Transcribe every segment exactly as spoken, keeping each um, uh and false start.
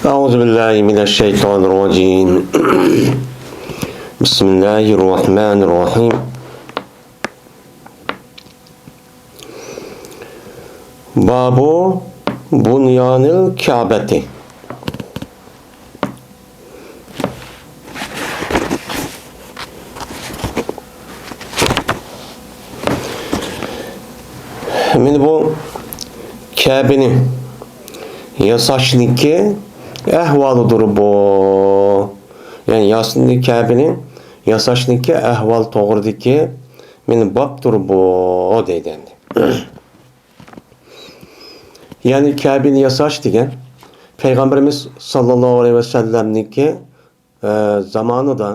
أعوذ بالله من الشيطان الرجيم. بسم الله الرحمن الرحيم. باب بنيان الكعبة. مانا بۇ كەبىنى ياساشنىڭكى ئەھۋالىدۇر بۇ. يەنى ياسىنى كەبىنى ياساشنىڭكى ئەھۋال توغرىدىكى مانا بابتۇر بۇ دەيدۇ ئەمدى. يەنى كەبىنى ياساش دېگەن پەيغەمبىرىمىز ساللاللاھۇ ئەلەيھى ۋەسەللەمنىڭكى، ئە، زامانىدا،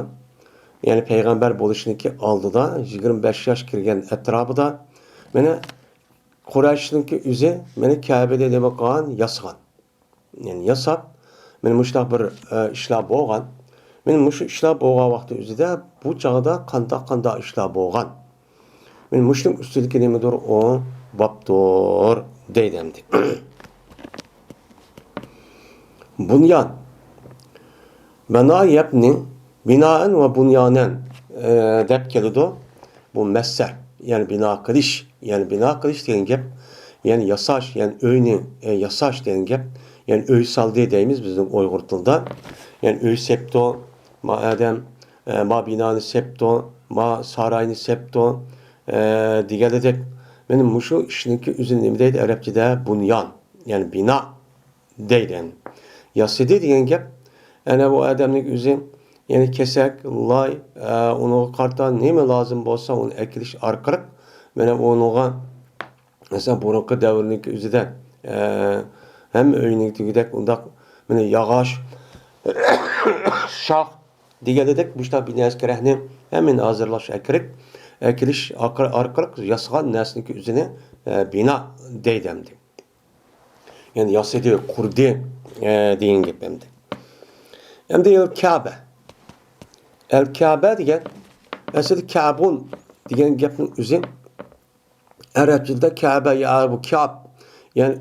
يەنى پەيغەمبەر بولۇشنىڭكى ئالدىدا يىگىرمە بەش ياش كىرگەن ئەتراپىدا مانا قۇرەيشنىڭكى ئۆزى مانا كەبىنى نېمە قىلغان؟ ياسىغان. يەنى ياساپ، مانا مۇشۇنداق بىر، ئە، ئىشلار بولغان. مانا مۇشۇ ئىشلار بولغان ۋاقتى ئۆزىدە بۇ چاغدا قانداق، قانداق ئىشلار بولغان؟ مانا مۇشۇنىڭ ئۈستىدىكى نېمىدۇر؟ ئۇ بابتۇر دەيدۇ ئەمدى. بۇنيان. بەنا يەبنى بىنائەن ۋە بۇنيانەن، ئە، دەپ كېلىدۇ. بۇ مەسسە، يەنى بىنا قىلىش، يەنى بىنا قىلىش دېگەن گەپ، يەنى ياساش، يەنى ئۆينى، ئە، ياساش دېگەن گەپ، يەنى ئۆي سالدى دەيمىز بىزنىڭ ئۇيغۇر تىلىدا. يەنى ئۆي سەپتۇ، ما ئادەم، ئە، ما بىنانى سەپتۇ، ما ساراينى سەپتۇ، ئە، دېگەنلىدەك. مانا مۇشۇ ئىشنىڭكى ئۆزىنى نېمە دەيدۇ ئەرەبچىدە؟ بۇنيان، يەنى بىنا دەيدۇ. ياسىدى دېگەن گەپ، ئەنە بۇ ئادەمنىڭ ئۆزى، يەنى كېسەك، لاي، ئە، ئۇنىڭغا قارىتا نېمە لازىم بولسا، ئۇنى ئەكېلىش ئارقىلىق، مانا ئۇنىڭغا، مەسىلەن، بۇرۇنقى دەۋرنىڭكى ئۆزىدە، ئە، ھەممە ئۆينىڭ تېگىدەك ئۇنداق، مانا ياغاچ، شاخ دېگەندەك، مۇشۇنداق بىر نەرسە كېرەكنى ھەممىنى ھازىرلاش ئەكىرىك، ئەكېلىش ئارقىلىق ياسىغان نەرسىنىڭكى ئۆزىنى، ئە، بىنا دەيدۇ ئەمدى. يەنى ياسىدى، قۇردى، ئە، دېگەن گەپ ئەمدى. ئەمدى ئەل كەبە. ئەل كەبە دېگەن، ئەسلىدە كەبۇن دېگەن گەپنىڭ ئۆزى ئەرەبچىدە كەبە، يا بۇ كەب، يەنى،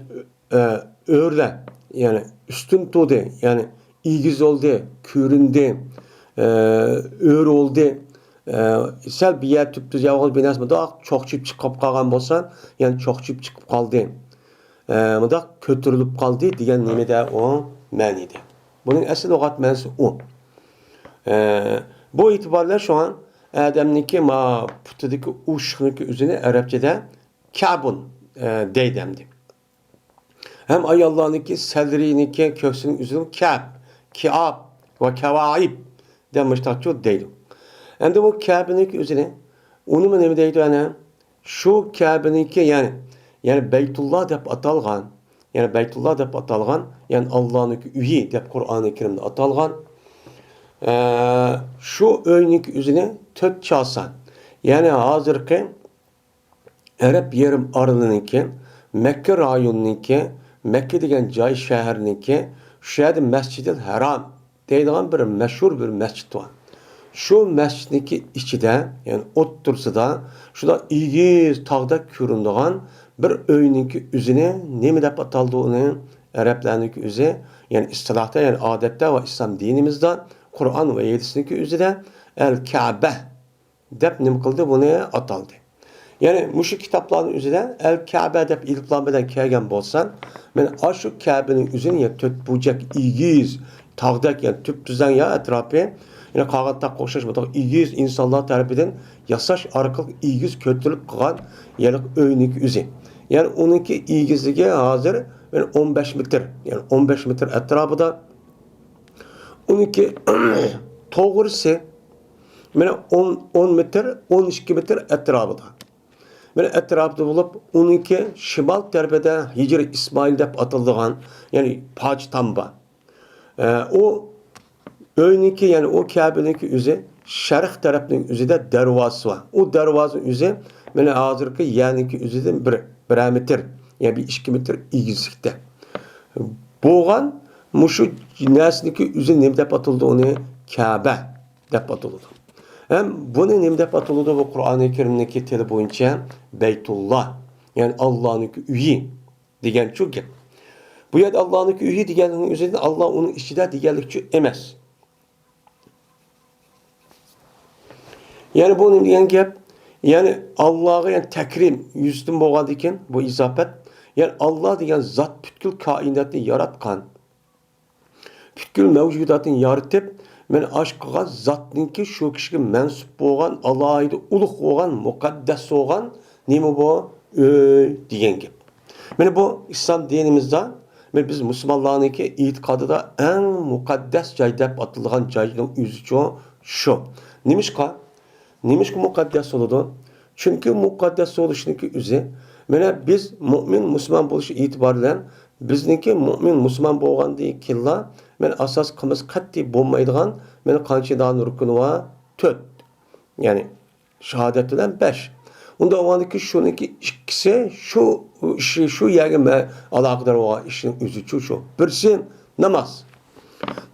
ئە، ئۆرلە، يەنى ئۈستۈن تۇردى، يەنى ئېگىز بولدى، كۆرۈندى، ئە، ئۆر بولدى. ئە، سەل بىر يەر تۈپتۈز يالغۇز بىر نەرسە مۇنداق چوقچىيىپ چىقىپ قالغان بولسا، يەنى چوقچىيىپ چىقىپ قالدى. ئە، مۇنداق كۆتۈرۈلۈپ قالدى دېگەن نېمىدە ئۇ مەنىدە. بۇنىڭ ئەسلى لۇغەت مەنىسى ئۇ. ئە، بۇ ئېتىبار بىلەن شۇڭا ئادەمنىڭكى ما پۇتىدىكى ئۇششۇقنىڭكى ئۆزىنى ئەرەبچىدە كەبۇن، ئە، دەيدۇ ئەمدى. ھەم ئاياللارنىڭكى سەدرىنىڭكى كۆكسىنىڭ ئۆزىنى كەب، كىئاب ۋە كەۋائىب دەپ مۇشتاقچۇ دەيدۇ. ئەمدى بۇ كەبىنىڭكى ئۆزىنى، ئۇنىمۇ نېمە دەيدۇ ئەنە؟ شۇ كەبىنىڭكى، يەنى، يەنى بەيتۇللا دەپ ئاتالغان، يەنى بەيتۇللا دەپ ئاتالغان، يەنى ئاللانىڭكى ئۆيى دەپ قۇرئانى كەرىمدە ئاتالغان. ئە، شۇ ئۆينىڭكى ئۆزىنى تۆت چاسان، يەنى ھازىرقى ئەرەب يېرىم ئارىلىنىڭكى، مەككە رايونىنىڭكى، مەككە دېگەن جاي شەھەرنىڭكى، شۇ يەردە مەسجىدىل ھەرام دەيدىغان بىر مەشھۇر بىر مەسچىت بار. شۇ مەسچىتنىڭكى ئىچىدە، يەنى ئوتتۇرىسىدا شۇنداق ئېگىز تاغدەك كۆرۈنىدىغان بىر ئۆينىڭكى ئۆزىنى نېمە دەپ ئاتالدى ئۇنى؟ ئەرەبلەرنىڭكى ئۆزى، يەنى ئىستىلاھتا، يەنى ئادەتتە ۋە ئىسلام دىنىمىزدا، قۇرئان ۋە ھەدىسنىڭكى ئۆزىدە ئەل كەبە دەپ نېمە قىلدى، بۇنى ئاتالدى. يەنى مۇشۇ كىتابلارنىڭ ئۆزىدە ئەل كەبە دەپ ئېلىپلام بىلەن كەلگەن بولسا، مانا ئاشۇ كەبىنىڭ ئۆزىنى، يەنى تۆت بۇرجەك ئېگىز تاغدەك، يەنى تۈپتۈزەڭ يا ئەتراپى، يەنى قاغان تاغقا ئوخشاش بۇنداق ئېگىز ئىنسانلار تەرىپىدىن ياساش ئارقىلىق ئېگىز كۆتۈرۈلۈپ قالغان يەنى ئۆينىڭكى ئۆزى. يەنى ئۇنىڭكى ئېگىزلىكى ھازىر، يەنى ئون بەش مېتىر، يەنى ئون بەش مېتىر ئەتراپىدا. ئۇنىڭكى توغرىسى مانا ئون، ئون مېتىر، ئون ئىككى مېتىر ئەتراپىدا. مانا ئەتراپىدا بولۇپ، ئۇنىڭكى شىمال تەرىپىدە ھىجرى ئىسمائىل دەپ ئاتىلىدىغان، يەنى پاچ تام بار. ئە، ئۇ ئۆينىڭكى، يەنى ئۇ كەبىنىڭكى ئۆزى شەرق تەرەپنىڭ ئۆزىدە دەرۋازىسى بار. ئۇ دەرۋازىنىڭ ئۆزى مانا ھازىرقى يەرنىڭكى ئۆزىدىن بىر، بىرەر مېتىر، يەنى بىر ئىككى مېتىر ئېگىزلىكتە بولغان مۇشۇ نەرسىنىڭكى ئۆزى نېمە دەپ ئاتىلىدۇ؟ ئۇنى كەبە دەپ ئاتىلىدۇ. ھەم بۇنى نېمە دەپ ئاتىلىدۇ؟ بۇ قۇرئانى كەرىمنىڭكى تىلى بويىچە بەيتۇللا، يەنى ئاللانىڭكى ئۆيى دېگەنچۇ گەپ. بۇ يەردە ئاللانىڭكى ئۆيى دېگەننىڭ ئۆزىدىن ئاللا ئۇنىڭ ئىچىدە دېگەنلىكچۇ ئەمەس. يەنى بۇ نېمە دېگەن گەپ؟ يەنى ئاللاغا، يەنى تەكرىم يۈزىدىن بولغاندىكىن بۇ ئىزاپەت، يەنى ئاللا دېگەن زات پۈتكۈل كائىناتنى ياراتقان، پۈتكۈل مەۋجۇداتنى يارىتىپ، مانا ئاشۇ قىلغان زاتنىڭكى شۇ كىشىگە مەنسۇپ بولغان، ئالاھىدە ئۇلۇغ بولغان، مۇقەددەس بولغان نېمە بۇ؟ ئۆي دېگەن گەپ. مانا بۇ ئىسلام دىنىمىزدا، مانا بىز مۇسۇلمانلارنىڭكى ئېتىقادىدا ئەڭ مۇقەددەس جاي دەپ ئاتىلىدىغان جاينىڭ ئۆزىچۇ شۇ. نېمىشقا؟ نېمىشقا مۇقەددەس بولىدۇ؟ چۈنكى مۇقەددەس بولۇشنىڭكى ئۆزى، مانا بىز مۇئمىن مۇسۇلمان بولۇش ئېتىبارى بىلەن بىزنىڭكى مۇئمىن مۇسۇلمان بولغاندىن كېيىنلا، مانا ئاساس قىلمىسا قەتئىي بولمايدىغان، مانا قانچە دانە رۇكنى بار؟ تۆت. يەنى شاھادەت بىلەن بەش. ئۇنداق بولغاندىكىن شۇنىڭكى ئىككىسى شۇ، شۇ، شۇ يەرگە مە-، ئالاقىدار بولغان ئىشنىڭ ئۆزىچۇ شۇ. بىرسى ناماز.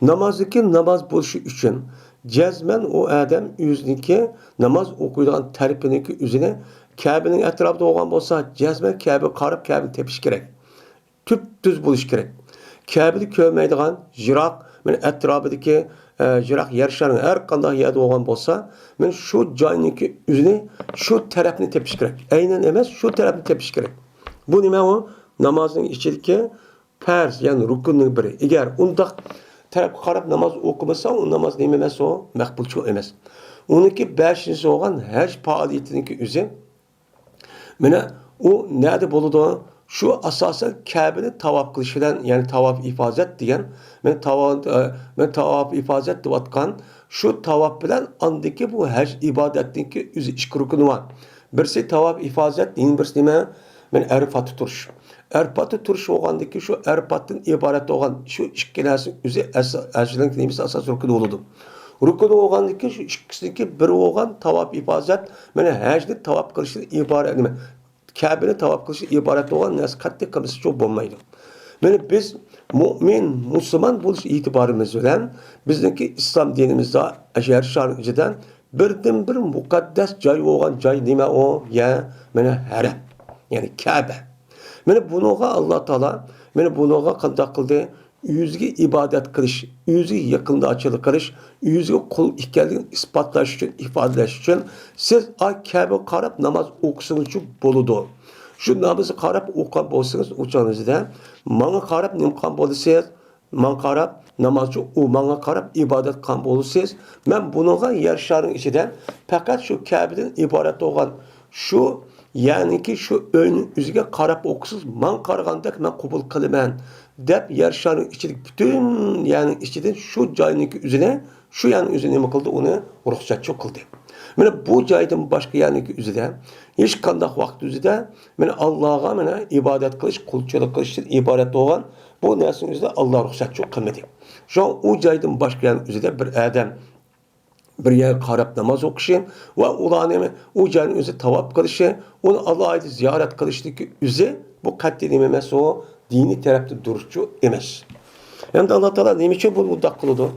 نامازنىڭكى ناماز بولۇشى ئۈچۈن جەزمەن ئۇ ئادەم ئۆزىنىڭكى ناماز ئوقۇيدىغان تەرىپىنىڭكى ئۆزىنى كەبىنىڭ ئەتراپىدا بولغان بولسا، جەزمەن كەبىگە قاراپ كەبىنى تېپىش كېرەك. تۈپتۈز بولۇش كېرەك. كەبىنى كۆرمەيدىغان، يىراق، مانا ئەتراپىدىكى، ئە، يىراق يەر شارىنىڭ ھەر قانداق يەردە بولغان بولسا، مانا شۇ جاينىڭكى ئۆزىنى، شۇ تەرەپنى تېپىش كېرەك. ئەينەن ئەمەس، شۇ تەرەپنى تېپىش كېرەك. بۇ نېمە ئۇ؟ نامازنىڭ ئىچىدىكى پەرز، يەنى رۇكۇننىڭ بىرى. ئەگەر ئۇنداق تەرەپكە قاراپ ناماز ئوقۇمىسا، ئۇ ناماز نېمە ئەمەس ئۇ؟ مەقبۇلچۇ ئەمەس. ئۇنىڭكى بەشىنچىسى بولغان ھەج پائالىيىتىنىڭكى ئۆزى. مانا ئۇ نەدە بولىدۇ؟ شۇ ئاساسەن كەبىنى تاۋاپ قىلىش بىلەن، يەنى تاۋاپ ئىفازەت دېگەن، مانا تاۋا-، ئە، مانا تاۋاپ ئىفازەت دەۋاتقان شۇ تاۋاپ بىلەن ئاندىكى بۇ ھەج ئىبادەتنىڭكى ئۆزى ئىككى رۇكنى بار. بىرسى تاۋاپ ئىفازەت، يەنە بىرسى نېمە؟ مانا ئەرىپاتتا تۇرۇش. ئەرىپاتتا تۇرۇش بولغاندىكى شۇ ئەرىپاتتىن ئىبارەت بولغان شۇ ئىككى نەرسىنىڭ ئۆزى ئەس-، ھەجنىڭ نېمىسى ئاساس رۇكنى بولىدۇ. رۇكنى بولغاندىكى شۇ ئىككىسىدىكى بىرى بولغان تاۋاپ ئىپازەت، مانا ھەجنى تاۋاپ قىلىشتىن ئىبارەت، نېمە، كەبىنى تاۋاپ قىلىشتىن ئىبارەت بولغان نەرسە قەتئىي قىلمىسىچۇ بولمايدۇ. مانا بىز مۇئمىن، مۇسۇلمان بولۇش ئېتىبارىمىز بىلەن بىزنىڭكى ئىسلام دىنىمىزدا ئەشەر شارنىڭ ئىچىدە بىردىنبىر مۇقەددەس جاي بولغان جاي نېمە ئۇ؟ يە، مانا ھەرەم، يەنى كەبە. مانا بۇنىڭغا ئاللا تائالا، مانا بۇنىڭغا قانداق قىلدى؟ ئۆزىگە ئىبادەت قىلىش، ئۆزىگە يېقىندارچىلىق قىلىش، ئۆزىگە قۇل ئىكەنلىكىنى ئىسپاتلاش ئۈچۈن، ئىپادىلەش ئۈچۈن سىز ئا كەبىگە قاراپ ناماز ئوقۇسىڭىزچۇ بولىدۇ. شۇ نامازغا قاراپ ئوقۇغان بولسىڭىز، ئۇ چاغنىڭىزدا ماڭا قاراپ نېمە قىلغان بولىسىز؟ ماڭا قاراپ نامازچۇ، ئۇ ماڭا قاراپ ئىبادەت قىلغان بولىسىز. مەن بۇنىڭغا يەر شارىنىڭ ئىچىدە پەقەت شۇ كەبىدىن ئىبارەت بولغان شۇ، يەنىكى شۇ ئۆينىڭ ئۆزىگە قاراپ ئوقۇسىز، ماڭا قارىغاندەك مەن قوبۇل قىلىمەن، دەپ يەر شارىنىڭ ئىچىدىكى پۈتۈن يەرنىڭ ئىچىدىن شۇ جاينىڭكى ئۆزىنى، شۇ يەرنىڭ ئۆزىنى نېمە قىلدى؟ ئۇنى رۇخسەتچۇ قىلدى. مانا بۇ جايدىن باشقا يەرنىڭكى ئۆزىدە ھېچقانداق ۋاقىت ئۆزىدە مانا ئاللاغا مانا ئىبادەت قىلىش، قۇلچىلىق قىلىشتىن ئىبارەت بولغان بۇ نەرسىنىڭ ئۆزىدە ئاللا رۇخسەتچۇ قىلمىدى. شۇڭا ئۇ جايدىن باشقا يەرنىڭ ئۆزىدە بىر ئادەم بىر يەرگە قاراپ ناماز ئوقۇشى ۋە ئۇلارنى ئۇ جاينىڭ ئۆزى تاۋاپ قىلىشى، ئۇنى ئالاھىدە زىيارەت قىلىشتىكى ئۆزى بۇ قەتئىي نېمە ئەمەس، ئۇ دىنىي تەرەپتىن دۇرۇسچۇ ئەمەس. ھەمدە ئاللا تائالا نېمە ئۈچۈن بۇنى مۇنداق قىلىدۇ؟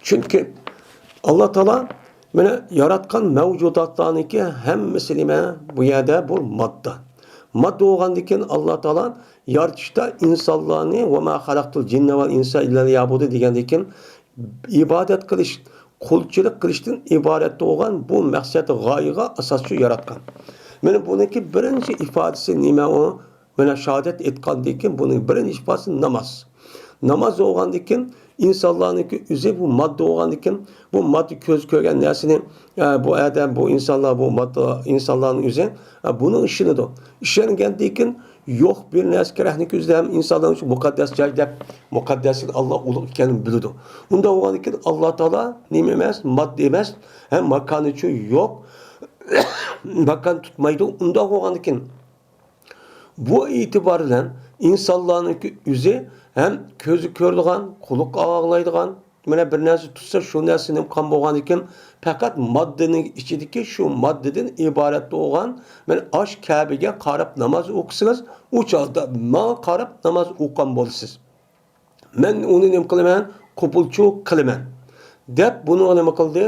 چۈنكى ئاللا تائالا مانا ياراتقان مەۋجۇداتلارنىڭكى ھەممىسى نېمە؟ بۇ يەردە بۇ ماددا. ماددا بولغاندىن كېيىن ئاللا تائالا يارىتىشتا ئىنسانلارنى، «ۋە ما خەلەقتۇل جىننە ۋەل ئىنسا ئىللا لىيەبۇدۇن» دېگەندىن كېيىن ئىبادەت قىلىش، قۇلچىلىق قىلىشتىن ئىبارەت بولغان بۇ مەقسەت غايىغا ئاساسچۇ ياراتقان. مانا بۇنىڭكى بىرىنچى ئىپادىسى نېمە ئۇ؟ مانا شاھادەت ئېيتقاندىن كېيىن بۇنىڭ بىرىنچى ئىپادىسى ناماز. ناماز بولغاندىن كېيىن ئىنسانلارنىڭكى ئۆزى بۇ ماددا بولغاندىن كېيىن بۇ ماددا كۆز كۆرگەن نەرسىنى، ئە، بۇ ئادەم، بۇ ئىنسانلار، بۇ ماددا ئىنسانلارنىڭ ئۆزى، ئە، بۇنىڭ ئىشىنىدۇ. ئىشەنگەندىن كېيىن يوق بىر نەرسە كېرەكلىك ئۆزىدە ھەم ئىنسانلار ئۈچۈن مۇقەددەس جاي دەپ، مۇقەددەسلىك ئاللا ئۇلۇغ ئىكەنلىكىنى بىلىدۇ. ئۇنداق بولغاندىن كېيىن ئاللا تائالا نېمە ئەمەس، ماددا ئەمەس، ھەم ماكانىچۇ يوق، ماكان تۇتمايدۇ. ئۇنداق بولغاندىن كېيىن بۇ ئېتىبار بىلەن ئىنسانلارنىڭكى ئۆزى ھەم كۆزى كۆرىدىغان، قۇلىقى ئاڭلايدىغان، مانا بىر نەرسە تۇتسا، شۇ نەرسە نېمە قىلغان بولغاندىكىن، پەقەت ماددىنىڭ ئىچىدىكى شۇ ماددىدىن ئىبارەت بولغان، مانا ئاش كەبىگە قاراپ ناماز ئوقۇسىڭىز، ئۇ چاغدا ماڭا قاراپ ناماز ئوقۇغان بولىسىز. مەن ئۇنى نېمە قىلىمەن؟ قوبۇلچۇ قىلىمەن. دەپ بۇنىڭغا نېمە قىلدى؟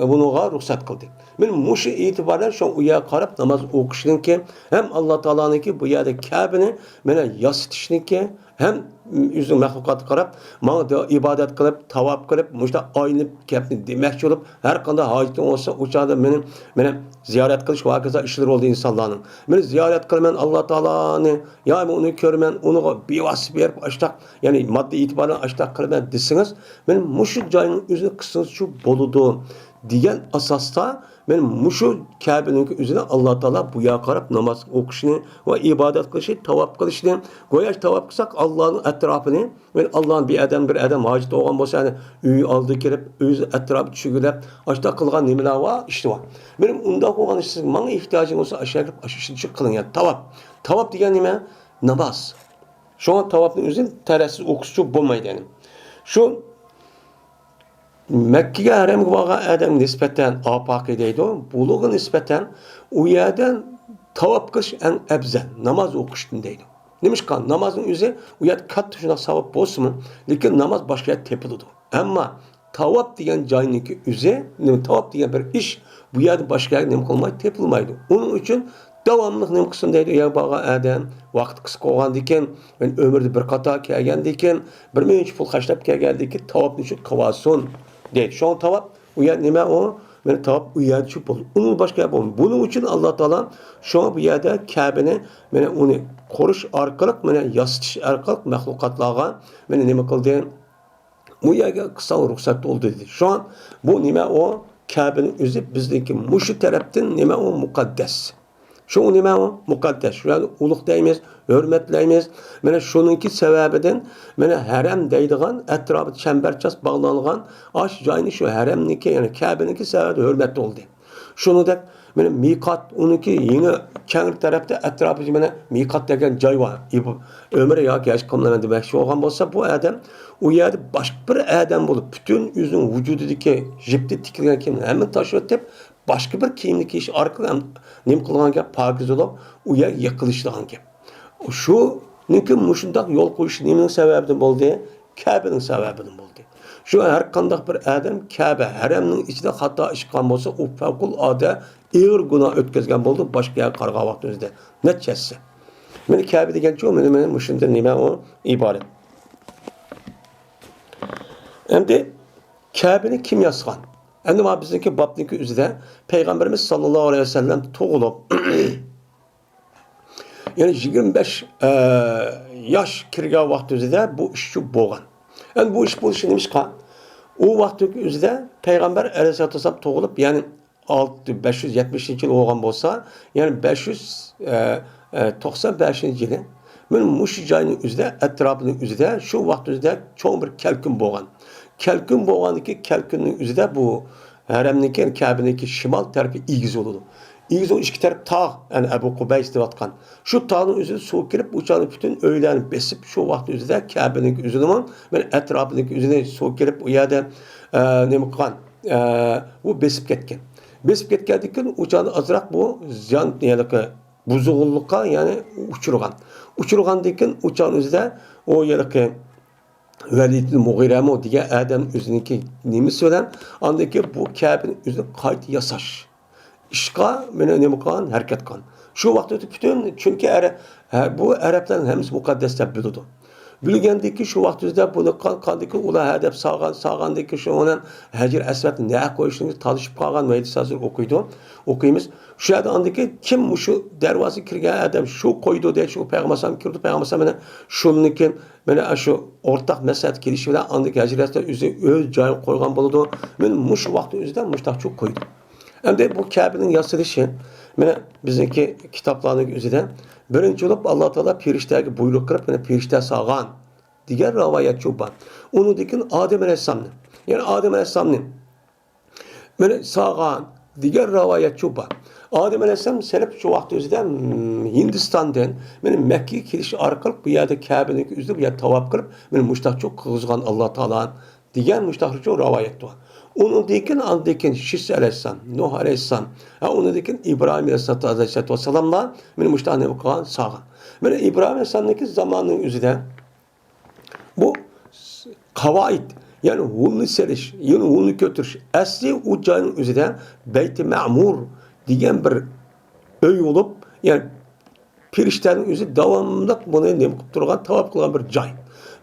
بۇنىڭغا رۇخسەت قىلدى. مانا مۇشۇ ئېتىبار بىلەن شۇ ئۇ يەرگە قاراپ ناماز ئوقۇشنىڭكى ھەم ئاللا تائالانىڭكى بۇ يەردە كەبىنى مانا ياسىتىشنىڭكى ھەم ئۆزىنىڭ مەخلۇقاتىغا قاراپ، ماڭا ئىبادەت قىلىپ، تاۋاپ قىلىپ، مۇشۇنداق ئايلىنىپ گەپنى دېمەكچى بولۇپ، ھەر قانداق ھاجىتىڭ بولسا، ئۇ چاغدا مېنى، مېنى زىيارەت قىلىش ۋە ھاكازا ئىشلىرى بولدى ئىنسانلارنىڭ. مېنى زىيارەت قىلىمەن ئاللا تائالانى، يا مەن ئۇنى كۆرىمەن، ئۇنىڭغا بىۋاسىتە بېرىپ، ئاشتاق، يەنى ماددىي ئېتىبار بىلەن ئاشتاق قىلىمەن دېسىڭىز، مانا مۇشۇ جاينىڭ ئۆزىنى قىلسىڭىزچۇ بولىدۇ، دېگەن ئاساستا، مانا مۇشۇ كەبىنىڭكى ئۆزىنى ئاللا تائالا بۇ يەرگە قاراپ ناماز ئوقۇشنى ۋە ئىبادەت قىلىشنى، تاۋاپ قىلىشنى، گويا تاۋاپ قىلساق، ئاللانىڭ ئەتراپىنى، مانا ئاللانىڭ بىر ئادەم، بىر ئادەم ھاجەت بولغان بولسا، يەنى ئۆي ئالدىغا كىرىپ، ئۆزى ئەتراپى چۈگىلەپ، ئاشتاق قىلغان نېمىلەر بار، ئىشلار بار. مانا ئۇنداق بولغان ئىش، سىز ماڭا ئېھتىياجىڭ بولسا، ئاشۇ يەرگە كىرىپ، ئاشۇ ئىشنى قىلىڭ. يەنى تاۋاپ. تاۋاپ دېگەن نېمە؟ ناماز. شۇڭا تاۋاپنى ئۆزى تەرەتسىز ئوقۇسىچۇ بولمايدۇ، يەنى. شۇ مەككىگە، ھەرەمگە بارغان ئادەمگە نىسبەتەن، ئاپاقى دەيدۇ، بۇلارغا نىسبەتەن ئۇ يەردە تاۋاپ قىلىش ئەڭ ئەۋزەل، ناماز ئوقۇشتىن دەيدۇ. نېمىشقا؟ نامازنىڭ ئۆزى ئۇ يەردە كاتتا شۇنداق ساۋاب بولسىمۇ، لېكىن ناماز باشقا يەردە تېپىلىدۇ. ئەمما تاۋاپ دېگەن جاينىڭكى ئۆزى، نېمە، تاۋاپ دېگەن بىر ئىش بۇ يەردە باشقا يەردە نېمە قىلماي، تېپىلمايدۇ. ئۇنىڭ ئۈچۈن داۋاملىق نېمە قىلسۇن دەيدۇ، يا بارغان ئادەم ۋاقتى قىسقا بولغاندىكىن، يەنى ئۆمرىدە بىر قاتار كەلگەندىكىن، بىر مۇنچە پۇل خەجلەپ كەلگەندىكىن، تاۋاپنى شۇ قىلىۋالسۇن دەيدۇ. شۇڭا تاۋاپ ئۇ يەر نېمە ئۇ؟ مانا تاۋاپ ئۇ يەردە شۇ بولىدۇ. ئۇنىڭ باشقا يەر بولمايدۇ. بۇنىڭ ئۈچۈن ئاللا تائالا شۇڭا بۇ يەردە كەبىنى، مانا ئۇنى قۇرۇش ئارقىلىق، مانا ياسىتىش ئارقىلىق مەخلۇقاتلارغا، مانا نېمە قىلدى؟ ئۇ يەرگە قىلساڭ رۇخسەت بولدى دېدى. شۇڭا بۇ نېمە ئۇ؟ كەبىنىڭ ئۆزى بىزنىڭكى مۇشۇ تەرەپتىن نېمە ئۇ؟ مۇقەددەس. شۇ نېمە ئۇ؟ مۇقەددەس. شۇ يەرنى ئۇلۇغ دەيمىز، ھۆرمەتلەيمىز. مانا شۇنىڭكى سەۋەبىدىن، مانا ھەرەم دەيدىغان، ئەتراپى چەمبەرچاس باغلانغان ئاشۇ جاينى شۇ ھەرەمنىڭكى، يەنى كەبىنىڭكى سەۋەبىدىن ھۆرمەتلىك بولدى. شۇنىڭدەك، مانا مىقات، ئۇنىڭكى يېڭى كەڭرى تەرەپتە ئەتراپىدا مانا مىقات دېگەن جاي بار. ئۆمرە ياكى ھەج قىلىمەن دېمەكچى بولغان بولسا، بۇ ئادەم ئۇ يەردە باشقا بىر ئادەم بولۇپ، پۈتۈن ئۆزىنىڭ ۋۇجۇدىدىكى يىپتىن تىكىلگەن كىيىمنى ھەممىنى تاشلىۋېتىپ، باشقا بىر كىيىمنى كىيىش ئارقىلىق ھەم نېمە قىلغان گەپ؟ پاكىز بولۇپ، ئۇ يەر يىقىلىشىدىغان گەپ. شۇنىڭكى مۇشۇنداق يول قويۇشى نېمىنىڭ سەۋەبىدىن بولدى؟ كەبىنىڭ سەۋەبىدىن بولدى. شۇ ھەر قانداق بىر ئادەم كەبە ھەرەمنىڭ ئىچىدە خاتا ئىش قىلغان بولسا، ئۇ پەۋقۇلئاددە ئېغىر گۇناھ ئۆتكۈزگەن بولىدۇ، باشقا يەرگە قارىغان ۋاقتىمىزدا. نەچچە ھەسسە. مانا كەبە دېگەنچۇ، مانا، مانا مۇشۇندىن نېمە ئۇ ئىبارەت. ئەمدى كەبىنى كىم ياسىغان؟ ئەمدى مانا بىزنىڭكى بابنىڭكى ئۆزىدە پەيغەمبىرىمىز ساللاللاھۇ ئەلەيھى ۋەسەللەم تۇغۇلۇپ، يەنى يىگىرمە بەش، ئە، ياش كىرگەن ۋاقتى ئۆزىدە بۇ ئىشچۇ بولغان. ئەمدى بۇ ئىش بولۇشى نېمىشقا؟ ئۇ ۋاقتى ئۆزىدە پەيغەمبەر ئەلەيھىسسالاتۇ ۋەسسالام تۇغۇلۇپ، يەنى ئالتە، بەش يۈز يەتمىشىنچى يىل بولغان بولسا، يەنى بەش يۈز، ئە، ئە، توقسان بەشىنچى يىلى مانا مۇشۇ جاينىڭ ئۆزىدە، ئەتراپىنىڭ ئۆزىدە شۇ ۋاقىت ئۆزىدە چوڭ بىر كەلكۈن بولغان. كەلكۈن بولغاندىكى، كەلكۈننىڭ ئۆزىدە بۇ ھەرەمنىڭكى، كەبىنىڭكى شىمال تەرىپى ئېگىز بولىدۇ. ئېگىز بولۇپ، ئىككى تەرەپ تاغ، يەنى ئەبۇ قۇبەيس دەۋاتقان. شۇ تاغنىڭ ئۆزىدە سۇ كىرىپ، ئۇ چاغنى پۈتۈن ئۆيلەرنى بېسىپ، شۇ ۋاقىت ئۆزىدە كەبىنىڭكى ئۆزىنىمۇ، مانا ئەتراپىنىڭكى ئۆزىنى سۇ كىرىپ، ئۇ يەردە، ئە، نېمە قىلغان؟ ئە، ئۇ بېسىپ كەتكەن. بېسىپ كەتكەندىن كېيىن ئۇ چاغدا ئازراق بۇ زىيان، ھېلىقى بۇزغۇنلۇققا، يەنى ئۇچرىغان. ئۇچرىغاندىن كېيىن ئۇ چاغنىڭ ئۆزىدە ئۇ ھېلىقى ۋەلىد مۇغىرەمۇ دېگەن ئادەم ئۆزىنىڭكى نېمىسى بىلەن ئاندىن كېيىن بۇ كەبىنى ئۆزىنى قايتا ياساش ئىشقا مانا نېمە قىلغان، ھەرىكەت قىلغان. شۇ ۋاقىتتا پۈتۈن، چۈنكى ئەرە-، ھە، بۇ ئەرەبلەرنىڭ ھەممىسى مۇقەددەس دەپ بىلىدۇ. بىلگەندىن كېيىن شۇ ۋاقىت ئۆزىدە بۇنى قىلغاندىن كېيىن ئۇلار ھە دەپ سالغان، سالغاندىن كېيىن شۇنىڭ بىلەن ھەجىر ئەسۋەدنى نەگە قويۇشنى تالىشىپ قالغان ۋەيدىسازىر ئوقۇيدۇ، ئوقۇيمىز. شۇ يەردە ئاندىن كېيىن كىم مۇشۇ دەرۋازىغا كىرگەن ئادەم شۇ قويىدۇ دەيدۇ، شۇ پەيغەمبەر ئەلەيھىسسالام كىرىدۇ، پەيغەمبەر ئەلەيھىسسالام مانا شۇنىڭدىن كېيىن مانا شۇ ئورتاق مەسلىھەت كېلىشى بىلەن ئاندىن كېيىن ھەجىر ئەسۋەد ئۆزى ئۆز جايىغا قويغان بولىدۇ. مانا مۇشۇ ۋاقىت ئۆزىدە مۇشۇنداق شۇ قويدى. ئەمدى بۇ كەبىنىڭ ياسىلىشى، مانا بىزنىڭكى كىتابلارنىڭ ئۆزىدە بىرىنچى بولۇپ ئاللا تائالا پېرىشتەگە بۇيرۇق قىلىپ، مانا پېرىشتە سالغان دېگەن رىۋايەتچۇ بار. ئۇنىڭدىن كېيىن ئادەم ئەلەيھىسسالامنى، يەنى ئادەم ئەلەيھىسسالامنى مانا سالغان دېگەن رىۋايەتچۇ بار. ئادەم ئەلەيھىسسالام سېلىپ شۇ ۋاقىت ئۆزىدە، م، ھىندىستاندىن مانا مەككىگە كېلىش ئارقىلىق بۇ يەردە كەبىنىڭ ئۆزىدە بۇ يەردە تاۋاپ قىلىپ، مانا مۇشتاقچۇ قىلغۇزغان ئاللا تائالا دېگەن مۇشتاقچۇ رىۋايەت بار. ئۇنىڭدىن كېيىن، ئاندىن كېيىن شىس ئەلەيھىسسالام، نۇھ ئەلەيھىسسالام، ھە، ئۇنىڭدىن كېيىن ئىبراھىم ئەلەيھىسسالاتۇ ۋەسسالاملار مانا مۇشتاق نېمە قىلغان، سالغان. مانا ئىبراھىم ئەلەيھىسسالامنىڭكى زامانىنىڭ ئۆزىدە بۇ قاۋائىد، يەنى ھۇلنى سېلىش، يەنى ھۇلنى كۆتۈرۈش. ئەسلى ئۇ جاينىڭ ئۆزىدە بەيتى مەمۇر دېگەن بىر ئۆي بولۇپ، يەنى پېرىشتەنىڭ ئۆزى داۋاملىق بۇنى نېمە قىلىپ تۇرغان، تاۋاپ قىلغان بىر جاي.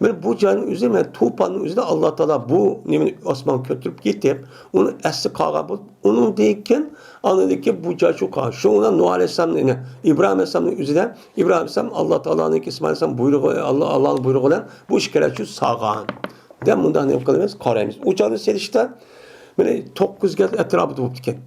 مانا بۇ جاينىڭ ئۆزى، مانا توپاننىڭ ئۆزىدە ئاللا تائالا بۇ نېمىنى ئاسمانغا كۆتۈرۈپ كېتىپ، ئۇنى ئەسلى قالغان بولۇپ، ئۇنىڭدىن كېيىن، ئاندىن كېيىن بۇ جاي شۇ قالغان. شۇنىڭ بىلەن نۇھ ئەلەيھىسسالامنىڭ، يەنى ئىبراھىم ئەلەيھىسسالامنىڭ ئۆزىدە، ئىبراھىم ئەلەيھىسسالام ئاللا تائالانىڭكى، ئىسمائىل ئەلەيھىسسالام بۇيرۇقى، ئاللا، ئاللانىڭ بۇيرۇقى بىلەن بۇ ئىككىلەن شۇ سالغان دەپ مۇنداق نېمە قىلىمىز، قارايمىز. ئۇ چاغدا سېلىشتا مانا توققۇز گەز ئەتراپىدا بولۇپتىكەن.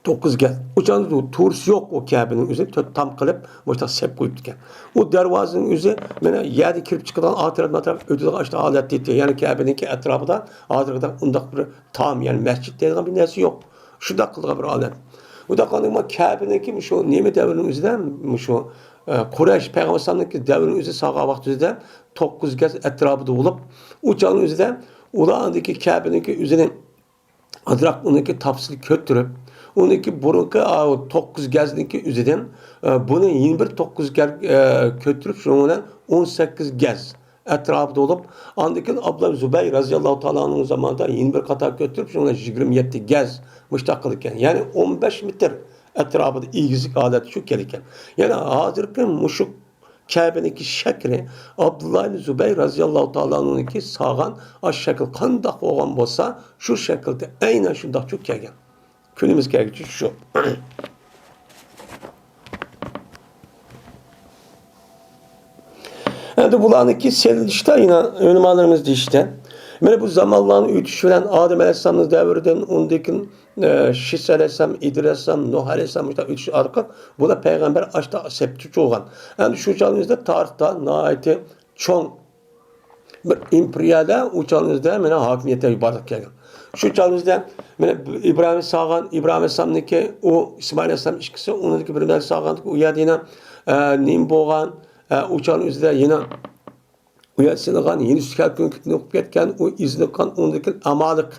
توققۇز گەز. ئۇ چاغدا تۇرۇسى يوق، ئۇ كەبىنىڭ ئۆزى تۆت تام قىلىپ مۇشۇنداق سەپ قويۇپتىكەن. ئۇ دەرۋازىنىڭ ئۆزى مانا يەردىن كىرىپ چىقىدىغان ئاتراپ-ماتراپ ئۆتىدىغان ئاشۇنداق ھالەتتە ئىدى. يەنى كەبىنىڭكى ئەتراپىدا ھازىرقىدەك ئۇنداق بىر تام، يەنى مەسچىت دەيدىغان بىر نەرسە يوق. شۇنداق قىلغان بىر ھالەت. ئۇنداق قىلغاندا كەبىنىڭكى مۇشۇ نېمە دەۋرىنىڭ ئۆزىدە، مۇشۇ، ئە، قۇرەيش پەيغەمبەر ئەلەيھىسسالامنىڭكى دەۋرىنىڭ ئۆزى سالغان ۋاقتى ئۆزىدە توققۇز گەز ئەتراپىدا بولۇپ، ئۇ چاغنىڭ ئۆزىدە ئۇلار ئاندىكى كەبىنىڭكى ئۆزىنى ئازراق ئۇنىڭكى تاپسىلى كۆتۈرۈپ، ئۇنىڭكى بۇرۇنقى، ئا، توققۇز گەزنىڭكى ئۆزىدىن، ئە، بۇنى يەنە بىر توققۇز گەز، ئە، كۆتۈرۈپ، شۇنىڭ بىلەن ئون سەككىز گەز ئەتراپىدا بولۇپ، ئاندىن كېيىن ئابدۇللا زۇبەير رەزىياللاھۇ تائالا ئانھۇ زامانىدا يەنە بىر قاتار كۆتۈرۈپ، شۇنىڭ بىلەن يىگىرمە يەتتە گەز مۇشتاق قىلىدىكەن. يەنى ئون بەش مېتىر ئەتراپىدا ئېگىزلىك ھالەتتە شۇ كېلىدىكەن. يەنى ھازىرقى مۇشۇ كەبىنىڭكى شەكلى ئابدۇللا ئىبن زۇبەير رەزىياللاھۇ تائالا ئانھۇنىڭكى سالغان ئاشۇ شەكىل قانداق بولغان بولسا، شۇ شەكىلدە ئەينەن شۇنداقچۇ كەلگەن. كۈنىمىزگە كەلگۈچە شۇ. ئەمدى بۇلارنىڭكى سېلىنىشتا يەنە ئۆلىمالىرىمىز دېيىشتە، مانا بۇ زامانلارنىڭ ئۆتۈشى بىلەن ئادەم ئەلەيھىسسالامنىڭ دەۋرىدىن، ئۇندىن كېيىن، ئە، شىس ئەلەيھىسسالام، ئىدرىس ئەلەيھىسسالام، نۇھ ئەلەيھىسسالام مۇشۇنداق ئۆتۈش ئارقىلىق بۇلار پەيغەمبەر ئاشتا سەپتە چوغان. ئەمدى شۇ چاغنىڭ ئۆزىدە تارىختا ناھايىتى چوڭ بىر ئىمپېرىيەدە ئۇ چاغنىڭ ئۆزىدە مانا ھاكىمىيەتكە بارلىق كەلگەن. شۇ چاغنىڭ ئۆزىدە مانا ئىبراھىم سالغان، ئىبراھىم ئەلەيھىسسالامنىڭكى ئۇ ئىسمائىل ئەلەيھىسسالام ئىككىسى، ئۇنىڭدىكى بىر مەن سالغان، ئۇ يەردە يەنە، ئە، نېمە بولغان، ئە، ئۇ چاغنىڭ ئۆزىدە يەنە ئۇ يەر سېلىنغان، يېنى ئۈستىگە كەلكۈن كېتىپ كەتكەن، ئۇ ئىزنى قىلغان، ئۇنىڭدىن كېيىن ئامالىق،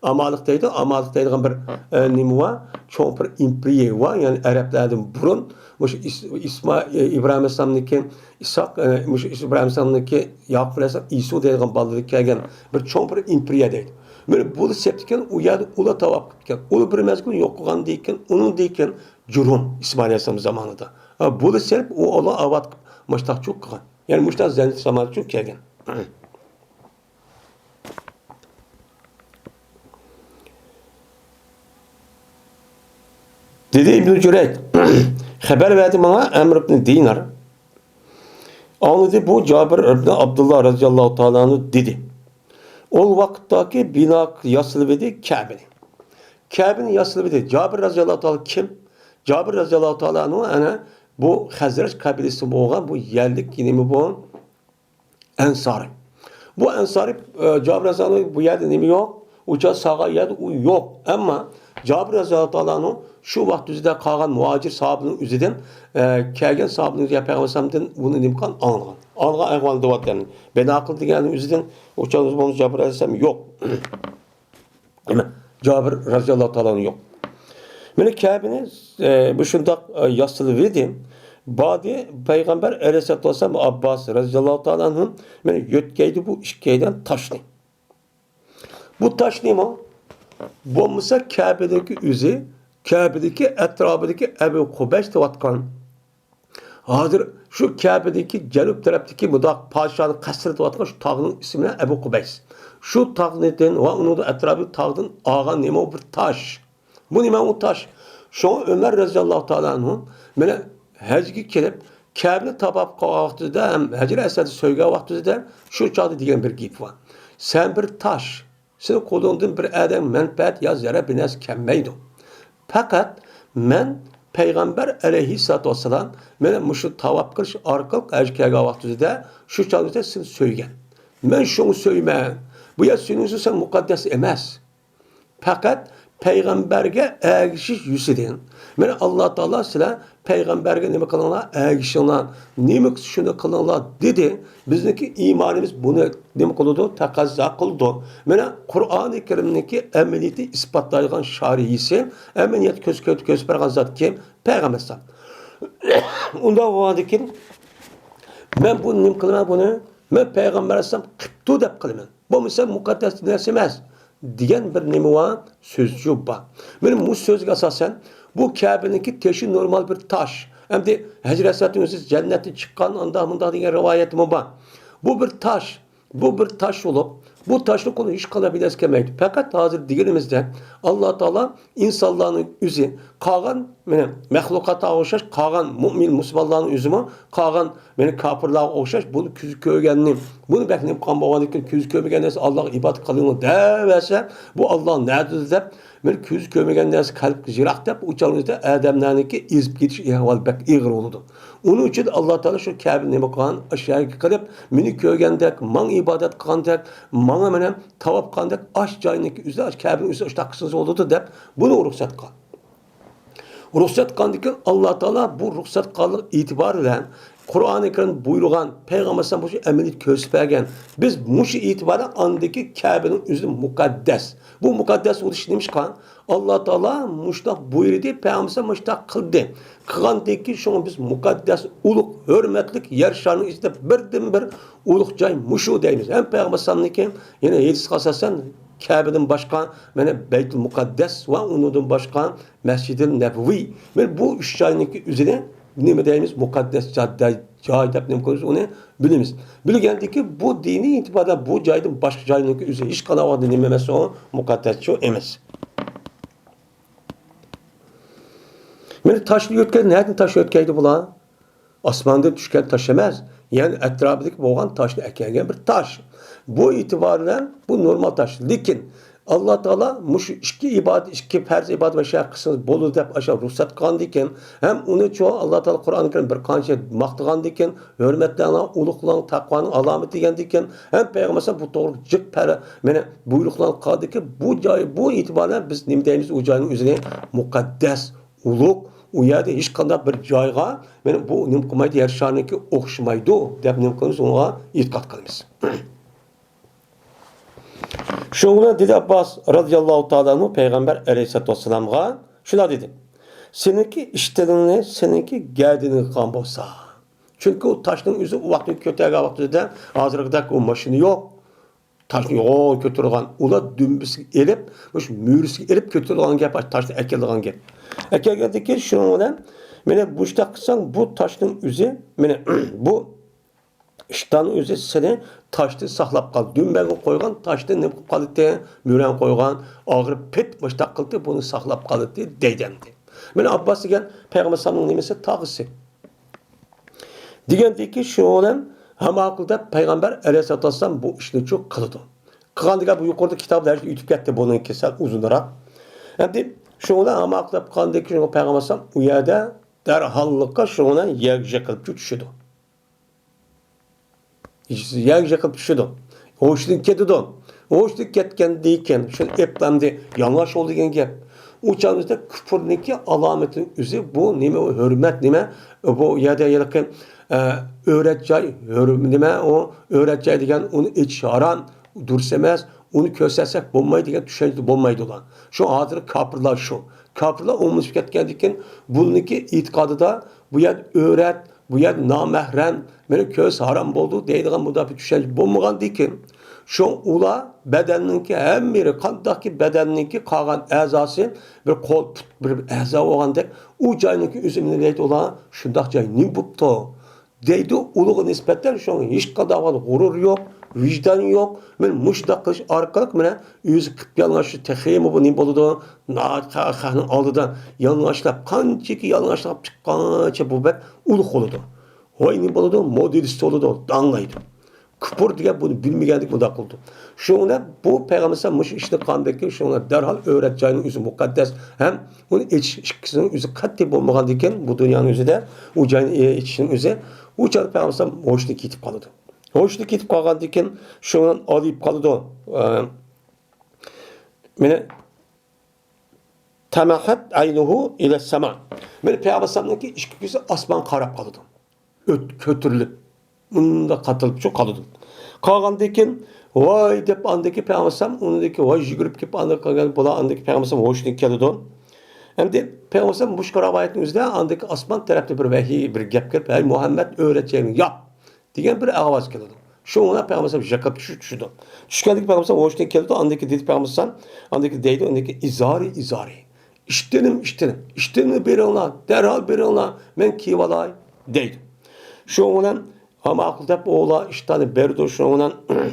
ئامالىق دەيدۇ، ئامالىق دەيدىغان بىر، ئە، نېمە بار، چوڭ بىر ئىمپېرىيە بار، يەنى ئەرەبلەردىن بۇرۇن مۇشۇ ئىس-، ئىسما-، ئە، ئىبراھىم ئەلەيھىسسالامنىڭكى ئىسھاق، ئە، مۇشۇ ئىس-، ئىبراھىم ئەلەيھىسسالامنىڭكى ياقۇپ ئەلەيھىسسالام، ئىسۇ دەيدىغان بالىلىرى كەلگەن بىر چوڭ بىر ئىمپېرىيە دەيدۇ. مانا بۇلار سېلىپتىكەن، ئۇ يەردە ئۇلار تاۋاپ قىپتىكەن. ئۇلار بىر مەزگىل يوق قىلغاندىن كېيىن، ئۇنىڭدىن كېيىن جۇرھۇم، ئىسمائىل ئەلەيھىسسالام زامانىدا، ئە، بۇلار سېلىپ، ئۇ، ئۇلار ئاۋات قىلىپ مۇشۇنداق چوغ قىلغان. يەنى مۇشۇنداق زەنجىر زامانىدا چوغ كەلگەن. دېدى ئىبنى جۇرەيج، خەۋەر بەردى ماڭا ئەمر ئىبنى دىنار. ئاڭلىدى بۇ جابىر ئىبنى ئابدۇللا رەزىياللاھۇ تائالا ئەنھۇ دېدى. ئۇ ۋاقىتتاكى بىنا ياسىلىۋىدى كەبىنى. كەبىنى ياسىلىۋىدى. جابىر رەزىياللاھۇ تائالا كىم؟ جابىر رەزىياللاھۇ تائالا ئەنھۇ ئەنە بۇ خەزرەج قەبىلىسى بولغان بۇ يەرلىك نېمە بۇ؟ ئەنسارى. بۇ ئەنسارى، ئە، جابىر رەزىياللاھۇ بۇ يەردە نېمە يوق؟ ئۇ چاغ سالغان يەردە ئۇ يوق. ئەمما جابىر رەزىياللاھۇ تائالا ئەنھۇ شۇ ۋاقىت ئۆزىدە قالغان مۇھاجىر ساھابىنىڭ ئۆزىدىن، ئە، كەلگەن ساھابىنىڭ ئۆزى پەيغەمبەر ئەلەيھىسسالامدىن بۇنى نېمە قىلغان؟ ئاڭلىغان. ئاڭلىغان ئەھۋالدا دەۋاتىمەن. بىنا قىل دېگەن ئۆزىدىن ئۇ چاغ جابىر ئەلەيھىسسالام يوق. جابىر رەزىياللاھۇ تائالا ئەنھۇ يوق. مانا كەبىنى، ئە، مۇشۇنداق، ئە، ياسىلىۋىدى. باردى پەيغەمبەر ئەلەيھىسسالاتۇ ۋەسسالام ئابباس رەزىياللاھۇ تائالا ئەنھۇ مانا يۆتكەيدى بۇ ئىككىيلەن تاشنى. بۇ تاش نېمە؟ بولمىسا كەبىنىڭكى ئۆزى، كەبىنىڭكى ئەتراپىدىكى ئەبۇ قۇبەيس دەۋاتقان. ھازىر شۇ كەبىدىكى جەنۇب تەرەپتىكى مۇنداق پادىشاھنىڭ قەسرى دەۋاتقان شۇ تاغنىڭ ئىسمى ئەبۇ قۇبەيس. شۇ تاغدىن ۋە ئۇنىڭ ئەتراپى تاغدىن ئالغان نېمە بىر تاش. بۇ نېمە ئۇ تاش؟ شۇڭا ئۆمەر رەزىياللاھۇ تائالا ئەنھۇ مانا ھەجگە كېلىپ، كەبىنى تاۋاپ قىلغان ۋاقتىدا ھەم ھەجەر ئەسۋەدنى سۆيگەن ۋاقتىدا شۇ چاغدا دېگەن بىر گېپى بار. سەن بىر تاش. سېنىڭ قولۇڭدىن بىر ئادەم مەنپەئەت يا زەرەر بىر نەرسە كەلمەيدۇ. پەقەت مەن پەيغەمبەر ئەلەيھىسسالاتۇ ۋەسسالام مانا مۇشۇ تاۋاپ قىلىش ئارقىلىق ھەجگە كەلگەن ۋاقتىدا شۇ چاغدا سېنى سۆيگەن. مەن شۇڭا سۆيىمەن. بۇ يەر سېنىڭ ئۈچۈن سەن مۇقەددەس ئەمەس. پەقەت پەيغەمبەرگە ئەگىشىش يۈزىدىن. مانا ئاللا تائالا سىلەر پەيغەمبەرگە نېمە قىلىڭلار؟ ئەگىشىڭلار. نېمە قىلسا شۇنى قىلىڭلار دېدى. بىزنىڭكى ئىمانىمىز بۇنى نېمە قىلىدۇ؟ تەقەززا قىلىدۇ. مانا قۇرئانى كەرىمنىڭكى ئەمەلىيىتى ئىسپاتلايدىغان شارىھىسى، ئەمەلىيەتتە كۆز، كۆز، كۆرسىتىپ بەرگەن زات كىم؟ پەيغەمبەر ئەلەيھىسسالام. ئۇنداق بولغاندىكىن مەن بۇنى نېمە قىلىمەن؟ بۇنى مەن پەيغەمبەر ئەلەيھىسسالام قىپتۇ دەپ قىلىمەن. بولمىسا مۇقەددەس نەرسە ئەمەس دېگەن بىر نېمە بار، سۆزچۇ بار. مانا مۇشۇ سۆزگە ئاساسەن، بۇ كەبىنىڭكى تېشى نورمال بىر تاش. ئەمدى ھەجەر ئەسۋەدنىڭ ئۆزى جەننەتتىن چىققان، ئانداق مۇنداق دېگەن رىۋايەتمۇ بار. بۇ بىر تاش. بۇ بىر تاش بولۇپ، بۇ تاشنى قولى ھېچقانداق بىر نەرسە كەلمەيدۇ. پەقەت ھازىر دېگىنىمىزدەك، ئاللا تائالا ئىنسانلارنىڭ ئۆزى قالغان، مانا، مەخلۇقاتقا ئوخشاش، قالغان مۇئمىن مۇسۇلمانلارنىڭ ئۆزىمۇ قالغان، مانا، كاپىرلارغا ئوخشاش بۇنى كۆزى كۆرگەننى، بۇنى بەك نېمە قىلغان بولغاندىكىن، كۆزى كۆرمىگەن نەرسە ئاللاغا ئىبادەت قىلىڭلار دەۋەرسە، بۇ ئاللا نەدىدۇ دەپ، مانا، كۆزى كۆرمىگەن نەرسە قەلبكە يىراق دەپ، ئۇ چاغنىڭ ئۆزىدە ئادەملەرنىڭكى ئېزىپ كېتىش ئەھۋالى بەك ئېغىر بولىدۇ. ئۇنىڭ ئۈچۈن ئاللا تائالا شۇ كەبىنى نېمە قىلغان، ئاشۇ يەرگە قىلىپ، مېنى كۆرگەندەك، ماڭا ئىبادەت قىلغاندەك، ماڭا مانا تاۋاپ قىلغاندەك، ئاشۇ جاينىڭكى ئۆزىدە، ئاشۇ كەبىنىڭ ئۆزىدە ئاشۇنداق قىلسىڭىز بولىدۇ دەپ، بۇنى رۇخسەت قىلغان. رۇخسەت قىلغاندىكىن، ئاللا تائالا بۇ رۇخسەت قىلغانلىق ئېتىبارى بىلەن قۇرئانى كەرىم بۇيرۇغان، پەيغەمبەر ئەلەيھىسسالام مۇشۇ ئەمەلىيەتنى كۆرسىتىپ بەرگەن. بىز مۇشۇ ئېتىباردا ئاندىكى كەبىنىڭ ئۆزى مۇقەددەس. بۇ مۇقەددەس بولۇشى نېمىشقا؟ ئاللا تائالا مۇشۇنداق بۇيرۇدى، پەيغەمبەر ئەلەيھىسسالام مۇشۇنداق قىلدى. قىلغاندىكىن، شۇڭا بىز مۇقەددەس، ئۇلۇغ، ھۆرمەتلىك يەر شارنىڭ ئىچىدە بىردىنبىر ئۇلۇغ جاي مۇشۇ دەيمىز. ھەم پەيغەمبەر ئەلەيھىسسالامنىڭكى يەنە ھەدىسكە ئاساسەن، كەبىدىن باشقا، مانا، بەيتۇل مۇقەددەس ۋە ئۇنىڭدىن باشقا مەسجىدىل نەبىۋى. مانا بۇ ئۈچ جاينىڭكى ئۆزىنى نېمە دەيمىز؟ مۇقەددەس جا-، دە-، جاي دەپ نېمە قىلىمىز؟ ئۇنى بىلىمىز. بىلگەندىكىن، بۇ دىنىي ئېتىباردا بۇ جايدىن باشقا جاينىڭكى ئۆزى ھېچقانداق ۋاقىتتا نېمە ئەمەس، ئۇ مۇقەددەسچۇ ئەمەس. مانا تاشنى يۆتكەيدۇ، نەدىن تاش يۆتكەيدۇ بۇلار؟ ئاسماندىن چۈشكەن تاش ئەمەس، يەنى ئەتراپىدىكى بولغان تاشنى ئەكەلگەن بىر تاش. بۇ ئېتىبار بىلەن بۇ نورمال تاش. لېكىن ئاللا تائالا مۇشۇ ئىككى ئىبادەت، ئىككى پەرز ئىبادەت ۋە شەرت قىلسىڭىز بولىدۇ دەپ ئاشۇ رۇخسەت قىلغاندىكىن، ھەم ئۇنى چوڭ ئاللا تائالا قۇرئان كەرىم بىر قانچە ماختىغاندىكىن، ھۆرمەتلەڭلار، ئۇلۇغلاڭ، تەقۋانىڭ ئالامىتى دېگەندىكىن، ھەم پەيغەمبەر ئەلەيھىسسالام بۇ توغرا جىق پەر-، مانا بۇيرۇقلارنى قىلغاندىكىن، بۇ جاي، بۇ ئېتىبار بىلەن بىز نېمە دەيمىز؟ ئۇ جاينىڭ ئۆزىنى مۇقەددەس، ئۇلۇغ، ئۇ يەردە ھېچقانداق بىر جايغا، مانا بۇ نېمە قىلمايدۇ، يەر شارىنىڭكى ئوخشىمايدۇ دەپ نېمە قىلىمىز، ئۇنىڭغا ئېتىقاد قىلىمىز. شۇنىڭ بىلەن دېدى ئابباس رازىياللاھۇ تائالا ئەنھۇ پەيغەمبەر ئەلەيھىسسالاتۇ ۋەسسالامغا شۇنداق دېدى: سېنىڭكى ئىشتىنىڭنى سېنىڭكى گەدىنىڭگە قىلغان بولسا. چۈنكى ئۇ تاشنىڭ ئۆزى ئۇ ۋاقىتتا كۆتەرگەن ۋاقتىدا ھازىرقىدەك ئۇ ماشىنا يوق. تاشنى يوغان كۆتۈرىدىغان، ئۇلار دۈمبىسىگە ئېلىپ، مۇشۇ مۈرىسىگە ئېلىپ كۆتۈرىدىغان گەپ، ئاشۇ تاشنى ئەكېلىدىغان گەپ. ئەكەلگەندىن كېيىن شۇنىڭ بىلەن مانا مۇشۇنداق قىلساڭ، بۇ تاشنىڭ ئۆزى، مانا بۇ ئىشتاننىڭ ئۆزى سېنى تاشتىن ساقلاپ قالدى. دۈمبەڭگە قويغان تاشتىن نېمە قىلىپ قالدى؟ مۈرەڭ قويغان، ئاغرىپ پىت مۇشۇنداق قىلدى، بۇنى ساقلاپ قالدى دەيدۇ ئەمدى. مانا ئابباس دېگەن پەيغەمبەر ئەلەيھىسسالامنىڭ نېمىسى؟ تاغىسى. دېگەندىكىن شۇنىڭ بىلەن ھەم ئاقىل دەپ پەيغەمبەر ئەلەيھىسسالاتۇ ۋەسسالام بۇ ئىشنى چۇ قىلىدۇ. قىلغان دېگەن بۇ يۇقىرىدا كىتابدا ئۆتۈپ كەتتى، بۇنىڭكى سەل ئۇزۇنراق. ئەمدى شۇنىڭ بىلەن ھەم ئاقىل دەپ قىلغاندىكىن شۇ پەيغەمبەر ئەلەيھىسسالام ئۇ يەردە دەرھاللىققا شۇنىڭ بىلەن يەرگە يىقىلىپ چۈشىدۇ. يەرگە يىقىلىپ چۈشىدۇ. ھوشىدىن كېتىدۇ. ھوشىدىن كەتكەندىن كېيىن شۇنى ئېپلەمدى، يالىڭاچ بول دېگەن گەپ. ئۇ چاغدا كۇپۇرنىڭكى ئالامىتىنىڭ ئۆزى بۇ نېمە، ئۇ ھۆرمەت نېمە، بۇ يەردە ھېلىقى، ئە، ئۆرەت جاي، ھۆر-، نېمە، ئۇ ئۆرەت جاي دېگەن ئۇنى ئېچىش ھارام، دۇرۇس ئەمەس، ئۇنى كۆرسەتسەك بولمايدۇ دېگەن چۈشەنچىدە بولمايدۇ ئۇلار. شۇ ھازىر كاپىرلار شۇ. كاپىرلار ئومۇملىشىپ كەتكەندىن كېيىن بۇنىڭكى ئېتىقادىدا بۇ يەر ئۆرەت، بۇ يەر نامەھرەم، مېنى كۆرسە ھارام بولىدۇ دەيدىغان مۇنداق بىر چۈشەنچە بولمىغاندىكىن، شۇ ئۇلار بەدەننىڭكى ھەممە يېرى، قانداقكى بەدەننىڭكى قالغان ئەزاسى، بىر قول، پۇت، بىر ئەزا بولغاندەك، ئۇ جاينىڭكى ئۆزى نېمە دەيدۇ ئۇلار؟ شۇنداق جاي نېمە بوپتۇ؟ دەيدۇ، ئۇلۇغا نىسبەتەن شۇڭا ھېچقانداق غۇرۇر يوق، ۋىجدان يوق. مانا مۇشۇنداق قىلىش ئارقىلىق مانا ئۆزى قىپ يالىڭاچ تېخىمۇ بۇ نېمە بولىدۇ؟ ناھايىتى خەلقنىڭ ئالدىدا يالىڭاچلاپ، قانچىكى يالىڭاچلاپ چىققانچە بۇ بەك ئۇلۇغ بولىدۇ. ۋاي نېمە بولىدۇ؟ مودېلىست بولىدۇ، داڭلايدۇ. كۇپۇر دېگەن بۇنى بىلمىگەندىكىن بۇنداق قىلىدۇ. شۇڭا بۇ پەيغەمبەر مۇشۇ ئىشنى قىلغاندىكىن، شۇڭا دەرھال ئۆرەت جاينىڭ ئۆزى مۇقەددەس ھەم ئۇنى ئېچىش ئىككىسىنىڭ ئۆزى قەتئىي بولمىغاندىكىن، بۇ دۇنيانىڭ ئۆزىدە ئۇ جاينى ئېچىشنىڭ ئۆزى، ئۇ چاغدا پەيغەمبەر ھوشىدىن كېتىپ قالىدۇ. ھوشىدىن كېتىپ قالغاندىكىن شۇنى ئالايىپ قالىدۇ. ئە، مانا تەمەھەت ئەينۇھۇ ئىلەس سەما. مانا پەيغەمبەر ئەلەيھىسسالامنىڭكى ئىككى كۆزى ئاسمانغا قاراپ قالىدۇ. ئۆت-، كۆتۈرۈلۈپ، مۇنداق قاتىلىپچۇ قالىدۇ. قالغاندىن كېيىن، ۋاي دەپ ئاندىكى پەيغەمبەر ئەلەيھىسسالام ئۇنىڭدىكى ۋاي يۈگۈرۈپ كېلىپ، ئاندىكى قىلغان بۇلار ئاندىكى پەيغەمبەر ئەلەيھىسسالام ھوشىدىن كېلىدۇ. ئەمدى پەيغەمبەر ئەلەيھىسسالام مۇشۇ رىۋايەتنىڭ ئۆزىدە ئاندىكى ئاسمان تەرەپتىن بىر ۋەھىي، بىر گەپ كىرىپ، ھەي مۇھەممەد، ئۆرەت جايىڭنى ياپ دېگەن بىر ئاۋاز كېلىدۇ. شۇڭا پەيغەمبەر ئەلەيھىسسالام يىقىلىپ چۈشۈپ چۈشىدۇ. چۈشكەندىكى پەيغەمبەر ئەلەيھىسسالام ھوشىدىن كېلىدۇ، ئاندىن كېيىن دېدى پەيغەمبەر ئەلەيھىسسالام، ئاندىن كېيىن دەيدۇ، ئاندىن كېيىن ئىزارى، ئىزارى. ئىشتىنىم، ئىشتىنىم. ئىشتىنىمنى بېرىڭلار، دەرھال بېرىڭلار، مەن كىيىۋالاي، دەيدۇ. شۇنىڭ بىلەن، ھە، ماقۇل دەپ، ئۇلار ئىشتاننى بېرىدۇ. شۇنىڭ بىلەن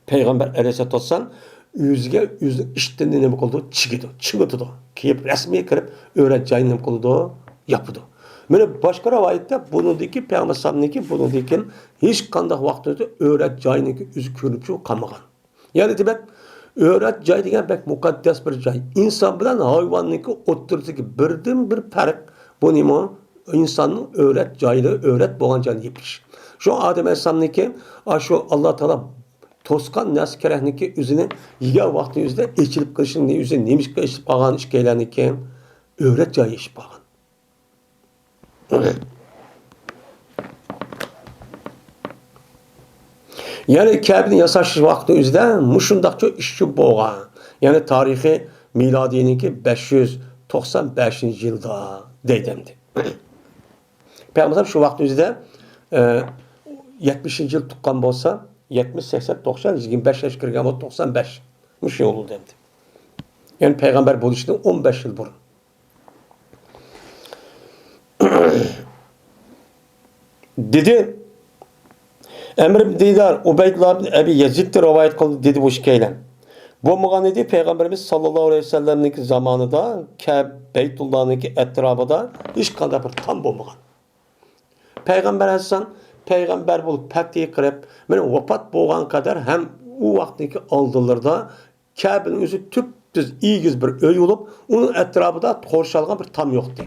پەيغەمبەر ئەلەيھىسسالاتۇ ۋەسسالام ئۆزىگە ئۆزىنىڭ ئىشتىنىنى نېمە قىلىدۇ؟ چىگىدۇ، چىڭىتىدۇ. كىيىپ، رەسمىي كىرىپ، ئۆرەت جايىنى نېمە قىلىدۇ؟ ياپىدۇ. مانا باشقا رىۋايەتتە بۇنىڭدىكى پەيغەمبەر ئەلەيھىسسالامنىڭكى بۇنىڭدىن كېيىن ھېچقانداق ۋاقتىدا ئۆرەت جايىنىڭكى ئۆزى كۆرۈنۈپ قالمىغان. يەنى دېمەك، ئۆرەت جاي دېگەن بەك مۇقەددەس بىر جاي. ئىنسان بىلەن ھايۋاننىڭكى ئوتتۇرىسىدىكى بىردىنبىر پەرق بۇ نېمە؟ ئىنساننىڭ ئۆرەت جايىدا، ئۆرەت بولغان جايدا يېپىش. شۇ ئادەم ئەلەيھىسسالامنىڭكى، ئاشۇ ئاللا تائالا توسقان نەرسە كېرەكنىكى ئۆزىنى يېگەن ۋاقتى ئۆزىدە ئېچىلىپ قېلىشىنى ئۆزى نېمىشقا ئېچىلىپ قالغان ئىككىيلەننىكى ئۆرەت جايى ئېچىلىپ قالغان. يەنى كەبىنى ياساش ۋاقتى ئۆزىدە مۇشۇنداقچە ئىش بولغان. يەنى تارىخى مىلادىينىڭكى بەش يۈز توقسان بەشىنچى يىلدا دەيدۇ ئەمدى. پەيغەمبەر شۇ ۋاقىت ئۆزىدە، ئە، يەتمىشىنچى يىل تۇغقان بولسا، يەتمىش، سەكسەن، توقسان، يىگىرمە بەش ياشقا كىرگەن بولسا، توقسان بەش. مۇشۇ يىل بولدى ئەمدى. يەنى پەيغەمبەر بولۇشتىن ئون بەش يىل بۇرۇن. دېدى، ئەمر ئىبن دىنار، ئۇبەيدۇللا ئىبن ئەبى يەزىدتىن رىۋايەت قىلدى، دېدى بۇ ئىككىيلەن. بولمىغان ئىدى، پەيغەمبىرىمىز ساللاللاھۇ ئەلەيھى ۋەسەللەمنىڭكى زامانىدا كە-، بەيتۇللانىڭكى ئەتراپىدا ھېچقانداق بىر تام بولمىغان. پەيغەمبەر ئەلەيھىسسالام پەيغەمبەر بولۇپ پەتھى قىلىپ، مانا ۋاپات بولغان قەدەر ھەم ئۇ ۋاقىتنىڭكى ئالدىلىرىدا كەبىنىڭ ئۆزى تۈپتۈز ئېگىز بىر ئۆي بولۇپ، ئۇنىڭ ئەتراپىدا قورشالغان بىر تام يوقتى.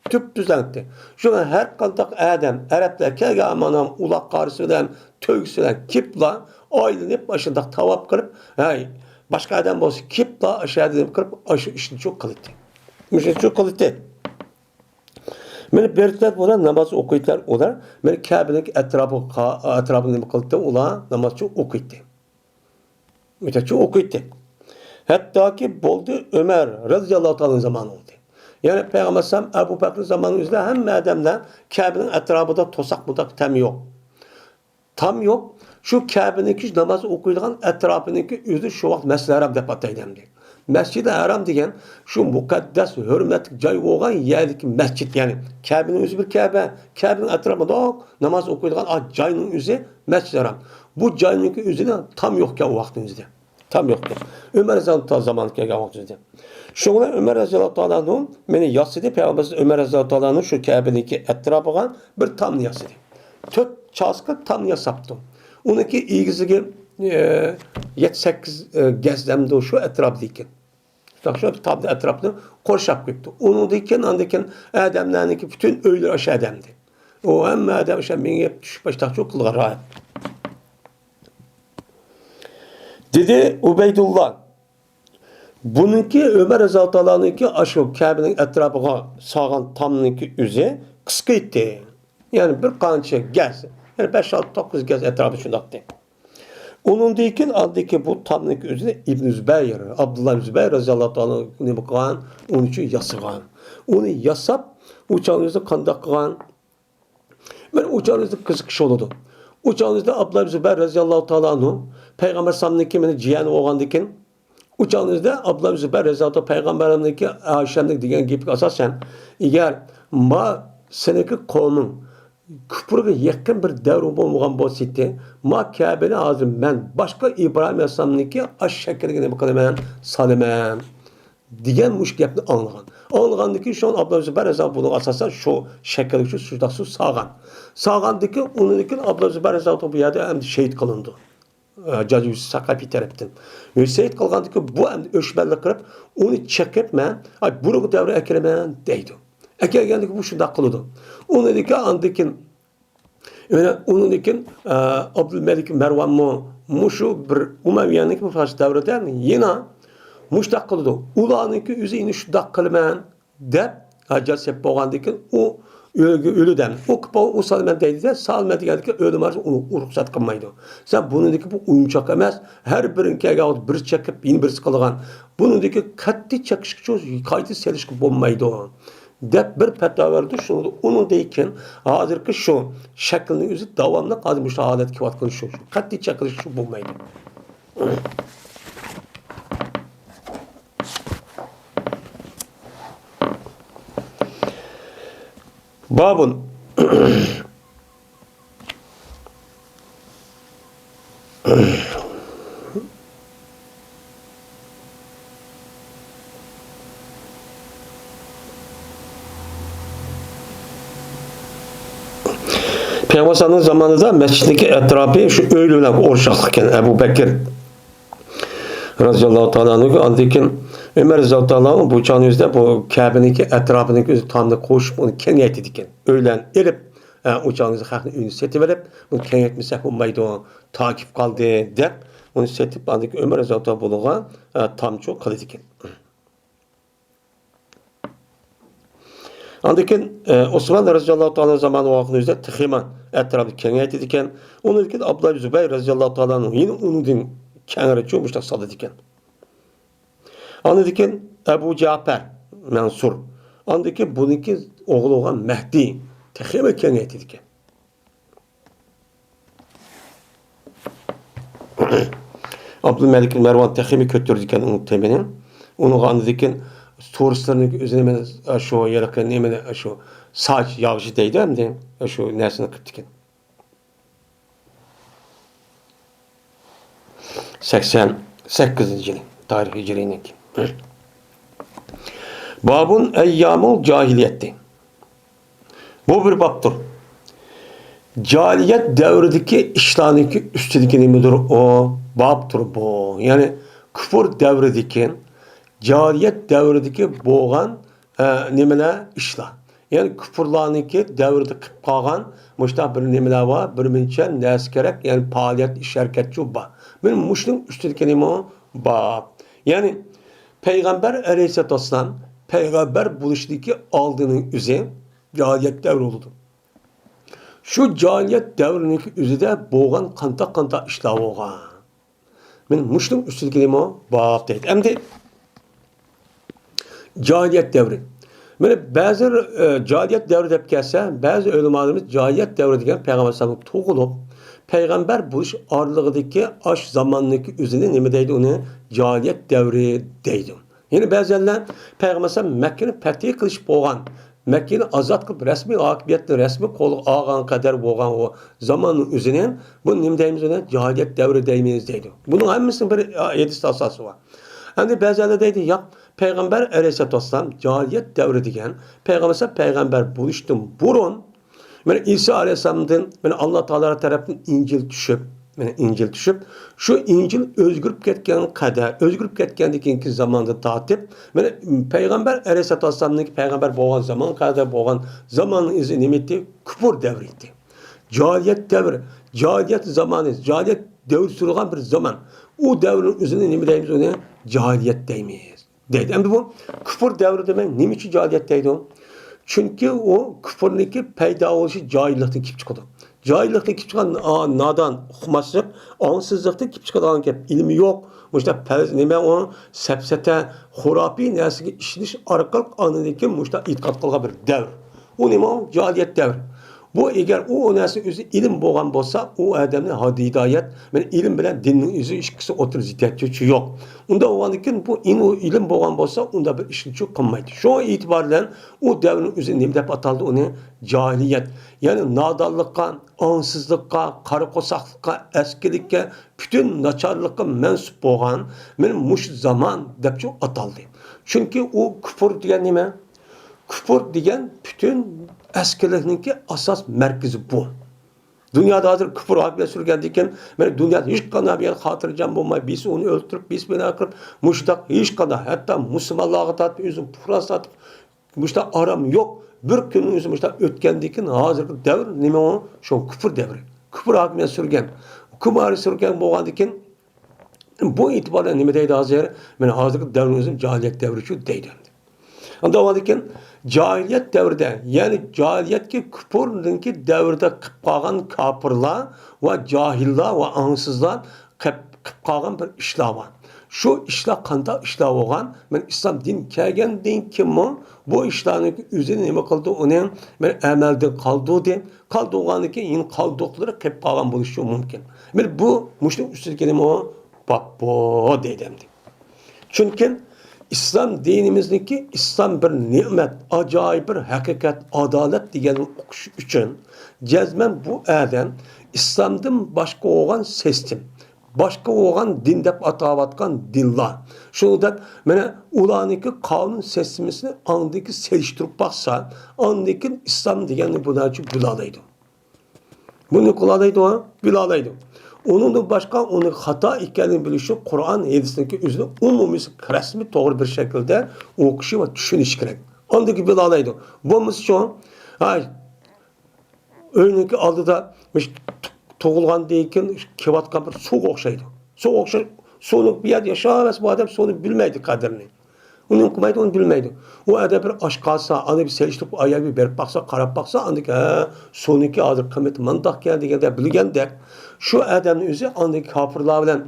تۈپتۈزلەنتى. شۇڭا ھەر قانداق ئادەم، ئەرەبلەر كەلگەن ئامانام ئۇلاق قارىسى بىلەن، تۆگىسى بىلەن كېپلا ئايلىنىپ، ئاشۇنداق تاۋاپ قىلىپ، ھەي، باشقا ئادەم بولسا كېپلا ئاشۇ يەردە نېمە قىلىپ، ئاشۇ ئىشنى شۇ قىلىتتى. مۇشۇنى شۇ قىلىتتى. مانا بىر تەرەپ ئۇلار ناماز ئوقۇيتتىلار، ئۇلار مانا كەبىنىڭ ئەتراپىغا، ئەتراپىنى نېمە قىلىتتى، ئۇلار ناماز شۇ ئوقۇيتتى. مۇشۇنچە ئوقۇيتتى. ھەتتاكى بولدى ئۆمەر رەزىياللاھۇ تائالا زامانى بولدى. يەنى پەيغەمبەر ئەلەيھىسسالام، ئەبۇ بەكرى زامانى ئۆزىدە ھەممە ئادەملەر كەبىنىڭ ئەتراپىدا توساق بۇنداق تام يوق. تام يوق. شۇ كەبىنىڭكى ناماز ئوقۇيدىغان ئەتراپىنىڭكى ئۆزى شۇ ۋاقىت مەسجىدى ھارام دەپ ئاتايدۇ ئەمدى. مەسجىدى ھارام دېگەن شۇ مۇقەددەس ھۆرمەتلىك جاي بولغان يەردىكى مەسچىت، يەنى كەبىنىڭ ئۆزى بىر كەبە، كەبىنىڭ ئەتراپىدا ناماز ئوقۇيدىغان ئا جاينىڭ ئۆزى مەسجىدى ھارام. بۇ جاينىڭكى ئۆزىدە تام يوقكەن ئۇ ۋاقىتنىڭ ئۆزىدە. تام يوقكەن. ئۆمەر رەزىياللاھۇ تائالا زامانىغا كەلگەن ۋاقىت ئۆزىدە. شۇنىڭ بىلەن ئۆمەر رەزىياللاھۇ تائالا ئەنھۇ مېنى ياسىدى، پەيغەمبەر ئۆمەر رەزىياللاھۇ تائالا ئەنھۇ شۇ كەبىنىڭكى ئەتراپىغا بىر تامنى ياسىدى. تۆت چاسقا تامنى ياساپتۇ. ئۇنىڭكى ئېگىزلىكى، ئە، يەتتە سەككىز، ئە، گەز دەمدۇ شۇ ئەتراپىدا ئىكەن. شۇ تامنى ئەتراپىنى قورشاپ كېتىپتۇ. ئۇنىڭدىن كېيىن، ئاندىن كېيىن ئادەملەرنىڭكى پۈتۈن ئۆيلىرى ئاشۇ ئادەمدى. ئۇ ھەممە ئادەم ئاشۇ مېڭىپ چۈشۈپ باشلاقچۇ قىلغان رايەت. دېدى ئۇبەيدۇللا، بۇنىڭكى ئۆمەر رەزىياللاھۇ تائالانىڭكى ئاشۇ كەبىنىڭ ئەتراپىغا سالغان تامنىڭكى ئۆزى قىسقا ئىدى. يەنى بىر قانچە گەز، يەنى بەش، ئالتە، توققۇز گەز ئەتراپى شۇنداقتى. ئۇنىڭدىن كېيىن ئالدىكى بۇ تامنىڭكى ئۆزىنى ئىبن زۇبەير، ئابدۇللا ئىبن زۇبەير رەزىياللاھۇ تائالا نېمە قىلغان، ئۇنىڭ ئۈچۈن ياسىغان. ئۇنى ياساپ، ئۇ چاغنىڭ ئۆزىدە قانداق قىلغان؟ مانا ئۇ چاغنىڭ ئۆزىدە قىزىق ئىش بولىدۇ. ئۇ چاغنىڭ ئۆزىدە ئابدۇللا ئىبن زۇبەير رەزىياللاھۇ تائالا ئەنھۇ پەيغەمبەر ئەلەيھىسسالامنىڭكى مانا جىيەنى بولغاندىن كېيىن، ئۇ چاغنىڭ ئۆزىدە ئابدۇللا ئىبن زۇبەير رەزىياللاھۇ تائالا پەيغەمبەرنىڭكى ئائىشەمنىڭ دېگەن گېپىگە ئاساسەن، ئەگەر ما سېنىڭكى قومۇڭ كۇپرغا يېقىن بىر دەۋر بولمىغان بولسىدى، ما كەبىنى ھازىر مەن باشقا ئىبراھىم ئەلەيھىسسالامنىڭكى ئاش شەكلىگە نېمە قىلىمەن، سالىمەن دېگەن مۇشۇ گەپنى ئاڭلىغان. ئاڭلىغاندىن كېيىن شۇ ئابدۇللا ئىبن زۇبەير رەزىياللاھۇ بۇنىڭغا ئاساسەن شۇ شەكىلگە شۇ شۇنداق سۇ سالغان. سالغاندىن كېيىن ئۇنىڭدىن كېيىن ئابدۇللا ئىبن زۇبەير رەزىياللاھۇ بۇ يەردە ئەمدى شېھىت قىلىنىدۇ. ئە، جاجۇ سەقەپى تەرەپتىن. ۋە شېھىت قىلغاندىن كېيىن بۇ ئەمدى ئۆچمەنلىك قىلىپ، ئۇنى چېقىپ مەن، ئاي، بۇرۇنقى دەۋرگە ئەكىرىمەن دەيدۇ. ئەكەلگەندىن كېيىن بۇ شۇنداق قىلىدۇ. ئۇنىڭدىن كېيىن ئاندىن كېيىن، ئۇنىڭدىن كېيىن، ئە، ئابدۇلمەلىك مەرۋانمۇ مۇشۇ بىر ئۇمەۋىيەنىڭكى بىر دەۋرىدە يەنە مۇشۇنداق قىلىدۇ. ئۇلارنىڭكى ئۆزى يەنە شۇنداق قىلىمەن دەپ، ھاجەت سەپ بولغاندىن كېيىن ئۇ ئۆلگە ئۆلىدە ئۇ قىپا ئۇ سالىمەن دەيدىدە، سالىمەن دېگەندىكى ئۆلىمارسا ئۇنى رۇخسەت قىلمايدۇ. سەن بۇنىڭدىكى بۇ ئويۇنچاق ئەمەس، ھەر بىرىنى كەلگەن ۋاقىت بىر چېقىپ، يەنە بىرسى قىلىدىغان. بۇنىڭدىكى قەتئىي چېقىشقىچۇ قايتا سېلىشقا بولمايدۇ. دەپ بىر پەتىۋا بەردى. شۇنىڭدا ئۇنىڭدىن كېيىن ھازىرقى شۇ شەكىلنىڭ ئۆزى داۋاملىق ھازىر مۇشۇ ھالەتكە كېلىۋاتقىنى شۇ. شۇ قەتئىي چېقىلىش شۇ بولمايدۇ. بابۇن. پەيغەمبەر ئەلەيھىسسالامنىڭ زامانىدا مەسچىتنىڭكى ئەتراپى شۇ ئۆيلەر بىلەن ئورشاقلىق ئىكەن. ئەبۇ بەكرى رەزىياللاھۇ تائالا ئەنھۇ، ئاندىن كېيىن ئۆمەر رەزىياللاھۇ تائالا ئەنھۇ بۇ چاغنىڭ ئۆزىدە بۇ كەبىنىڭكى ئەتراپىنىڭكى ئۆزى تامنى قوشۇپ، ئۇنى كېڭەيتىدىكەن. ئۆيلەرنى ئېلىپ، ئە، ئۇ چاغنىڭ ئۆزى خەقنىڭ ئۆيىنى سېتىۋېلىپ، بۇنى كېڭەيتمىسەك بولمايدۇ، تاكىپ قالدى، دەپ ئۇنى سېتىپ، ئاندىن كېيىن ئۆمەر رەزىياللاھۇ تائالا بۇنىڭغا، ئە، تامچۇ قىلىدىكەن. ئاندىن كېيىن، ئە، ئوسمان رەزىياللاھۇ تائالا زامانى ۋاقتىنىڭ ئۆزىدە تېخىمۇ ئەتراپنى كېڭەيتىدىكەن. ئۇنىڭدىن كېيىن ئابدۇللا ئىبن زۇبەير رەزىياللاھۇ تائالا ئەنھۇ يەنە ئۇنىڭدىن كەڭرىچە مۇشۇنداق سالىدىكەن. ئاندىن كېيىن ئەبۇ جەپەر مەنسۇر. ئاندىن كېيىن بۇنىڭكى ئوغلى بولغان مەھدى تېخىمۇ كېڭەيتىدىكەن. ئابدۇلمەلىك مەرۋان تېخىمۇ كۆتۈرىدىكەن ئۇنىڭ تېمىنى. ئۇنىڭغا ئاندىن كېيىن تۇرۇسلارنىڭ ئۆزىنى مانا شۇ ھېلىقى نېمىنى، شۇ ساچ ياغىچى دەيدۇ ئەمدى، شۇ نەرسىنى قىپتىكەن. سەكسەن سەككىزىنچى يىلى، تارىخ ھىجرىينىڭكى. بابۇن ئەييامۇل جاھىلىيەتتى. بۇ بىر بابتۇر. جاھىلىيەت دەۋرىدىكى ئىشلارنىڭكى ئۈستىدىكى نېمىدۇر ئۇ؟ بابتۇر بۇ. يەنى كۇفۇر دەۋرىدىكى، جاھىلىيەت دەۋرىدىكى بولغان، ئە، نېمىلەر، ئىشلار. يەنى كۇفۇرلارنىڭكى دەۋرىدە قىلىپ قالغان مۇشۇنداق بىر نېمىلەر بار، بىر مۇنچە نەرسە كېرەك، يەنى پائالىيەت، ئىش ھەرىكەتچۇ بار. مانا مۇشۇنىڭ ئۈستىدىكى نېمە ئۇ؟ باب. يەنى پەيغەمبەر ئەلەيھىسسالاتۇ ۋەسسالام پەيغەمبەر بولۇشىدىكى ئالدىنىڭ ئۆزى جاھىلىيەت دەۋرى بولىدۇ. شۇ جاھىلىيەت دەۋرىنىڭكى ئۆزىدە بولغان قانداق قانداق ئىشلار بولغان. مانا مۇشۇنىڭ ئۈستىدىكى نېمە باب دەيدۇ. ئەمدى جاھىلىيەت دەۋرى. مانا بەزى، ئە، جاھىلىيەت دەۋرى دەپ كەلسە، بەزى ئۆلىمالىرىمىز جاھىلىيەت دەۋرى دېگەن پەيغەمبەر ئەلەيھىسسالام تۇغۇلۇپ، پەيغەمبەر بولۇش ئارىلىقىدىكى ئاش زاماننىڭكى ئۆزىنى نېمە دەيدۇ، ئۇنى جاھىلىيەت دەۋرى دەيدۇ. يەنە بەزىلەر پەيغەمبەر ئەلەيھىسسالام مەككىنى پەتھى قىلىش بولغان، مەككىنى ئازاد قىلىپ، رەسمىي ھاكىمىيەتنى رەسمىي قولغا ئالغان قەدەر بولغان ئۇ زاماننىڭ ئۆزىنى، بۇ نېمە دەيمىز ئۇنى؟ جاھىلىيەت دەۋرى دەيمىز دەيدۇ. بۇنىڭ ھەممىسىنىڭ بىر ھەدىستە ئاساسى بار. ئەمدى بەزىلەر دەيدۇ، ياق، پەيغەمبەر ئەلەيھىسسالاتۇ ۋەسسالام جاھىلىيەت دەۋرى دېگەن پەيغەمبەر، پەيغەمبەر بولۇشتىن بۇرۇن، مانا ئىسا ئەلەيھىسسالامدىن، مانا ئاللا تائالا تەرەپتىن ئىنجىل چۈشۈپ، مانا ئىنجىل چۈشۈپ، شۇ ئىنجىل ئۆزگىرىپ كەتكەن قەدەر، ئۆزگىرىپ كەتكەندىن كېيىنكى زاماندىن تارتىپ، مانا پەيغەمبەر ئەلەيھىسسالاتۇ ۋەسسالامنىڭكى پەيغەمبەر بولغان زامانغا قەدەر بولغان زاماننىڭ ئىزى نېمە ئىدى؟ كۇپۇر دەۋرى ئىدى. جاھىلىيەت دەۋرى، جاھىلىيەت زامانى، جاھىلىيەت دەۋرى سۈرگەن بىر زامان. ئۇ دەۋرنىڭ ئۆزىنى نېمە دەيمىز ئۇنى؟ جاھىلىيەت دەيمىز. دەيدۇ. ئەمدى بۇ كۇپۇر دەۋرى دېمەي، نېمە ئۈچۈن جاھىلىيەت دەيدۇ؟ چۈنكى ئۇ كۇپۇرنىڭكى پەيدا بولۇشى جاھىللىقتىن كېلىپ چىقىدۇ. جاھىللىقتىن كېلىپ چىققان، ئا، نادان، ئۇقماسلىق، ئاڭسىزلىقتىن كېلىپ چىقىدىغان گەپ. ئىلمى يوق، مۇشۇنداق پەز-، نېمە ئۇ، سەپسەتە، خۇراپىي نەرسىگە ئىشىنىش ئارقىلىق ئاندىن كېيىن مۇشۇنداق ئېتىقاد قىلغان بىر دەۋر. ئۇ نېمە ئۇ؟ جاھىلىيەت دەۋرى. بۇ ئەگەر ئۇ، ئۇ نەرسە ئۆزى ئىلىم بولغان بولسا، ئۇ ئادەمنى ھايدايدۇ ھىدايەت. مانا ئىلىم بىلەن دىننىڭ ئۆزى ئىككىسى ئوتتۇرىسىدا زىددىيەتچى يوق. ئۇنداق بولغاندىن كېيىن بۇ ئىن-، ئۇ ئىلىم بولغان بولسا، ئۇنداق بىر ئىشنى چۈ قىلمايدۇ. شۇ ئېتىبار بىلەن ئۇ دەۋرنىڭ ئۆزى نېمە دەپ ئاتالدى ئۇنى؟ جاھىلىيەت. يەنى نادانلىققا، ئاڭسىزلىققا، قارا قورساقلىققا، ئەسكىلىككە، پۈتۈن ناچارلىققا مەنسۇپ بولغان مانا مۇشۇ زامان دەپچۇ ئاتالدى. چۈنكى ئۇ كۇپۇر دېگەن نېمە؟ كۇپۇر دېگەن پۈتۈن ئەسكىلىكنىڭكى ئاساس مەركىزى بۇ. دۇنيادا ھازىر كۇپۇر ھاكىمىيەت سۈرگەندىن كېيىن، مانا دۇنيادا ھېچقانداق بىر يەردە خاتىرجەم بولماي، بىرسى ئۇنى ئۆلتۈرۈپ، بىرسى بۇنى قىلىپ، مۇشۇنداق ھېچقانداق، ھەتتا مۇسۇلمانلارغا تارتىپ، ئۆزىنى پۇقراسىغا تارتىپ، مۇشۇنداق ئارام يوق. بىر كۈننىڭ ئۆزى مۇشۇنداق ئۆتكەندىن كېيىن، ھازىرقى دەۋر نېمە ئۇ؟ شۇ كۇپۇر دەۋرى. كۇپۇر ھاكىمىيەت سۈرگەن. كۇپۇر سۈرگەن بولغاندىن كېيىن، بۇ ئېتىبار بىلەن نېمە دەيدۇ ھازىر؟ مانا ھازىرقى دەۋرنىڭ ئۆزىنى جاھىلىيەت دەۋرى شۇ دەيدۇ. ئاندىن كېيىن جاھىلىيەت دەۋرىدە، يەنى جاھىلىيەتكى كۇپۇرنىڭكى دەۋرىدە قىلىپ قالغان كاپىرلار ۋە جاھىللار ۋە ئاڭسىزلار قىلىپ، قىلىپ قالغان بىر ئىشلار بار. شۇ ئىشلار قانداق ئىشلار بولغان؟ مانا ئىسلام دىن كەلگەندىن كېيىنمۇ بۇ ئىشلارنىڭ ئۆزىنى نېمە قىلدى؟ ئۇنى مانا ئەمەلدىن قالدۇردى. قالدۇرغاندىن كېيىن يەنە قالدۇقلىرى قېلىپ قالغان بولۇشى مۇمكىن. مانا بۇ مۇشۇنىڭ ئۈستىدىكى نېمە ئۇ؟ باب بۇ دەيدۇ ئەمدى. چۈنكى ئىسلام دىنىمىزنىڭكى، ئىسلام بىر نېمەت، ئاجايىپ بىر ھەقىقەت، ئادالەت دېگەننى ئۇقۇش ئۈچۈن جەزمەن بۇ ئادەم ئىسلامدىن باشقا بولغان سىستېم، باشقا بولغان دىن دەپ ئاتاۋاتقان دىنلار، شۇنىڭدەك مانا ئۇلارنىڭكى قانۇن سىستېمىسىنى ئاندىكى سېلىشتۇرۇپ باقسا، ئاندىكىن ئىسلام دېگەننى بۇنىڭچە بىلالايدۇ. بۇنى قىلالايدۇ، بىلالايدۇ. ئۇنىڭدىن باشقا ئۇنىڭ خاتا ئىكەنلىكىنى بىلىش ئۈچۈن قۇرئان ھەدىسنىڭكى ئۆزىنى ئومۇمىي رەسمىي توغرا بىر شەكىلدە ئوقۇشى ۋە چۈشىنىشى كېرەك. ئاندىن كېيىن بىلالايدۇ. بولمىسىچۇ، ھە، ئۆينىڭكى ئالدىدا مۇشۇ تۇغۇلغاندىن كېيىن كېلىۋاتقان بىر سۇغا ئوخشايدۇ. سۇغا ئوخشاش، سۇنىڭ بۇ يەردە ياشاۋەرسە بۇ ئادەم سۇنى بىلمەيدۇ قەدرىنى. ئۇنى ئوقۇمايدۇ، ئۇنى بىلمەيدۇ. ئۇ ئادەم بىر ئاچ قالسا، ئاندىن بىر سېلىشتۇرۇپ، ئاياغ بىر بېرىپ باقسا، قاراپ باقسا، ئاندىن كېيىن، ھە، سۇنىڭكى ھازىر قىممىتى مانداقكەن دېگەندەك بىلگەندەك، شۇ ئادەمنىڭ ئۆزى ئاندىن كاپىرلار بىلەن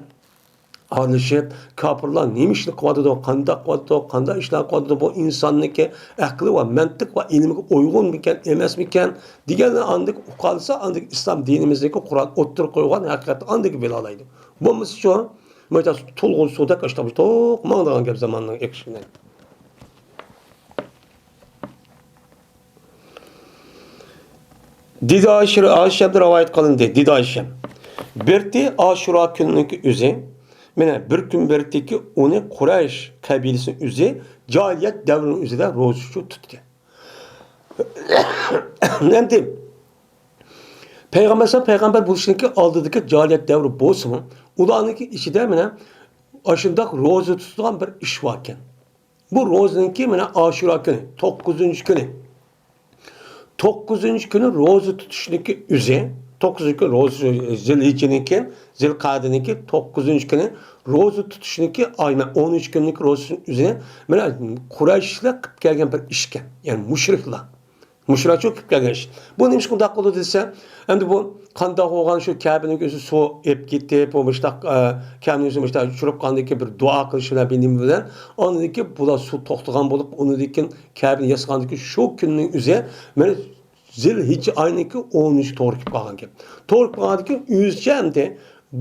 ئارىلىشىپ، كاپىرلار نېمە ئىشنى قىلىۋاتىدۇ، قانداق قىلىۋاتىدۇ، قانداق ئىشلار قىلىۋاتىدۇ، بۇ ئىنساننىڭكى ئەقلى ۋە مەنتىق ۋە ئىلمىگە ئۇيغۇنمىكەن، ئەمەسمىكەن دېگەننى ئاندىن ئۇقالسا، ئاندىن ئىسلام دىنىمىزدىكى قۇرئان ئوتتۇرىغا قويغان ھەقىقەتنى ئاندىن بىلالايدۇ. بولمىسىچۇ، مانا تولغان سۇدەك ئاشتاق توق ماڭىدىغان گەپ زاماننىڭ ئېقىشى بىلەن. دېدى ئاشۇرا، ئاشەمدە رىۋايەت قىلىندى، دېدى ئاشەم. بىرتى ئاشۇرا كۈنىنىڭكى ئۆزى، مانا بىر كۈن بىرتىكى ئۇنى قۇرەيش قەبىلىسىنىڭ ئۆزى جاھىلىيەت دەۋرىنىڭ ئۆزىدە روزىچۇ تۇتتى. ئەمدى پەيغەمبەر ئەلەيھىسسالام پەيغەمبەر بولۇشنىڭكى ئالدىدىكى جاھىلىيەت دەۋرى بولسىمۇ، ئۇلارنىڭكى ئىچىدە مانا ئاشۇنداق روزا تۇتىدىغان بىر ئىش باركەن. بۇ روزىنىڭكى مانا ئاشۇرا كۈنى، توققۇزىنچى كۈنى. توققۇزىنچى كۈنى روزا تۇتۇشنىڭكى ئۆزى، توققۇزىنچى كۈنى روزا، زىلھىججىنىڭكى، زىلقەدىنىڭكى توققۇزىنچى كۈنى روزا تۇتۇشنىڭكى ئايمەن ئون ئۈچ كۈنلۈك روزىنىڭ ئۆزىنى مانا قۇرەيشلەر قىلىپ كەلگەن بىر ئىشكەن. يەنى مۇشرىكلار. مۇشۇلارچۇ قىلىپ كەلگەن ئىش. بۇ نېمىشقا ئۇنداق قىلدى دېسە، ئەمدى بۇ قانداق بولغان شۇ كەبىنىڭ ئۆزى سۇ ئېلىپ كېتىپ، بۇ مۇشتاق، ئە، كەبىنىڭ ئۆزى مۇشتاق چۈشۈرۈپ قالغاندىن كېيىن بىر دۇئا قىلىش بىلەن، بىر نېمە بىلەن، ئاندىن كېيىن بۇلار سۇ توختىغان بولۇپ، ئۇنىڭدىن كېيىن كەبىنى ياسىغاندىن كېيىن شۇ كۈننىڭ ئۆزى مانا زىلھىججە ئاينىڭكى ئون ئۈچى توغرا كېلىپ قالغان گەپ. توغرا كېلىپ قالغاندىن كېيىن ئۆزىچە ئەمدى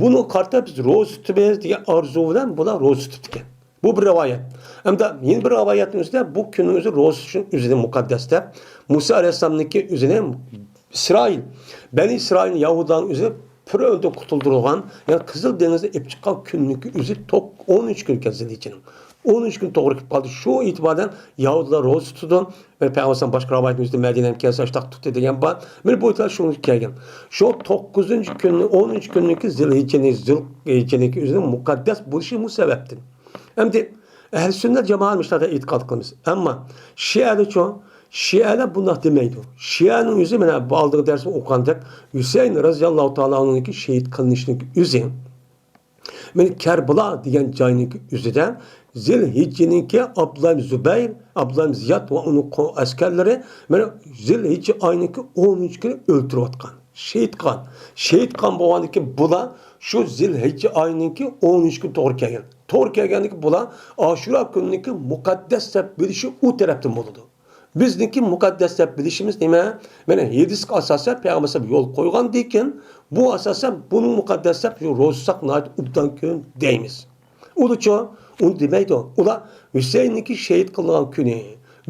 بۇنىڭغا قارىتا بىز روزا تۇتىمىز دېگەن ئارزۇ بىلەن بۇلار روزا تۇتىدىكەن. بۇ بىر رىۋايەت. ئەمدى يەنە بىر رىۋايەتنىڭ ئۆزىدە بۇ كۈننىڭ ئۆزى روزا تۇتۇشنىڭ ئۆزىنى مۇقەددەس دەپ، مۇسا ئەلەيھىسسالامنىڭكى ئۆزىنى ئىسرائىل، بەنى ئىسرائىل يەھۇدىلارنىڭ ئۆزى پىرئەۋندىن قۇتۇلدۇرۇلغان، يەنى قىزىل دېڭىزنى ئېلىپ چىققان كۈننىڭكى ئۆزى توق-، ئون ئۈچ كۈن ئىكەن زىلھىججىنىڭ. ئون ئۈچ كۈن توغرا كېلىپ قالدى. شۇ ئېتىبارەن يەھۇدىيلار روزا تۇتىدۇ. ۋە پەيغەمبەر باشقا رىۋايەتنىڭ ئۆزىدە مەدىنەگە كەلسە ئاشتاق تۇتتى دېگەن بار. مانا بۇ ئېتىبار شۇنىڭغا كەلگەن. شۇ توققۇزىنچى كۈننى، ئون ئۈچ كۈننىڭكى زىلھىججىنى، زىلھىججىنىڭكى ئۆزىنىڭ مۇقەددەس بولۇشى بۇ سەۋەبتىن. ئەمدى ئەھلى سۈننەت جامائەت مۇشۇنداق ئېتىقاد قىلىمىز. ئەمما شىئەلەرچۇ؟ شىئەلەر بۇنداق دېمەيدۇ. شىئەنىڭ ئۆزى مانا بۇ ئالدىنقى دەرستە ئوقۇغاندەك ھۈسەيىن رەزىياللاھۇ تائالا ئەنھۇنىڭكى شېھىت قىلىنىشىنىڭكى ئۆزى. مانا كەربىلا دېگەن جاينىڭكى ئۆزىدە زىلھىججىنىڭكى ئابدۇللا زۇبەير، ئابدۇللا زىياد ۋە ئۇنىڭ قو-، ئەسكەرلىرى مانا زىلھىججە ئاينىڭكى ئون ئۈچ كۈنى ئۆلتۈرۈۋاتقان، شېھىت قىلغان. شېھىت قىلغان بولغاندىكىن بۇلار شۇ زىلھىججە ئاينىڭكى ئون ئۈچ كۈنى توغرا كەلگەن. توغرا كەلگەندىكىن بۇلار ئاشۇرا كۈنىنىڭكى مۇقەددەس دەپ بىلىشى ئۇ تەرەپتىن بولىدۇ. بىزنىڭكى مۇقەددەس دەپ بىلىشىمىز نېمە؟ مانا ھەدىسكە ئاساسەن پەيغەمبەر يول قويغاندىكىن، بۇ ئاساسەن بۇنى مۇقەددەس دەپ روزا تۇتساق ناھايىتى ئوبدان كۈن دەيمىز. ئۇلارچۇ ئۇنى دېمەيدۇ. ئۇلار ھۈسەيىننىڭكى شېھىت قىلىنغان كۈنى.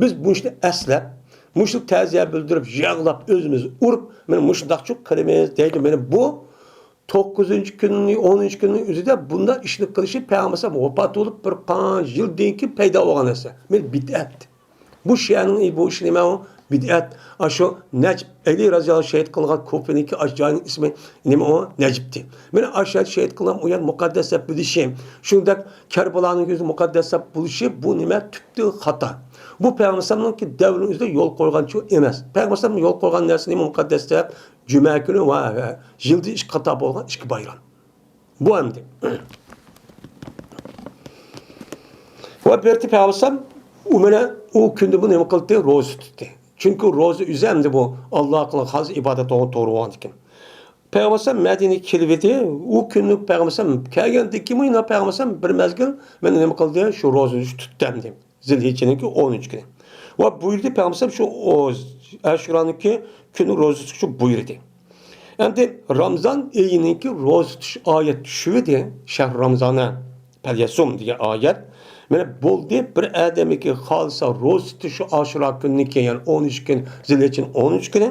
بىز مۇشۇنى ئەسلەپ، مۇشۇ تەزىيە بىلدۈرۈپ، يىغلاپ، ئۆزىمىزنى ئۇرۇپ، مانا مۇشۇنداقچۇ قىلىمىز دەيدۇ. مانا بۇ توققۇزىنچى كۈننى، ئونىنچى كۈننىڭ ئۆزىدە بۇنداق ئىشنى قىلىشى پەيغەمبەر ۋاپات بولۇپ بىر قانچە يىلدىن كېيىن پەيدا بولغان نەرسە. مانا بىدئەت. بۇ شىئەنىڭ بۇ ئىشى نېمە ئۇ؟ بىدئەت. ئاشۇ نەجىپ، ئەلى رەزىياللاھۇ شېھىت قىلغان كۇفىنىڭكى ئاشۇ جاينىڭ ئىسمى نېمە ئۇ؟ نەجىپتى. مانا ئاشۇ يەردە شېھىت قىلغان ئۇ يەر مۇقەددەس دەپ بىلىشى. شۇنداق كەربىلانىڭ ئۆزى مۇقەددەس دەپ بىلىشى بۇ نېمە؟ تۈپتىن خاتا. بۇ پەيغەمبەر ئەلەيھىسسالامنىڭكى دەۋرىنىڭ ئۆزىدە يول قويغان ئىش ئەمەس. پەيغەمبەر ئەلەيھىسسالام يول قويغان نەرسە نېمە مۇقەددەس دەپ؟ جۈمە كۈنى ۋە يىلدا ئىككى قاتا بولغان ئىككى بايرام. بۇ ئەمدى. ۋە بىرتى پەيغەمبەر ئەلەيھىسسالام ئۇ مانا ئۇ كۈندە بۇ نېمە قىلدى؟ روزا تۇتتى. چۈنكى روزا ئۆزى ئەمدى بۇ ئاللاغا قىلغان خالىس ئىبادەت بولغان توغرا بولغاندىكىن. پەيغەمبەر ئەلەيھىسسالام مەدىنىگە كېلىۋىدى. ئۇ كۈنى پەيغەمبەر ئەلەيھىسسالام كەلگەندىن كېيىن يەنە پەيغەمبەر ئەلەيھىسسالام بىر مەزگىل مانا نېمە قىلدى؟ شۇ روزىنى تۇتتى ئەمدى. زىلھىججىنىڭكى ئون ئۈچ كۈنى. ۋە بۇيرۇدى پەيغەمبەر ئەلەيھىسسالام شۇ ئاشۇرانىڭكى كۈنى روزا تۇتۇشنى بۇيرۇدى. ئەمدى رامزان ئېيىنىڭكى روزا تۇتۇش ئايەت چۈشۈۋىدى. شەھر رامزانە پەليەسۇم دېگەن ئايەت. مانا بولدى، بىر ئادەمگە خالىسا روزا تۇتۇش شۇ ئاشۇرا كۈنىنىڭكى، يەنى ئون ئۈچ كۈن، زىلھىججىنىڭ ئون ئۈچ كۈنى.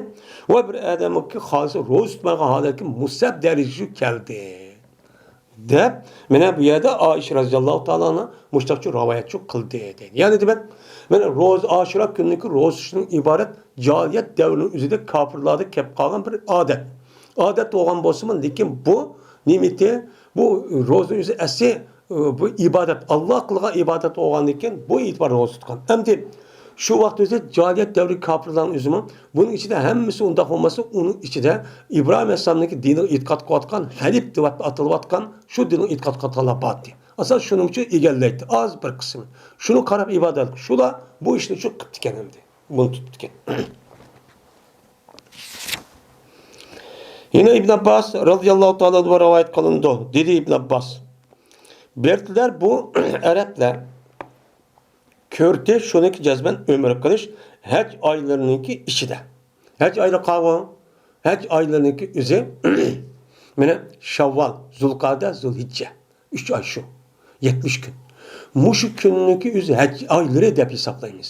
ۋە بىر ئادەمگە خالىسا روزا تۇتمايدىغان ھالەتكە مۇستەھەب دەرىجىگە كەلدى. دەپ، مانا بۇ يەردە ئائىشە رەزىياللاھۇ تائالا ئانھا مۇشۇنداقچە رىۋايەتچۇ قىلدى دەيدۇ. يەنى دېمەك، مانا روزا، ئاشۇرا كۈنىنىڭكى روزا تۇتۇشتىن ئىبارەت جاھىلىيەت دەۋرىنىڭ ئۆزىدە كاپىرلاردا كەپ قالغان بىر ئادەت. ئادەت بولغان بولسىمۇ، لېكىن بۇ نېمىتى؟ بۇ روزىنىڭ ئۆزى ئەسلى، بۇ ئىبادەت، ئاللا قىلغان ئىبادەت بولغاندىن كېيىن بۇ ئېتىبار روزا تۇتقان. ئەمدى شۇ ۋاقىت ئۆزى جاھىلىيەت دەۋرى كاپىرلارنىڭ ئۆزىمۇ بۇنىڭ ئىچىدە ھەممىسى ئۇنداق بولمىسا، ئۇنىڭ ئىچىدە ئىبراھىم ئەلەيھىسسالامنىڭكى دىنىغا ئېتىقاد قىلىۋاتقان، ھەنىپ دەپ ئاتىلىۋاتقان شۇ دىنغا ئېتىقاد قىلىۋاتقانلار بار ئىدى. ئاساسەن شۇنىڭ ئۈچۈن ئىگىلەيتتى. ئاز بىر قىسمى. شۇنىڭغا قاراپ ئىبادەت قىل. شۇلار بۇ ئىشنى شۇ قىپتىكەن ئەمدى. بۇنى تۇتۇپتىكەن. يەنە ئىبن ئابباس رەزىياللاھۇ تائالا ئەنھۇ رىۋايەت قىلىنىدۇ. دېدى ئىبن ئابباس: بېرىپتىلەر بۇ ئەرەبلەر كۆردى شۇنىڭكى جەزمەن ئۆمرە قىلىش ھەج ئايلىرىنىڭكى ئىچىدە. ھەج ئايلىرى قاۋۇ؟ ھەج ئايلىرىنىڭكى ئۆزى مانا شاۋۋال، زۇلقەدە، زۇلھىججە. ئۈچ ئاي شۇ. يەتمىش كۈن. مۇشۇ كۈننىڭكى ئۆزى ھەج ئايلىرى دەپ ھېسابلايمىز.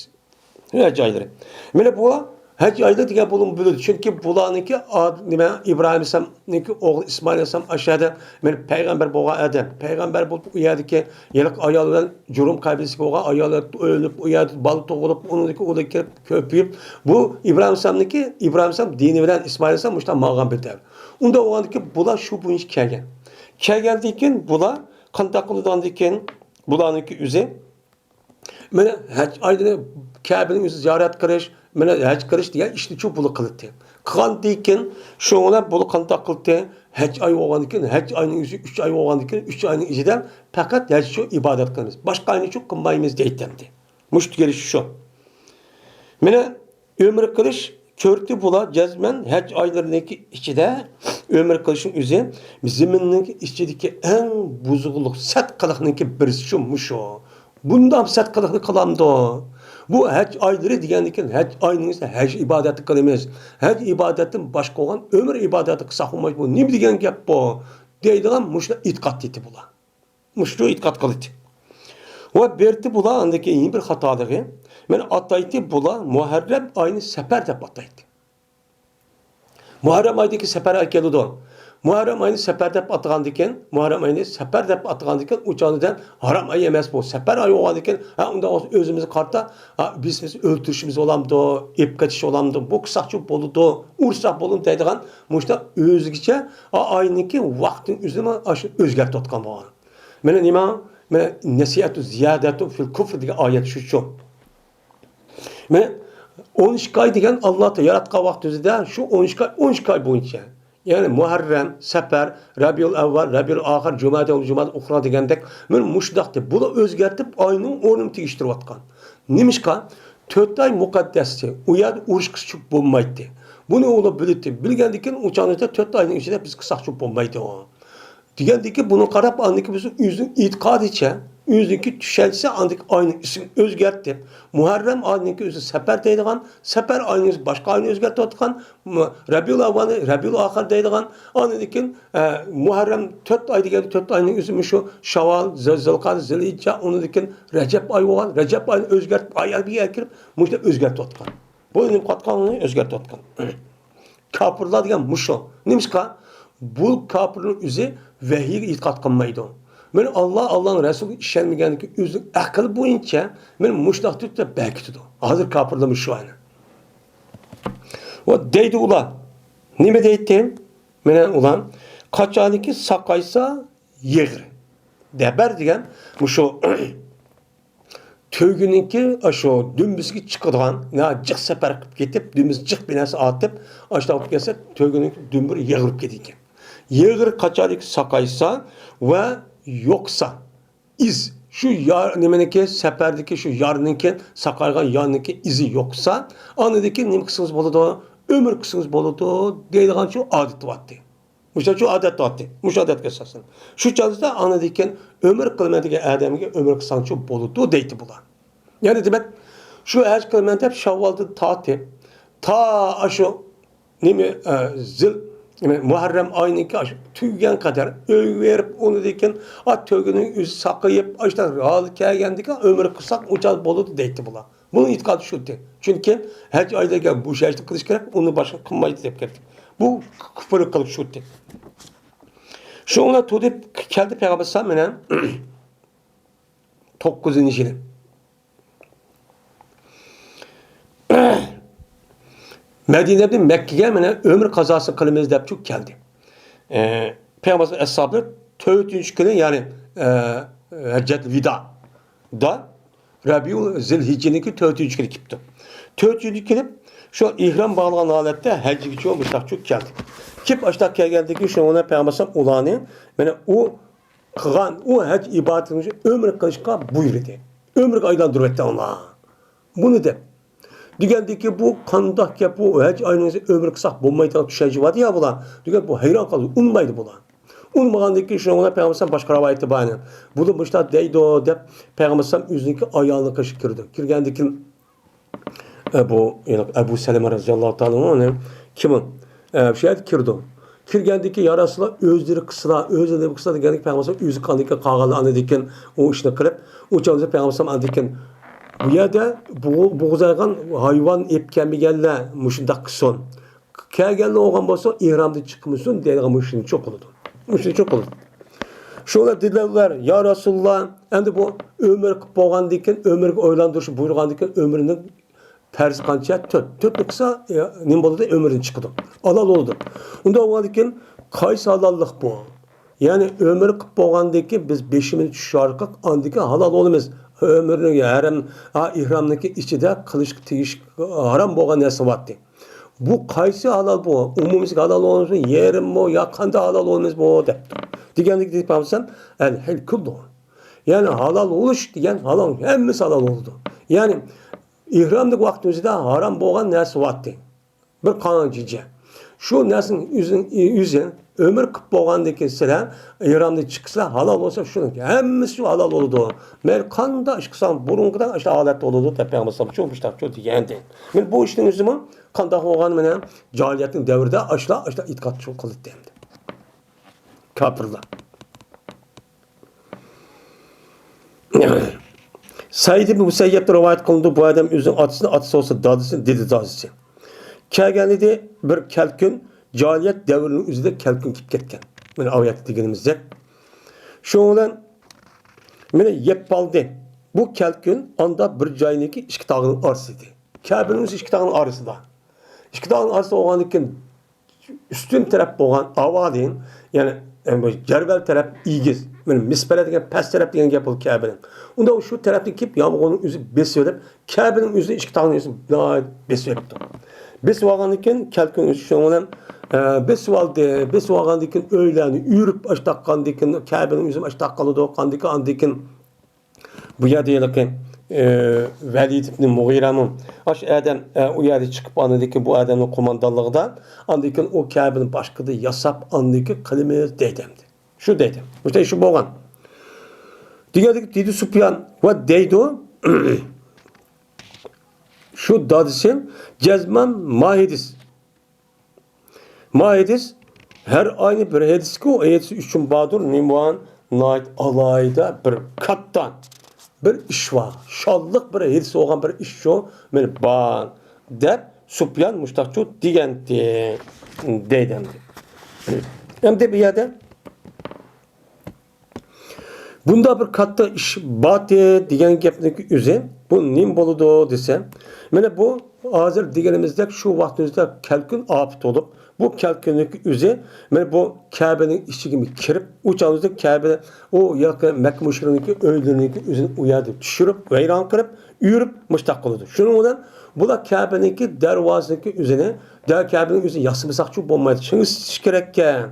ھەج ئايلىرى. مانا بۇ ھەج ئايلىرى دېگەن بۇلارنى بىلىدۇ. چۈنكى بۇلارنىڭكى ئاد-، نېمە، ئىبراھىم ئەلەيھىسسالامنىڭكى ئوغلى ئىسمائىل ئەلەيھىسسالام ئاشۇ يەردە مانا پەيغەمبەر بولغان ئادەم. پەيغەمبەر بولۇپ ئۇ يەردىكى ھېلىقى ئايال بىلەن جۇرھۇم قەبىلىسى بولغان ئايال ئۆلۈپ، ئۇ يەردە بالا تۇغۇلۇپ، ئۇنىڭدىكى ئۇلار كىرىپ كۆپىيىپ، بۇ ئىبراھىم ئەلەيھىسسالامنىڭكى، ئىبراھىم ئەلەيھىسسالام دىنى بىلەن ئىسمائىل ئەلەيھىسسالام مۇشۇنداق ماڭغان بىر دەۋر. ئۇنداق بولغاندىكىن بۇلار شۇ بويىچە كەلگەن. كەلگەندىن كېيىن بۇلار قانداق قىلىدىغاندىن كېيىن بۇلارنىڭكى ئۆزى مانا ھەج ئايلىرى كەبىنىڭ ئۆزى زىيارەت قىلىش، مانا ھەج قىلىش دېگەن ئىشنى شۇ بۇلا قىلاتتى. قىلغاندىن كېيىن شۇڭا بۇلا قانداق قىلاتتى؟ ھەج ئايى بولغاندىن كېيىن، ھەج ئايىنىڭ ئۆزى ئۈچ ئاي بولغاندىن كېيىن، ئۈچ ئاينىڭ ئىچىدە پەقەت ھەج شۇ ئىبادەت قىلىمىز. باشقا ئاينى شۇ قىلمايمىز دەيتتى. مۇشۇ دېگىنى شۇ. مانا ئۆمرە قىلىش شۆھرىتى بۇلار جەزمەن ھەج ئايلىرىنىڭكى ئىچىدە ئۆمرە قىلىشنىڭ ئۆزى زېمىننىڭ ئىچىدىكى ئەڭ بۇزۇقلۇق، سەت قىلىقنىڭكى بىرسى شۇ، مۇشۇ. بۇنداق سەت قىلىقنى قىلامدۇ؟ بۇ ھەج ئايلىرى دېگەندىن كېيىن ھەج ئاينىڭ ئىچىدە ھەج ئىبادەتنى قىلىمىز. ھەج ئىبادەتتىن باشقا بولغان ئۆمرە ئىبادەتنى قىلساق بولمايدۇ. بۇ نېمە دېگەن گەپ بۇ؟ دەيدىغان مۇشۇ ئېتىقاد ئىدى بۇلار. مۇشۇ ئېتىقاد قىلىدۇ. ۋە بېرىتى بۇلار ئاندىن كېيىن يەنە بىر خاتالىقى، مانا ئاتايتتى بۇلار مۇھەررەم ئاينى سەپەر دەپ ئاتايتتى. مۇھەررەم ئايدىكى سەپەر ئاي كېلىدۇ. مۇھەررەم ئاينى سەپەر دەپ ئاتىغاندىكىن، مۇھەررەم ئاينى سەپەر دەپ ئاتىغاندىكىن، ئۇ چاغدا ھارام ئاي ئەمەس بۇ. سەپەر ئاي بولغاندىكىن، ھە، ئۇنداق بولسا ئۆزىمىزگە قارىتا، ھە، بىز، بىز ئۆلتۈرۈشىمىز بولامدۇ، ئېلىپ قېچىش بولامدۇ، بۇ قىلساقچۇ بولىدۇ، ئۇرساق بولىدۇ دەيدىغان مۇشۇنداق ئۆزگىچە ئا-، ئاينىڭكى ۋاقتىنى ئۆزىمۇ ئاشۇ ئۆزگەرتىۋاتقان بولغان. مانا نېمە؟ مانا نەسىئەتۇ زىيادەتۇ فىل كۇفر دېگەن ئايەت شۇچۇ. مانا ئون ئىككى ئاي دېگەن ئاللا تائالا ياراتقان ۋاقتىمىزدا شۇ ئون ئىككى ئاي، ئون ئىككى ئاي بويىچە. يەنى مۇھەررەم، سەپەر، رەبىئۇل ئەۋۋەل، رەبىئۇل ئاخىر، جۇمادى ئۇل، جۇمادى ئۇخرا دېگەندەك، مانا مۇشۇنداقتى. بۇلار ئۆزگەرتىپ ئاينىڭ ئورنىنى تېگىشتۈرۈۋاتقان. نېمىشقا؟ تۆت ئاي مۇقەددەستى. ئۇ يەردە ئۇرۇش قىلساق بولمايتتى. بۇنى ئۇلار بىلىتتى. بىلگەندىن كېيىن ئۇ چاغدا تۆت ئاينىڭ ئىچىدە بىز قىلساقچۇ بولمايدۇ. دېگەندىكى بۇنى قاراپ، ئاندىكى بىز ئۆزىنىڭ ئېتىقادىچە، ئۆزىنىڭكى چۈشەنچىسى ئاندىكى ئاينىڭ ئىسمىنى ئۆزگەرتتى. مۇھەررەم ئاينىڭكى ئۆزى سەپەر دەيدىغان، سەپەر ئاينىڭ ئۆزى باشقا ئاينى ئۆزگەرتىۋاتقان، م-، رەبىئۇل ئەۋۋەلنى رەبىئۇل ئاخىر دەيدىغان، ئاندىن كېيىن، ئە، مۇھەررەم تۆت ئاي دېگەندە تۆت ئاينىڭ ئۆزى مۇشۇ شاۋۋال، زىل-، زىلقەدە، زىلھىججە، ئۇنىڭدىن كېيىن رەجەپ ئايى بولغان، رەجەپ ئاينى ئۆزگەرتىپ، ئاي ئەربىگە كىرىپ، مۇشۇنداق ئۆزگەرتىۋاتقان. بۇ نېمە قىلىۋاتقان؟ ئۇنى ئۆزگەرتىۋاتقان. كاپىرلار دېگەن مۇشۇ. نېمىشقا؟ بۇ كاپىرنىڭ ئۆزى ۋەھىيگە ئېتىقاد قىلمايدۇ. مانا ئاللا، ئاللانىڭ رەسۇلىغا ئىشەنمىگەنلىكى ئۆزىنىڭ ئەقلى بويىچە مانا مۇشۇنداق تۇرۇپ بەركىتىدۇ. ھازىر كاپىرلار مۇشۇ ئەنە. ۋە دەيدۇ ئۇلار. نېمە دەيتتى؟ مانا ئۇلار قاچانكى ساقايسا يېغىر. دەبەر دېگەن مۇشۇ تۆگىنىڭكى ئاشۇ دۈمبىسىگە چىقىدىغان، يا جىق سەپەر قىلىپ كېتىپ، دۈمبىسى جىق بىر نەرسە ئارتىپ، ئاشۇنداق بولۇپ كەلسە، تۆگىنىڭكى دۈمبىرى يېغىرىپ كېتىدىكەن. يېغىر قاچانكى ساقايسا ۋە يوقسا، ئىز، شۇ يار، نېمىنىڭكى، سەپەردىكى شۇ يارنىڭكى، ساقايغان يارنىڭكى ئىزى يوقسا، ئاندىن كېيىن نېمە قىلسىڭىز بولىدۇ؟ ئۆمرە قىلسىڭىز بولىدۇ، دەيدىغان شۇ ئادىتى بارتى. مۇشۇنچە ئادەت تۇراتتى. مۇشۇ ئادەتكە ئاساسەن. شۇ چاغدا ئاندىن كېيىن ئۆمرە قىلىمەن دېگەن ئادەمگە ئۆمرە قىلساڭچۇ بولىدۇ دەيتتى بۇلار. يەنى دېمەك، شۇ ھەج قىلىمەن دەپ شاۋۋالدىن تارتىپ، تا ئاشۇ نېمە، ئە، زىل، نېمە، مۇھەررەم ئاينىڭكى ئاشۇ تۈگىگەن قەدەر ئۆيگە بېرىپ، ئۇنىڭدىن كېيىن، ئا، تۆگىنىڭ ئۆزى ساقىيىپ، ئاشۇنداق ھالى كەلگەندىكىن ئۆمرە قىلساق، ئۇ چاغ بولىدۇ دەيتتى بۇلار. بۇنىڭ ئېتىقادى شۇتى. چۈنكى ھەج ئايدا كەلگەن بۇ ھەجنى قىلىش كېرەك، ئۇنى باشقا قىلمايدۇ دەپ كەتتى. بۇ كۇفر قىلىش شۇتى. شۇ ئۇلار تۇرۇپ كەلدى پەيغەمبەر ئەلەيھىسسالام مەنە توققۇزىنچى يىلى. مەدىنەدىن مەككىگە مەنە ئۆمرە قازاسى قىلىمىز دەپ چۈ كەلدى. ئە، پەيغەمبەر ئەسھابلار تۆتىنچى كۈنى، يەنى، ئە، ھەججەتۇل ۋىدادا رەبىئۇل زىلھىججىنىڭكى تۆتىنچى كۈنى كېلىپتۇ. تۆتىنچى كۈنى شۇ ئېھرام باغلىغان ھالەتتە ھەجگىچۇ مۇشتاقچۇ كەلدى. كېلىپ ئاشتاق كەلگەندىكى شۇ پەيغەمبەر ئەلەيھىسسالام ئۇلارنى مەنە ئۇ قىلغان ئۇ ھەج ئىبادىتىنى ئۆمرە قىلىشقا بۇيرۇدى. ئۆمرىگە ئايلاندۇرۇۋەتتى ئۇلار. بۇنى دەپ. دېگەندىكى بۇ قانداق گەپ، بۇ ھەج ئاينىڭ ئۆمرە قىلساق بولمايدىغان چۈشەنچە بار يا بۇلار. دېگەن بۇ ھەيران قالدى، ئۇنىمايدۇ بۇلار. ئۇنىمىغاندىن كېيىن شۇنىڭ بىلەن پەيغەمبەر باشقا رىۋايەتتە بار ئىدى. بۇلار مۇشۇنداق دەيدۇ دەپ پەيغەمبەر ئۆزىنىڭكى ئايالىنىڭ قېشىغا كىردى. كىرگەندىن كېيىن ئە، بۇ، يەنى ئەبۇ سەلەمە رەزىياللاھۇ تائالا ئەنھۇ، ئۇنى كىم ئۇ؟ ئە، شۇ يەردە كىردى. كىرگەندىن كېيىن، يا رەسۇلاللا، ئۆزلىرى قىلسىلا، ئۆزلىرى نېمە قىلسا دېگەندىن كېيىن، پەيغەمبەر ئۆزى قاندىكىن قالغانلا ئاندىن كېيىن ئۇ ئىشنى قىلىپ، ئۇ چاغدا پەيغەمبەر ئاندىن كېيىن، بۇ يەردە بوغۇ-، بوغۇزايغان ھايۋان ئېلىپ كەلمىگەنلەر مۇشۇنداق قىلسۇن. كەلگەنلەر بولغان بولسا، ئېھرامدىن چىقمىسۇن دەيدىغان مۇشۇنى چوقۇلىدۇ. مۇشۇنى چوقۇلىدۇ. شۇلار دېدىلەر، يا رەسۇلاللا، ئەمدى بۇ ئۆمرە قىلىپ بولغاندىن كېيىن، ئۆمرىگە ئايلاندۇرۇش بۇيرۇغاندىن كېيىن، ئۆمرىنىڭ پەرزى قانچە؟ تۆت. تۆتنى قىلسا، ئە، نېمە بولىدۇ؟ ئۆمرىدىن چىقىدۇ. ھالال بولىدۇ. ئۇنداق بولغاندىن كېيىن، قايسى ھالاللىق بۇ؟ يەنى ئۆمرە قىلىپ بولغاندىن كېيىن بىز بېشىمىزنى چۈشۈرۈپ، ئاندىن كېيىن ھالال بولىمىز. ئۆمرىنى ھەرەم، ھا، ئېھرامنىڭكى ئىچىدە قىلىشقا تېگىش، ھارام بولغان نەرسە بارتى. بۇ قايسى ھالال بۇ؟ ئومۇمىيلىك ھالال بولمىسۇن، يېرىممۇ يا قانداق ھالال بولمىسۇن بۇ دەپتۇ. دېگەندىكىن دېيىپ قالسام، ئەل ھىل كۈللۇ. يەنى ھالال بولۇش دېگەن ھالال، ھەممىسى ھالال بولىدۇ. يەنى ئېھرامدىكى ۋاقىتنىڭ ئۆزىدە ھارام بولغان نەرسە بارتى. بىر قانچە جىجە. شۇ نەرسىنىڭ ئۆزىنى، ئۆزى ئۆمرە قىلىپ بولغاندىن كېيىن سىلەر ئېھرامدىن چىقسىلا ھالال بولسا، شۇنىڭ ھەممىسى ھالال بولىدۇ. مەيلى قانداق ئىش قىلساڭ، بۇرۇنقىدەك ئاشۇ ھالەتتە بولىدۇ دەپ پەيغەمبەر ئەلەيھىسسالام شۇ مۇشتاقچۇ دېگەنىدى. مەن بۇ ئىشنىڭ ئۆزىمۇ قانداق بولغان مەنە جاھىلىيەتنىڭ دەۋرىدە ئاشۇلار، ئاشۇنداق ئېتىقاد شۇ قىلىدۇ ئەمدى. كاپىرلار. سەئىد ئىبن مۇسەييەبتىن رىۋايەت قىلىنىدۇ، بۇ ئادەم ئۆزىنىڭ ئاتىسىنى، ئاتىسى بولسا دادىسىنى، دېدى دادىسى. كەلگەن ئىدى بىر كەلكۈن، جاھىلىيەت دەۋرىنىڭ ئۆزىدە كەلكۈن كېلىپ كەتكەن. مانا ئايەتتە دېگىنىمىزدەك. شۇنىڭ بىلەن مېنى يەپ قالدى. بۇ كەلكۈن ئاندا بىر جاينىڭكى ئىككى تاغنىڭ ئارىسى ئىدى. كەبىنىڭ ئۆزى ئىككى تاغنىڭ ئارىسىدا. ئىككى تاغنىڭ ئارىسىدا بولغاندىن كېيىن ئۈستۈن تەرەپ بولغان ئاۋادىن، يەنى، ئەم، جەرۋەل تەرەپ ئېگىز، مانا مىسپەلە دېگەن پەس تەرەپ دېگەن گەپ بولدى كەبىنىڭ. ئۇندا شۇ تەرەپتىن كېلىپ يامغۇرنىڭ ئۆزى بېسىۋېلىپ، كەبىنىڭ ئۆزىنى ئىككى تاغنىڭ ئۆزى ناھايىتى بېسىۋېلىپتۇ. بېسىۋالغاندىن كېيىن كەلكۈن ئۆزى شۇنىڭ بىلەن، ئە، بېسىۋالدى. بېسىۋالغاندىن كېيىن ئۆيلەرنى ئۆرۈپ ئاشتاق قاندىن كېيىن، كەبىنىڭ ئۆزى ئاشتاق قالىدۇ، قاندىن كېيىن ئاندىن كېيىن بۇ يەردە ھېلىقى، ئە، ۋەلىد ئىبنى مۇغىرەمۇ ئاشۇ ئادەم، ئە، ئۇ يەردە چىقىپ ئاندىن كېيىن بۇ ئادەمنىڭ قوماندانلىقىدا ئاندىن كېيىن ئۇ كەبىنى باشقىدا ياساپ ئاندىن كېيىن قىلىمىز دەيدۇ ئەمدى. شۇ دەيدۇ. مۇشۇنداق ئىش بولغان. دېگەندىكى دېدى سۇپيان ۋە دەيدۇ، شۇ دادىسى جەزمان ماھىدىس. ماھىدىس ھەر ئاينى بىر ھېدىسكۇ، ھېدىس ئۈچۈن باردۇر، نېمىۋان ناھايىتى ئالاھىدە بىر كاتتا بىر ئىش بار. شانلىق بىر ھېدىس بولغان بىر ئىش شۇ، مېنى بار دەپ سۇپيان مۇشتاقچۇ دېگەنتى دەيدۇ ئەمدى. ئەمدى بۇ يەردە بۇنداق بىر كاتتا ئىش بارتى دېگەن گەپنىڭ ئۆزى، بۇ نېمە بولىدۇ دېسە، مانا بۇ ھازىر دېگىنىمىزدەك شۇ ۋاقىتنىڭ ئۆزىدە كەلكۈن ئاپىتى بولۇپ، بۇ كەلكۈننىڭ ئۆزى، مانا بۇ كەبىنىڭ ئىچىگە كىرىپ، ئۇ چاغدا كەبە، ئۇ ياقى مەككە مۇشرىكنىڭكى ئۆيلىرىنىڭكى ئۆزىنى ئۇ يەردە چۈشۈرۈپ، ۋەيران قىلىپ، ئۆرۈپ، مۇشتاق قىلىدۇ. شۇنىڭ بىلەن بۇلار كەبىنىڭكى دەرۋازىنىڭكى ئۆزىنى، دە-، كەبىنىڭ ئۆزىنى ياسىمىساقچۇ بولمايدۇ، چىڭ ئىشلىتىش كېرەككەن.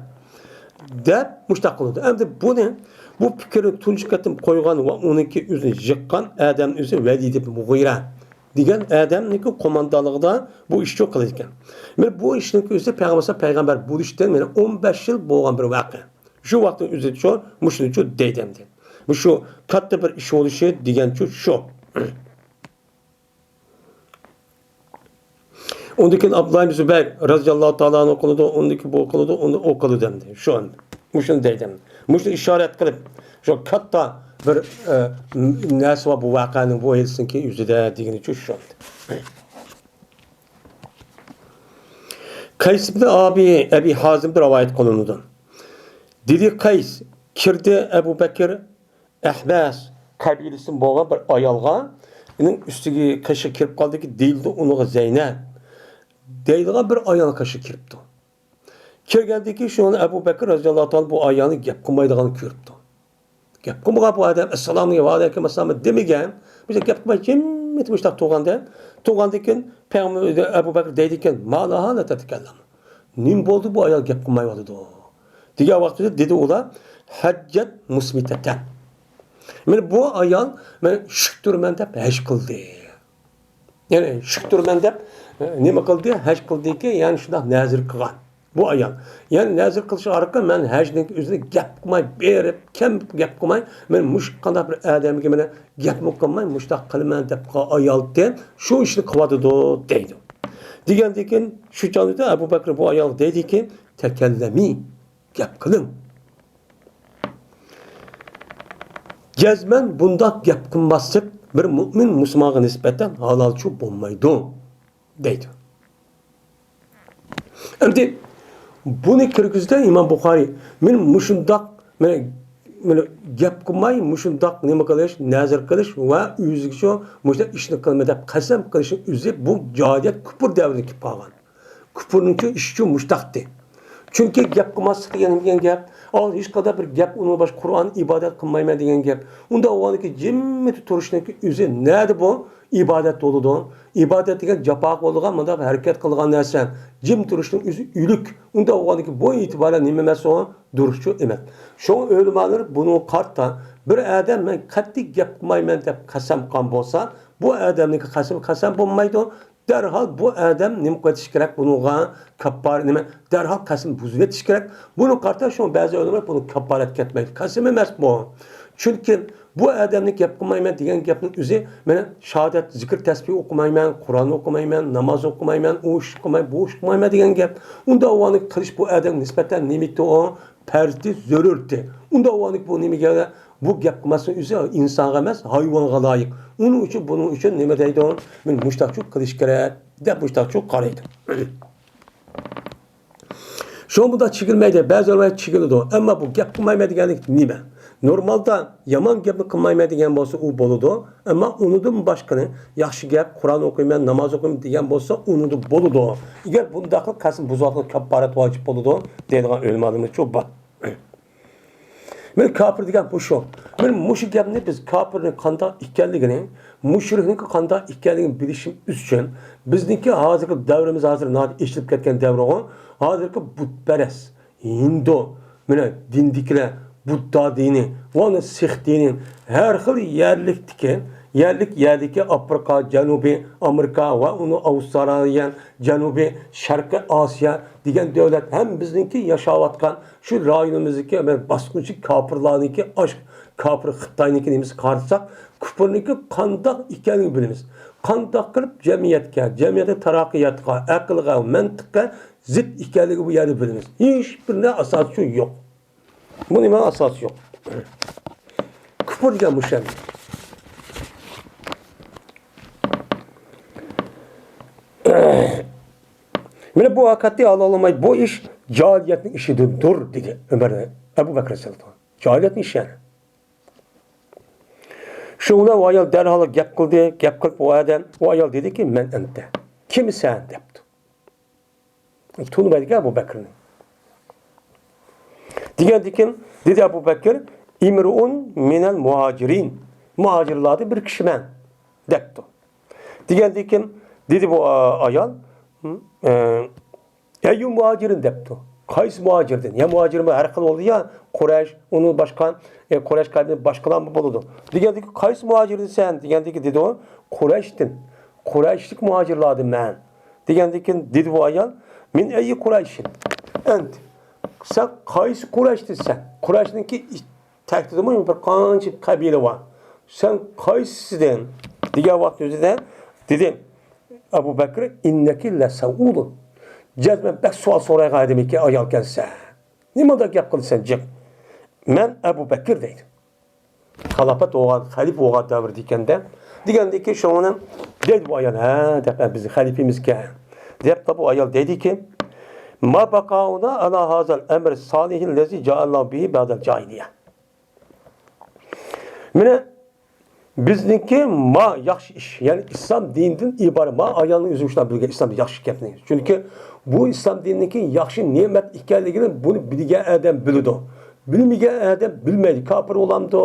دەپ مۇشتاق قىلىدۇ. ئەمدى بۇنى، بۇ پىكىرنى تۇنجى قېتىم قويغان ۋە ئۇنىڭكى ئۆزىنى يىققان ئادەم ئۆزى ۋەلىد ئىبن مۇغىرە. دېگەن ئادەمنىڭكى قوماندانلىقىدا بۇ ئىشچۇ قىلىدىكەن. مانا بۇ ئىشنىڭكى ئۆزى پەيغەمبەر، پەيغەمبەر بولۇشتىن مانا ئون بەش يىل بولغان بىر ۋەقە. شۇ ۋاقىتنىڭ ئۆزىدىچۇ، مۇشۇنىچۇ دەيدۇ ئەمدى. مۇشۇ كاتتا بىر ئىش بولۇشى دېگەنچۇ شۇ. ئۇندىن كېيىن ئابدۇللا ئىبن زۇبەير رەزىياللاھۇ تائالا ئەنھۇ قىلىدۇ، ئۇندىن كېيىن بۇ قىلىدۇ، ئۇنى ئۇ قىلىدۇ ئەمدى. شۇ ئەمدى. مۇشۇنى دەيدۇ ئەمدى. مۇشۇنى ئىشارەت قىلىپ، شۇ كاتتا بىر، ئە، نەرسە بار بۇ ۋەقەنىڭ، بۇ ھېلسىنكى يۈزىدە دېگىنىچۇ شۇ ئەمدى. قەيس ئىبن ئابى، ئەبى ھازىمدىن رىۋايەت قىلىنىدۇ. دېدى قەيس، كىردى ئەبۇ بەكىر ئەھمەس قەبىلىسىدىن بولغان بىر ئايالغا، ئۇنىڭ ئۈستىگە قېشىغا كىرىپ قالدىكى، دېيىلدى ئۇنىڭغا زەينەپ دەيدىغان بىر ئايال قېشىغا كىرىپتۇ. كىرگەندىن كېيىن شۇڭا ئەبۇ بەكىر رەزىياللاھۇ تائالا بۇ ئايالنى گەپ قىلمايدىغان كۆرۈپتۇ. گەپ قىلمىغان بۇ ئادەم، ئەسسالامۇ ئەلەيكۇم، ۋەئەلەيكۇم ئەسسالام دېمىگەن. بىز گەپ قىلماي جىممىدە مۇشۇنداق تۇرغاندا، تۇرغاندىن كېيىن پەيغەمبەر ئەبۇ بەكىر دەيدىكەن، ما لەھا لا تەتەكەللەم. نېمە بولدى بۇ ئايال گەپ قىلمايۋاتىدۇ؟ دېگەن ۋاقتىدا دېدى ئۇلار، ھەججەت مۇسمىتەتەن. مانا بۇ ئايال، مەن شۈكتۈرمەن دەپ ھەج قىلدى. يەنى شۈكتۈرمەن دەپ، ئە، نېمە قىلدى؟ ھەج قىلدىكى، يەنى شۇنداق نەزىر قىلغان بۇ ئايال. يەنى نەزىر قىلىش ئارقىلىق مەن ھەجنىڭ ئۆزىدە گەپ قىلماي، بېرىپ، كەم گەپ قىلماي، مەن مۇشۇ قانداق بىر ئادەمگە مانا گەپمۇ قىلماي، مۇشۇنداق قىلىمەن دەپ قىلغان ئايالتى شۇ ئىشنى قىلىۋاتىدۇ دەيدۇ. دېگەندىن كېيىن شۇ چاغدا ئەبۇ بەكرى بۇ ئايالغا دەيدىكى، تەكەللەمى، گەپ قىلىڭ. جەزمەن بۇنداق گەپ قىلماسلىق بىر مۇئمىن مۇسۇلمانغا نىسبەتەن ھالالچۇ بولمايدۇ، دەيدۇ. ئەمدى بۇنى كىرگۈزدى ئىمام بۇخارىي. مەن مۇشۇنداق، مەن، مەن گەپ قىلماي، مۇشۇنداق نېمە قىلىش، نەزىر قىلىش ۋە ئۆزىگىچۇ مۇشۇنداق ئىشنى قىلىمەن دەپ قەسەم قىلىشنىڭ ئۆزى بۇ جاھىلىيەت كۈپۈر دەۋرىدە كېلىپ قالغان. كۈپۈرنىڭكى ئىشىچۇ مۇشتاقتى. چۈنكى گەپ قىلماسلىق دېگەن، دېگەن گەپ، ئاۋۇ ھېچقانداق بىر گەپ ئۇنىڭ باشقا قۇرئان ئىبادەت قىلمايمەن دېگەن گەپ. ئۇنداق بولغاندىكى جىممىدە تۇرۇشنىڭكى ئۆزى نەدە بۇ ئىبادەت بولىدۇ؟ ئىبادەت دېگەن جاپاغا بولىدىغان مۇنداق ھەرىكەت قىلىدىغان نەرسە. جىم تۇرۇشنىڭ ئۆزى ئۆلۈك. ئۇنداق بولغاندىكى بۇ ئېتىبارەن نېمە ئەمەس ئۇ؟ دۇرۇسچۇ ئەمەس. شۇڭا ئۆلىمالار بۇنىڭغا قارىتا، بىر ئادەم مەن قەتئىي گەپ قىلمايمەن دەپ قەسەم قىلغان بولسا، بۇ ئادەمنىڭكى قەسىمى قەسەم بولمايدۇ. دەرھال بۇ ئادەم نېمە قىلىۋېتىش كېرەك؟ بۇنىڭغا كاپپارە نېمە؟ دەرھال قەسىمنى بۇزۇۋېتىش كېرەك. بۇنىڭغا قارىتا شۇڭا بەزى ئۆلىمالار بۇنى كاپپارەت كەتمەيدۇ. قەسەم ئەمەس بۇ. چۈنكى بۇ ئادەمنى گەپ قىلمايمەن دېگەن گەپنىڭ ئۆزى، مانا شاھادەت، زىكىر، تەسبىھ ئوقۇمايمەن، قۇرئان ئوقۇمايمەن، ناماز ئوقۇمايمەن، ئۇ ئىش قىلماي، بۇ ئىش قىلمايمەن دېگەن گەپ. ئۇنداق ۋاقىتتا قىلىش بۇ ئادەمگە نىسبەتەن نېمە ئىدى ئۇ؟ پەرزى زۆرۈرتى. ئۇنداق ۋاقىتتا بۇ نېمىگە، بۇ گەپ قىلماسنىڭ ئۆزى ئىنسانغا ئەمەس، ھايۋانغا لايىق. ئۇنىڭ ئۈچۈن، بۇنىڭ ئۈچۈن نېمە دەيدۇ؟ مانا مۇشتاقچۇ قىلىش كېرەك، دەپ مۇشتاقچۇ قارايدۇ. شۇڭا بۇنداق چېكىنمەيدۇ. بەزى رىۋايەت چېكىنىدۇ. ئەمما بۇ گەپ قىلمايمەن دېگەنلىك نېمە؟ نورمالدا يامان گەپنى قىلمايمەن دېگەن بولسا، ئۇ بولىدۇ. ئەمما ئۇنىڭدىن باشقىنى، ياخشى گەپ، قۇرئان ئوقۇيمەن، ناماز ئوقۇيمەن دېگەن بولسا، ئۇنىڭدا بولىدۇ. ئەگەر بۇنداق قىلىپ قەسەم بۇزۇۋاتقان كاپپارەت ۋاجىپ بولىدۇ، دەيدىغان ئۆلىمالىرىمىزچۇ بار. مانا كاپىر دېگەن بۇ شۇ. مانا مۇشۇ گەپنى بىز كاپىرنىڭ قانداق ئىكەنلىكىنى، مۇشرىكنىڭ قانداق ئىكەنلىكىنى بىلىشىمىز ئۈچۈن، بىزنىڭكى ھازىرقى دەۋرىمىز ھازىر ناھايىتى ئېچىلىپ كەتكەن دەۋرغۇ، ھازىرقى بۇتپەرەس، ھىندۇ، مانا دىندىكىلەر، بۇددا دىنى، ۋە ئۇنىڭ سىخ دىنى، ھەر خىل يەرلىكتىكى، يەرلىك يەردىكى ئافرىقا، جەنۇبىي ئامېرىكا ۋە ئۇنىڭ ئاۋسترالىيە، جەنۇبىي شەرقىي ئاسىيا دېگەن دۆلەت ھەم بىزنىڭكى ياشاۋاتقان شۇ رايونىمىزدىكى باسقۇنچى كاپىرلارنىڭكى، ئاش-، كاپىر خىتاينىڭكى نېمىسىگە قارىساق، كۇپۇرنىڭكى قانداق ئىكەنلىكىنى بىلىمىز. قانداق قىلىپ جەمئىيەتكە، جەمئىيەتنىڭ تەرەققىياتىغا، ئەقىلگە، مەنتىققە زىت ئىكەنلىكى بۇ يەردە بىلىمىز. ھېچبىرىنىڭ ئاساسى يوق. بۇ نېمە ئاساسى يوق؟ كۇپۇر دېگەن مۇشۇ ئەمدى. مانا بۇ ھەقىقەتنى ئاڭلىماي، بۇ ئىش جاھىلىيەتنىڭ ئىشىدۇر، دېدى ئۆمەر، ئەبۇ بەكرى رەزىياللاھۇ ئەنھۇ. جاھىلىيەتنىڭ ئىشى يەنى. شۇنىڭ بىلەن ئۇ ئايال دەرھال گەپ قىلدى، گەپ قىلىپ ئۇ ئادەم، ئۇ ئايال دېدىكى، مەن ئەنتە، كىمسەن؟ دەپتۇ. تونۇمايدىكەن ئەبۇ بەكرىنى. دېگەندىكىن، دېدى ئەبۇ بەكىر، ئىمرۇئۇن مىنەل مۇھاجىرىن، مۇھاجىرلاردىن بىر كىشىمەن، دەپتۇ. دېگەندىكىن، دېدى بۇ، ئا، ئايال، ئە، ئەييۇ مۇھاجىرىن دەپتۇ. قايسى مۇھاجىردىن؟ يا مۇھاجىر بۇ ھەر خىل بولىدۇ يا، قۇرەيش، ئۇنىڭ باشقا، ئە، قۇرەيش قەۋمى باشقىلارمۇ بولىدۇ. دېگەندىكىن، قايسى مۇھاجىردىنسەن؟ دېگەندىكىن دېدى ئۇ، قۇرەيشتىن. قۇرەيشلىك مۇھاجىرلاردىن مەن. دېگەندىن كېيىن دېدى بۇ ئايال، مىن ئەييى قۇرەيشىن ئەنت؟ سەن قايسى قۇرەيشتىن سەن؟ قۇرەيشنىڭكى تەكتىدىمۇ بىر قانچە قەبىلە بار. سەن قايسىسىدىن؟ دېگەن ۋاقىت ئۆزىدە دېدى ئەبۇ بەكرى، ئىننەكى لەسەئۇلۇن. جەزمەن بەك سوئال سورايدىغان ئادەم ئىكەن، ئايالكەنسەن. نېمانداق گەپ قىلىسەن جىق؟ مەن ئەبۇ بەكىر دەيدۇ. خىلاپەت بولغان، خەلىپە بولغان دەۋردە ئىكەندە. دېگەندىكىن شۇڭا دەيدۇ بۇ ئايال، ھە دەپ، بىزنىڭ خەلىپىمىزكەن دەپ، بۇ ئايال دەيدىكى، ما بەقاؤنا ئەلا ھازەل ئەمر سالىھىل لەزى جائەللاھۇ بىھى بەدەل جاھىلىيە. مانا بىزنىڭكى ما ياخشى ئىش، يەنى ئىسلام دىنىدىن ئىبارەت، ما ئايالنىڭ ئۆزى شۇنداق بىلگەن ئىسلام دىنى ياخشى ئىكەنلىكىنى. چۈنكى بۇ ئىسلام دىنىدىكى ياخشى نېمەت ئىكەنلىكىنى بۇنى بىلگەن ئادەم بىلىدۇ. بىلمىگەن ئادەم بىلمەيدۇ. كاپىر بولامدۇ؟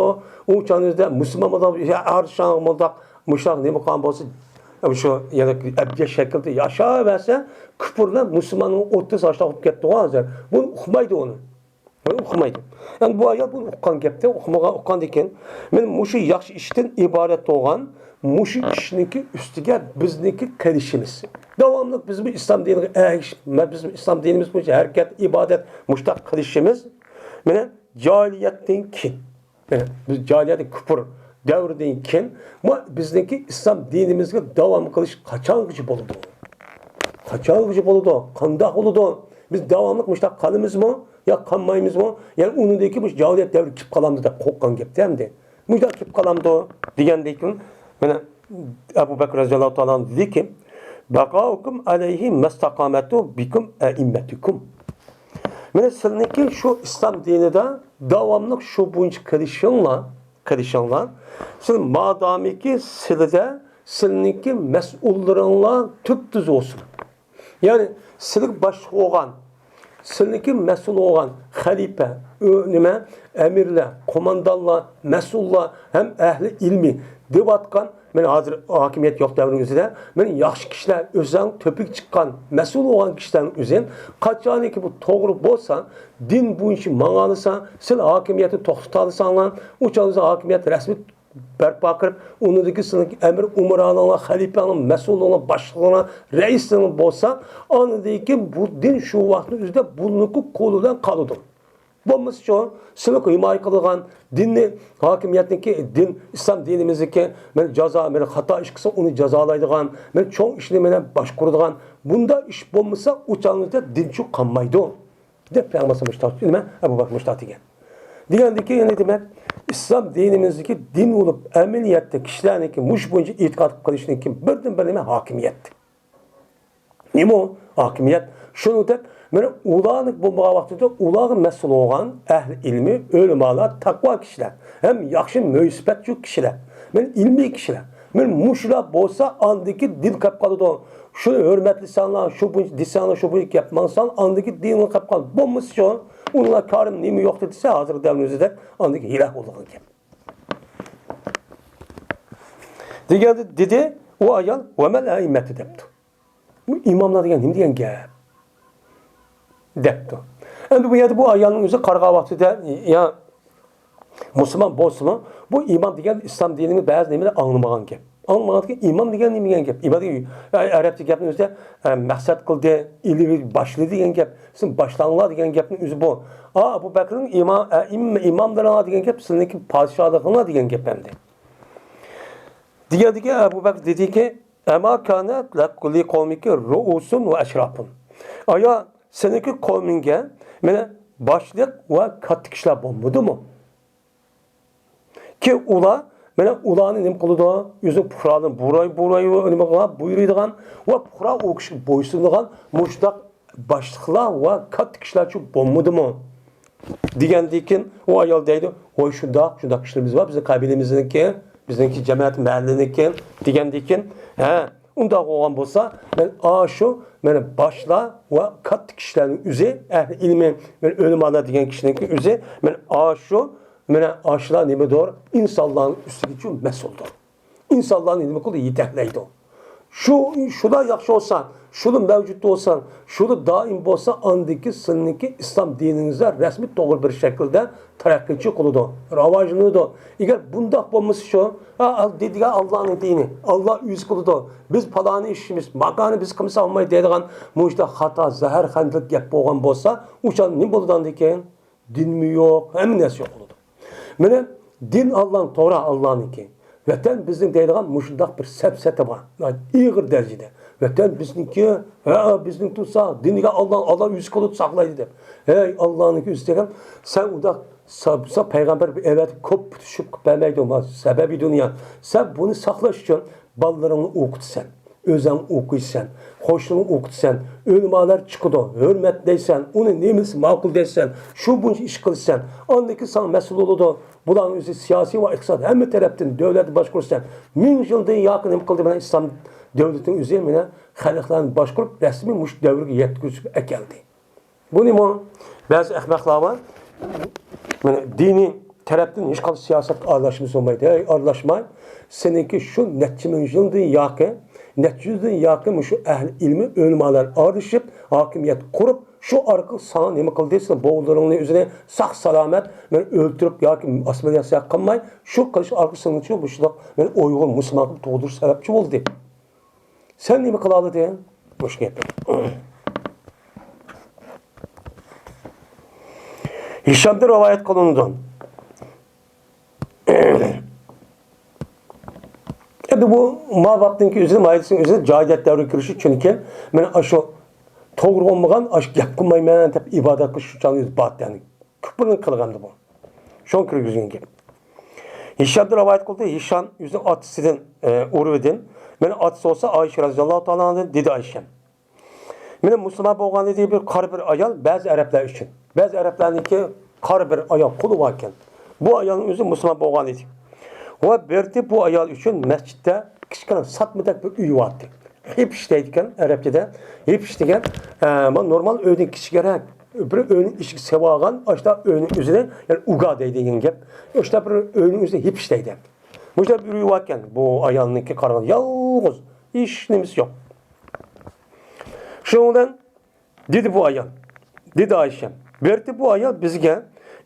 ئۇ چاغنىڭدا مۇسۇلمان بولامدۇ؟ يا ئارشاڭ مۇنداق، مۇشۇنداق نېمە قىلغان بولسا، شۇ يەنە ئەبجەش شەكىلدە ياشاۋەرسە، كۇپۇر بىلەن مۇسۇلماننىڭ ئوتتۇرىسى ئاشۇنداق بولۇپ كەتتىغۇ ھازىر. بۇنى ئۇقمايدۇ ئۇنى. بۇنى ئۇقمايدۇ. ئەمدى بۇ ئايال بۇنى ئۇققان گەپتە، ئۇقمىغان، ئۇققاندىن كېيىن، مانا مۇشۇ ياخشى ئىشتىن ئىبارەت بولغان مۇشۇ ئىشنىڭكى ئۈستىگە بىزنىڭكى قىلىشىمىز. داۋاملىق بىزمۇ ئىسلام دىنىغا ئەگىشىپ، بىزمۇ ئىسلام دىنىمىز بويىچە ھەرىكەت، ئىبادەت، مۇشۇنداق قىلىشىمىز. مانا جاھىلىيەتتىن كېيىن، مانا بىز جاھىلىيەت، كۇپۇر دەۋرىدىن كېيىن، مانا بىزنىڭكى ئىسلام دىنىمىزگە داۋام قىلىش قاچانغىچە بولىدۇ؟ قاچانغىچە بولىدۇ؟ قانداق بولىدۇ؟ بىز داۋاملىق مۇشۇنداق قالىمىزمۇ؟ يا قالمايمىزمۇ؟ يەنى ئۇنىڭدىن كېيىن مۇشۇ جاھىلىيەت دەۋرى كېلىپ قالامدۇ دەپ قورققان گەپتە ئەمدى. مۇشۇنداق كېلىپ قالامدۇ دېگەندىن كېيىن، مانا ئەبۇ بەكرى رەزىياللاھۇ تائالا ئەنھۇ دېدىكى، بەقاؤكۇم ئەلەيھى مەستەقامەتۇ بىكۇم ئەئىممەتۇكۇم. مانا سىلىنىڭكى شۇ ئىسلام دىنىدا داۋاملىق شۇ بويىچە قىلىشىڭلار، قىلىشىڭلار. سىز مادامىكى سىلىدە سىلىنىڭكى مەسئۇللىرىڭلار تۈپتۈز بولسۇن. يەنى سىلىگە باشلىق بولغان، سىلىنىڭكى مەسئۇل بولغان خەلىپە، ئۆ-، نېمە، ئەمىرلەر، قوماندانلار، مەسئۇللار ھەم ئەھلى ئىلمى دەۋاتقان، مانا ھازىر ھاكىمىيەت يوق دەۋرنىڭ ئۆزىدە، مانا ياخشى كىشىلەر ئۆزىنىڭ تۆپىگە چىققان مەسئۇل بولغان كىشىلەرنىڭ ئۆزى قاچانكى بۇ توغرا بولسا، دىن بويىچە ماڭالىسا، سىلەر ھاكىمىيەتنى توختىتالىساڭلار، ئۇ چاغدا ھاكىمىيەت رەسمىي بەرپا قىلىپ، ئۇنىڭدىكى سىلىڭ ئەمىر ئۇمرانىڭلار، خەلىپەڭلار، مەسئۇلۇڭلار، باشلىقىڭلار، رەئىسلىرىڭ بولسا، ئاندىن كېيىن بۇ دىن شۇ ۋاقىتنىڭ ئۆزىدە بۇنىڭكى قولى بىلەن قالىدۇ. بولمىسىچۇ، سىلىنى ھىمايە قىلىدىغان، دىننى، ھاكىمىيەتنىڭكى، دىن، ئىسلام دىنىمىزدىكى، مانا جازا، مانا خاتا ئىش قىلسا ئۇنى جازالايدىغان، مانا چوڭ ئىشنى مانا باشقۇرىدىغان، بۇنداق ئىش بولمىسا، ئۇ چاغنىڭدا دىنچۇ قالمايدۇ. دەپ پەيغەمبەر مۇشتاق، نېمە، ئەبۇ بەكىر مۇشتاق دېگەن. دېگەندىكى يەنە دېمەك، ئىسلام دىنىمىزدىكى دىن بولۇپ، ئەمەلىيەتتە كىشىلەرنىڭكى مۇشۇ بويىچە ئېتىقاد قىلىشنىڭكى بىردىنبىر نېمە؟ ھاكىمىيەت. نېمە ئۇ ھاكىمىيەت؟ شۇنىڭدەك، مانا ئۇلارنى بولمىغان ۋاقتىدا ئۇلارغا مەسئۇل بولغان ئەھلى ئىلمى، ئۆلىمالار، تەقۋا كىشىلەر ھەم ياخشى مۆسىپەتچۇ كىشىلەر، مانا ئىلمىي كىشىلەر. مانا مۇشۇلار بولسا، ئاندىكى دىن قېلىپ قالىدۇ. شۇنى ھۆرمەتلىسەڭلار، شۇ بويىچە دېسەڭلار، شۇ بويىچە گەپ ماڭساڭ، ئاندىكى دىنىڭلار قېلىپ قالىدۇ. بولمىسىچۇ، ئۇنىڭلار كارىم نېمە يوق دېسە، ھازىرقى دەۋرنىڭ ئۆزىدەك ئاندىكى ھىلاك بولىدىغان گەپ. دېگەندە دېدى ئۇ ئايال، ۋەمەل ئەئىممەتۇ دەپتۇ. بۇ ئىماملار دېگەن نېمە دېگەن گەپ؟ دەپتۇ. ئەمدى بۇ يەردە بۇ ئايالنىڭ ئۆزى قارىغان ۋاقتىدا، يا مۇسۇلمان بولسىمۇ، بۇ ئىمام دېگەن ئىسلام دىنىنى بەزى نېمىلەر ئاڭلىمىغان گەپ. ئاڭلىمىغاندىكىن ئىمام دېگەن نېمە دېگەن گەپ؟ ئىمام دېگەن، ئە، ئەرەبچە گەپنىڭ ئۆزىدە، ئە، مەقسەت قىلدى، ئېلىۋى باشلىدى دېگەن گەپ. سىز باشلاڭلار دېگەن گەپنىڭ ئۆزى بۇ. ئا، ئەبۇ بەكرىنىڭ ئىمام، ئە، ئىم-، ئىماملىرىڭلار دېگەن گەپ، سىزنىڭكى پادىشاھلىقىڭلار دېگەن گەپ ئەمدى. دېگەندىكى ئەبۇ بەكر دېدىكى، ئەما كانە لەك-، لىقەۋمىكە رۇئۇسۇن ۋە ئەشراپۇن. ئايا، سېنىڭكى قەۋمىڭگە مانا باشلىق ۋە كاتتا كىشىلەر بولمىدىمۇ؟ كى ئۇلار، مانا ئۇلارنى نېمە قىلىدۇ؟ ئۆزىنىڭ پۇقرالىرىنى بۇراي-بۇراي نېمە قىلغان، بۇيرۇيدىغان ۋە پۇقرا ئۇ كىشىگە بويسۇنىدىغان مۇشۇنداق باشلىقلار ۋە كاتتا كىشىلەرچۇ بولمىدىمۇ؟ دېگەندىن كېيىن ئۇ ئايال دەيدۇ، ۋاي شۇنداق، شۇنداق كىشىلىرىمىز بار، بىزنىڭ قەبىلىمىزنىڭكى، بىزنىڭكى جەمەت مەھەللىنىڭكى، دېگەندىن كېيىن، ھە، ئۇنداق بولغان بولسا، مەن ئاشۇ، مانا باشلار ۋە كاتتا كىشىلەرنىڭ ئۆزى، ئەھلى ئىلمى، مانا ئۆلىمالار دېگەن كىشىنىڭكى ئۆزى، مەن ئاشۇ، مانا ئاشۇلار نېمىدۇر؟ ئىنسانلارنىڭ ئۈستىگىچۇ مەسئۇلدۇر. ئىنسانلارنى نېمە قىلىدۇ؟ يېتەكلەيدۇ. شۇ، شۇلار ياخشى بولسا، شۇلا مەۋجۇت بولسا، شۇلا دائىم بولسا، ئاندىكى سىلىنىڭكى ئىسلام دىنىڭىزدا رەسمىي توغرا بىر شەكىلدە تەرەققىيچى قىلىدۇ، راۋاجلىنىدۇ. ئەگەر بۇنداق بولمىسا شۇ، ھە، دېگەن ئاللانىڭ دىنى، ئاللا ئۆزى قىلىدۇ، بىز پالانى ئىشلىمىز، ماكانى بىز قىلمىسا بولمايدۇ دەيدىغان مۇشۇنداق خاتا، زەھەرخەندىلىك گەپ بولغان بولسا، ئۇ چاغدا نېمە بولىدۇ ئاندىكىن؟ دىنمۇ يوق، ھەممە نەرسە يوق بولىدۇ. مانا دىن ئاللانىڭ، تورا ئاللانىڭكى. ۋەتەن بىزنىڭ دەيدىغان مۇشۇنداق بىر سەپسەتە بار. ئېغىر دەرىجىدە. ۋەتەن بىزنىڭكى، ھە، بىزنىڭ تۇرسا، دىنىگە ئاللا، ئاللا ئۆزى قىلىپ ساقلايدۇ دەپ. ھەي، ئاللانىڭكى ئۆزى دېگەن، سەن ئۇنداق سا-، سا-، پەيغەمبەر بىر ئەۋەتىپ كوپ پۈتۈشۈپ قىلىپ بەرمەيدۇ، ما، سەبەبى دۇنيا. سەن بۇنى ساقلاش ئۈچۈن بالىلىرىڭنى ئوقۇتىسەن. ئۆزۈڭ ئوقۇيسەن، قوشنىڭ ئوقۇتىسەن، ئۆلىمالار چىقىدۇ، ھۆرمەتلەيسەن، ئۇنى نېمىسى ماقۇل دەيسەن، شۇ بويىچە ئىش قىلىسەن. ئاندىن كېيىن ساڭا مەسئۇل بولىدۇ. بۇلارنىڭ ئۆزى سىياسىي ۋە ئىقتىساد ھەممە تەرەپتىن دۆلەتنى باشقۇرىسەن. مىڭ يىلدىن ياقى نېمە قىلدى مانا ئىسلام دۆلىتىنىڭ ئۆزى مانا خەلقلەرنى باشقۇرۇپ رەسمىي مۇشۇ دەۋرگە يەتكۈزۈپ ئەكەلدى. بۇنىمۇ بەزى ئەخمەقلەر بار. مانا دىنىي تەرەپتىن ھېچقانداق سىياسەتكە ئارىلاشمىسا بولمايدۇ. ھەي، ئارىلاشماي. سېنىڭكى شۇ نەچچە مىڭ يىلدىن ياقى، نەچچە يۈزدىن ياقى مۇشۇ ئەھلى ئىلمى ئۆلىمالار ئارىلىشىپ، ھاكىمىيەت قۇرۇپ، شۇ ئارقىلىق ساڭا نېمە قىلدى؟ سېنىڭ بوۋىلىرىڭنى ئۆزىنى ساق-سالامەت مانا ئۆلتۈرۈپ ياكى ئاسسىمىلياتسىيە قىلماي، شۇ قىلىش ئارقىلىق سېنىڭچۇ مۇشۇنداق مانا ئۇيغۇر مۇسۇلمان قىلىپ تۇغدۇرۇش سەۋەبچى بولدى. سەن نېمە قىلالىدىڭ؟ مۇشۇ گەپ. ھىشامدىن رىۋايەت قىلىنىدۇ. ئەمدى بۇ ما ۋاقىتنىڭكى ئۆزىدە، ما ھەدىسنىڭ ئۆزىدە جاھىلىيەت دەۋرىگە كىرىشى، چۈنكى مانا ئاشۇ توغرا بولمىغان، ئاشۇ گەپ قىلمايمەن دەپ ئىبادەت قىلىش شۇ چاغدا ئۆزى بار ئىكەن. كۇپرنى قىلغاندا بۇ. شۇڭا كىرگۈزگەن گەپ. ھىشامدىن رىۋايەت قىلدى. ھىشام ئۆزىنىڭ ئاتىسىدىن، ئە، ئۇرۋىدىن. مېنىڭ ئاتىسى بولسا ئايشە رەزىياللاھۇ تائالا ئانھادىن، دېدى ئايشەم. مېنىڭ مۇسۇلمان بولغان ئىدى بىر قارا بىر ئايال بەزى ئەرەبلەر ئۈچۈن. بەزى ئەرەبلەرنىڭكى قارا بىر ئايال قۇلى باركەن. بۇ ئايالنىڭ ئۆزى مۇسۇلمان بولغان ئىدى. ۋە بىرتى بۇ ئايال ئۈچۈن مەسچىتتە كىچىككىنە ساتمىدەك بىر ئۆي بارتى. ھىپش دەيدىكەن ئەرەبچىدە. ھىپش دېگەن، ئە، بۇ نورمال ئۆيدىن كىچىكرەك، بىر ئۆينىڭ ئىچىگە سېلىۋالغان، ئاشۇنداق ئۆينىڭ ئۆزىنى، يەنى ئۇگا دەيدىغان گەپ. ئاشۇنداق بىر ئۆينىڭ ئۆزىنى ھىپش دەيدۇ. مۇشۇنداق بىر ئۆي باركەن، بۇ ئايالنىڭكى قارىغان يالغۇز، ھېچ نېمىسى يوق. شۇنىڭ بىلەن دېدى بۇ ئايال. دېدى ئايشەم. بېرىپتۇ بۇ ئايال بىزگە،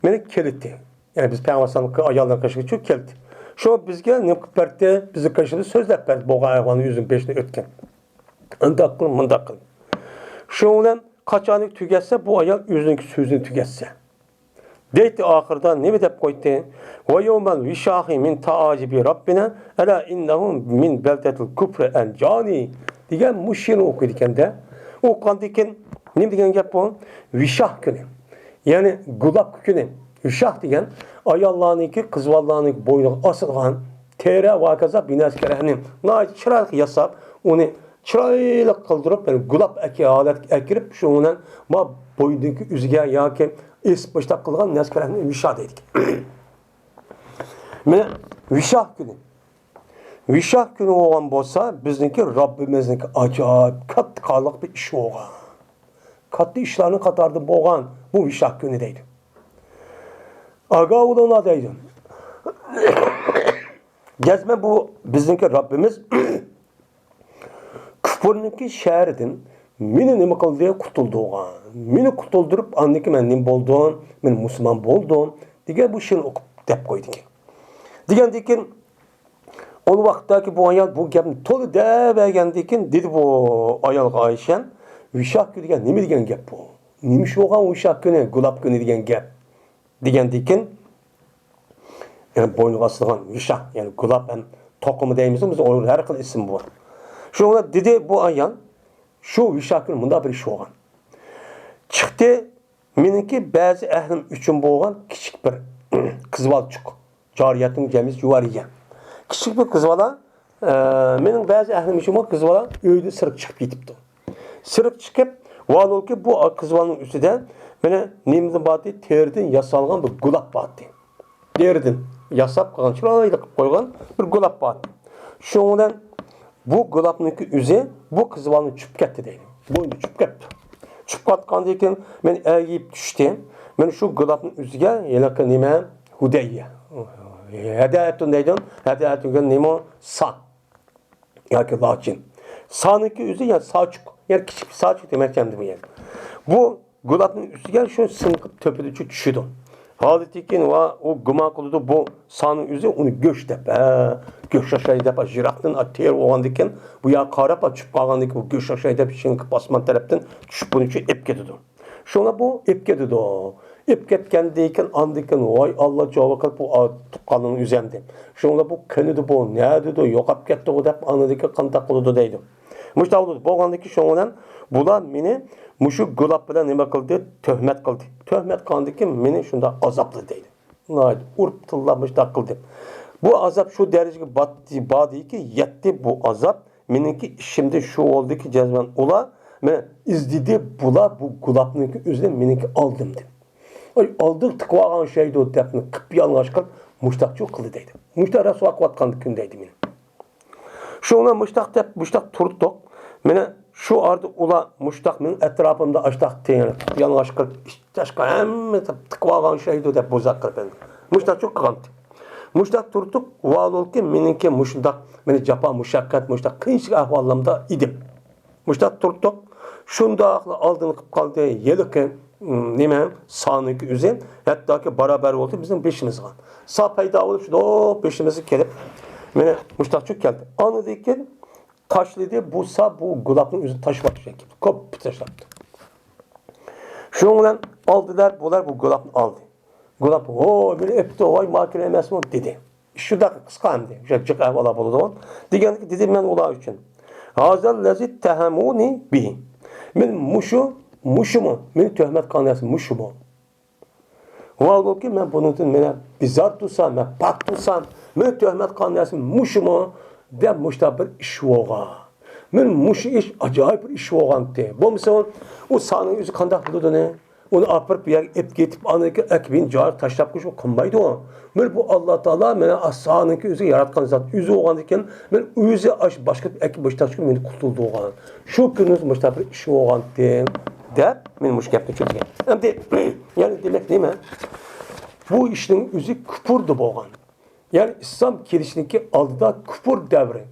مېنى كېلىتتى. يەنى بىز پەيغەمبەر ئەلەيھىسسالامغا ئاياللار قېشىغا چۈشۈپ كېلىتتى. شۇ بىزگە نېمە قىلىپ بەردى؟ بىزنىڭ قېشىمىزدا سۆزلەپ بەردى. بولغان ئەھۋالنى ئۆزىنىڭ بېشىدىن ئۆتكەن. ئۇنداق قىل، مۇنداق قىل. شۇنىڭ بىلەن قاچانكى تۈگەتسە، بۇ ئايال ئۆزىنىڭكى سۆزىنى تۈگەتسە. دەيتتى ئاخىرىدا نېمە دەپ قويدى؟ «ۋە يەۋمەل ۋىشاھى مىن تائاجىبى رەببىنا، ئەلا ئىننەھۇ مىن بەلدەتىل كۇفرى ئەنجانى» دېگەن مۇشۇ شېئىرنى ئوقۇيدىكەن-دە. ئوقۇغاندىن كېيىن نېمە دېگەن گەپ بۇ؟ ۋىشاھ كۈنى. يەنى گۇلاپ كۈنى. ۋىشاھ دېگەن ئاياللارنىڭكى، قىز بالىلارنىڭكى بوينىغا ئاسىدىغان تېرە ۋە ھاكازا بىنەسكەرەنى ناھايىتى چىرايلىق ياساپ، ئۇنى چىرايلىق قىلدۇرۇپ، يەنى گۇلاپ ئەكى-، ھالەتكە ئەكىرىپ، شۇنىڭ بىلەن ما بوينىدىكى ئۈزگە ياكى ئېسىپ مۇشتاق قىلغان نەسكەرەنى ۋىشاھ دەيدىكەن. مانا ۋىشاھ كۈنى. ۋىشاھ كۈنى بولغان بولسا، بىزنىڭكى رەببىمىزنىڭكى ئاجايىپ كاتتا قانلىق بىر ئىش بولغان. كاتتا ئىشلارنىڭ قاتارىدىن بولغان بۇ ۋىشاھ كۈنى دەيدۇ. ئاگاھ بولۇڭلار دەيدۇ. جەزمەن بۇ بىزنىڭكى رەببىمىز كۇپۇرنىڭكى شەھىرىدىن مېنى نېمە قىلدى؟ قۇتۇلدۇرغان. مېنى قۇتۇلدۇرۇپ، ئاندىن كېيىن مەن نېمە بولدۇم؟ مەن مۇسۇلمان بولدۇم دېگەن بۇ شېئىرنى ئوقۇپ دەپ قويدىكەن. دېگەندىن كېيىن، ئۇ ۋاقىتتاكى بۇ ئايال بۇ گەپنى تولا دەۋەرگەندىن كېيىن، دېدى بۇ ئايالغا ئايشەم، «ۋىشاھ كۈنى دېگەن نېمە دېگەن گەپ بۇ؟ نېمە ئىش بولغان ۋىشاھ كۈنى، گۇلاپ كۈنى دېگەن گەپ؟» دېگەندىن كېيىن، يەنى بوينىغا ئاسىدىغان ۋىشاھ، يەنى گۇلاپ ھەم توقۇما دەيمىزغۇ، بىز ئۇنىڭ ھەر خىل ئىسمى بار. شۇنىڭ بىلەن دېدى بۇ ئايال، شۇ ۋىشاھ كۈنى مۇنداق بىر ئىش بولغان. چىقتى، مېنىڭكى بەزى ئەھلىم ئۈچۈن بولغان كىچىك بىر قىز بالىچۇق، جارىيەتنىڭ جەمئىيىتى جۇۋارىيە. كىچىك بىر قىز بالا، ئە، مېنىڭ بەزى ئەھلىم ئۈچۈن بولغان قىز بالا ئۆيدىن سىرتقا چىقىپ كېتىپتۇ. سىرتقا چىقىپ، ۋالۇكى بۇ قىز بالىنىڭ ئۈستىدە مانا نېمىدىن بارتى؟ تېرىدىن ياسالغان بىر گۇلاپ بارتى. دېرىدىن ياساپ قىلغان، چىرايلىق قىلىپ قويغان بىر گۇلاپ بار. شۇنىڭ بىلەن بۇ گۇلاپنىڭكى ئۆزى بۇ قىز بالىنى چۈشۈپ كەتتى دەيدۇ. بوينى چۈشۈپ كەتتى. چۈشۈپ قاتقاندىن كېيىن مەن ئەگىيىپ چۈشتى. مەن شۇ گۇلاپنىڭ ئۆزىگە ھېلىقى نېمە؟ ھۇدەييە. ھەدەئەتۇن دەيدۇ. ھەدەئەتۇن دېگەن نېمە؟ سا. ياكى لاچىن. سانىڭكى ئۆزى يەنى ساچۇق. يەنە كىچىك بىر ساچۇ دېمەكچى ئەمدى بۇ يەر. بۇ گۇلاپنىڭ ئۈستىگە شۇ سىڭىپ تۆپىدىچۇ چۈشىدۇ. ھالىتى كېيىن ۋە ئۇ گۇمان قىلىدۇ، بۇ سانىڭ ئۆزى ئۇنى گۆش دەپ، ھە، گۆش ئوخشايدۇ دەپ، يىراقتىن تېرە بولغاندىكىن، بۇ ياققا قاراپ چۈشۈپ قالغاندىكىن، بۇ گۆش ئوخشايدۇ دەپ، شىڭقىپ ئاسمان تەرەپتىن چۈشۈپ بۇنى چۈشۈپ ئېلىپ كېتىدۇ. شۇڭا بۇ ئېلىپ كېتىدۇ. ئېلىپ كەتكەندىن كېيىن، ئاندىن كېيىن، ۋاي ئاللا، جاۋاب قىلىپ، بۇ تۇغقاننىڭ ئۆزى ئەمدى. شۇڭا بۇ قېنىدى بۇ، نەدىدۇ، يوقاپ كەتتىغۇ دەپ، ئاندىن كېيىن قانداق قىلىدۇ دەيدۇ. مۇشۇنداق بولىدۇ. بولغاندىن كېيىن شۇنىڭ بىلەن بۇلار مېنى مۇشۇ گۇلاپ بىلەن نېمە قىلدى؟ تۆھمەت قىلدى. تۆھمەت قىلغاندىن كېيىن مېنى شۇنداق ئازابلىدى دەيدۇ. ناھايىتى ئۇرۇپ تىللاپ مۇشۇنداق قىلدى. بۇ ئازاب شۇ دەرىجىگە باتتى، باردىكى، يەتتى بۇ ئازاب. مېنىڭكى ئىشىمدە شۇ بولدىكى، جەزمەن ئۇلار مېنى ئىزدىدى، بۇلار بۇ گۇلاپنىڭكى ئۆزىنى مېنىڭكى ئالدىمدى. ئاي، ئالدىغا تىقىۋالغان شەيدۇ دەپنى قىپ يالىڭاچ قىلىپ مۇشتاقچۇ قىلدى دەيدۇ. مۇشتاق رەسۋا قىلىۋاتقان كۈن دەيدۇ مېنى. شۇڭا مۇشتاق دەپ، مۇشتاق تۇردۇق. مېنى شۇ ئارىدا ئۇلار مۇشتاق مېنىڭ ئەتراپىمدا ئاشتاق تېڭىلىپ، يالىڭاچ قىلىپ، ئىچ-تاشقا ھەممە تىقىۋالغان شەيدۇ دەپ بوزاق قىلىپ ئەمدى. مۇشتاقچۇ قىلغانتى. مۇشتاق تۇردۇق، ۋالولكى مېنىڭكى مۇشۇنداق، مېنى جاپا مۇشەققەت، مۇشتاق قىيىنچىلىق ئەھۋاللىرىمدا ئىدىم. مۇشتاق تۇردۇق، شۇنداقلا ئالدىنى قىپ قالدى ھېلىقى، م، نېمە، سانىڭكى ئۆزى، ھەتتاكى بارابەر بولدى بىزنىڭ بېشىمىزغا. سا پەيدا بولۇپ، شۇنداق بېشىمىزغا كېلىپ، مېنى مۇشتاقچۇ كەلدى. ئاندىن كېيىن تاشلىدى، بۇ سا بۇ گۇلاپنىڭ ئۆزىنى تاشلاپ كەتتى. كوپپا تاشلاپتۇ. شۇنىڭ بىلەن ئالدىلار، بۇلار بۇ گۇلاپنى ئالدى. گۇلاپ، ھو، مېنى ئېپتۇ، ۋاي، ماكىر ئەمەسمۇ، دېدى. شۇنداق قىسقا ئەمدى، شۇ جىق ئەھۋاللار بولىدۇ. دېگەندىكى دېدىم مەن ئۇلار ئۈچۈن. ھازا لەزى تەھەمۇنى بى. مەن مۇشۇ، مۇشۇمۇ؟ مېنى تۆھمەت قىلغان نەرسە مۇشۇمۇ؟ ۋالىدۇكى، مەن بۇنىڭدىن مەن بىزار تۇرسام، مەن پاك تۇرسام، مېنى تۆھمەت قىلغان نەرسە مۇشۇمۇ؟ دەپ مۇشۇنداق بىر ئىش بولغان. مەن مۇشۇ ئىش ئاجايىپ بىر ئىش بولغانتى. بولمىسا ئۇ سانىڭ ئۆزى قانداق بىلىدۇ ئۇنى؟ ئۇنى ئاپىرىپ بۇ يەرگە ئېلىپ كېتىپ، ئاندىن كېيىن ئەكىبىنى جايىغا تاشلاپ قويۇشنى قىلمايدۇ. مەن بۇ ئاللا تائالا مانا ئاسانىڭكى ئۆزى ياراتقان زات ئۆزى بولغاندىكىن، مەن ئۆزى ئاش باشقا ئەكىپ باشتاقچىكى مېنى قۇتۇلدۇرغان. شۇ كۈنى مۇشۇنداق بىر ئىش بولغانتى، دەپ مەن مۇشۇ گەپنى چۈشۈرگەن. ئەمدى يەنى دېمەك نېمە؟ بۇ ئىشنىڭ ئۆزى كۇپۇردا بولغان. يەنى ئىسلام كېلىشنىڭكى ئالدىدا كۇپۇر دەۋرى،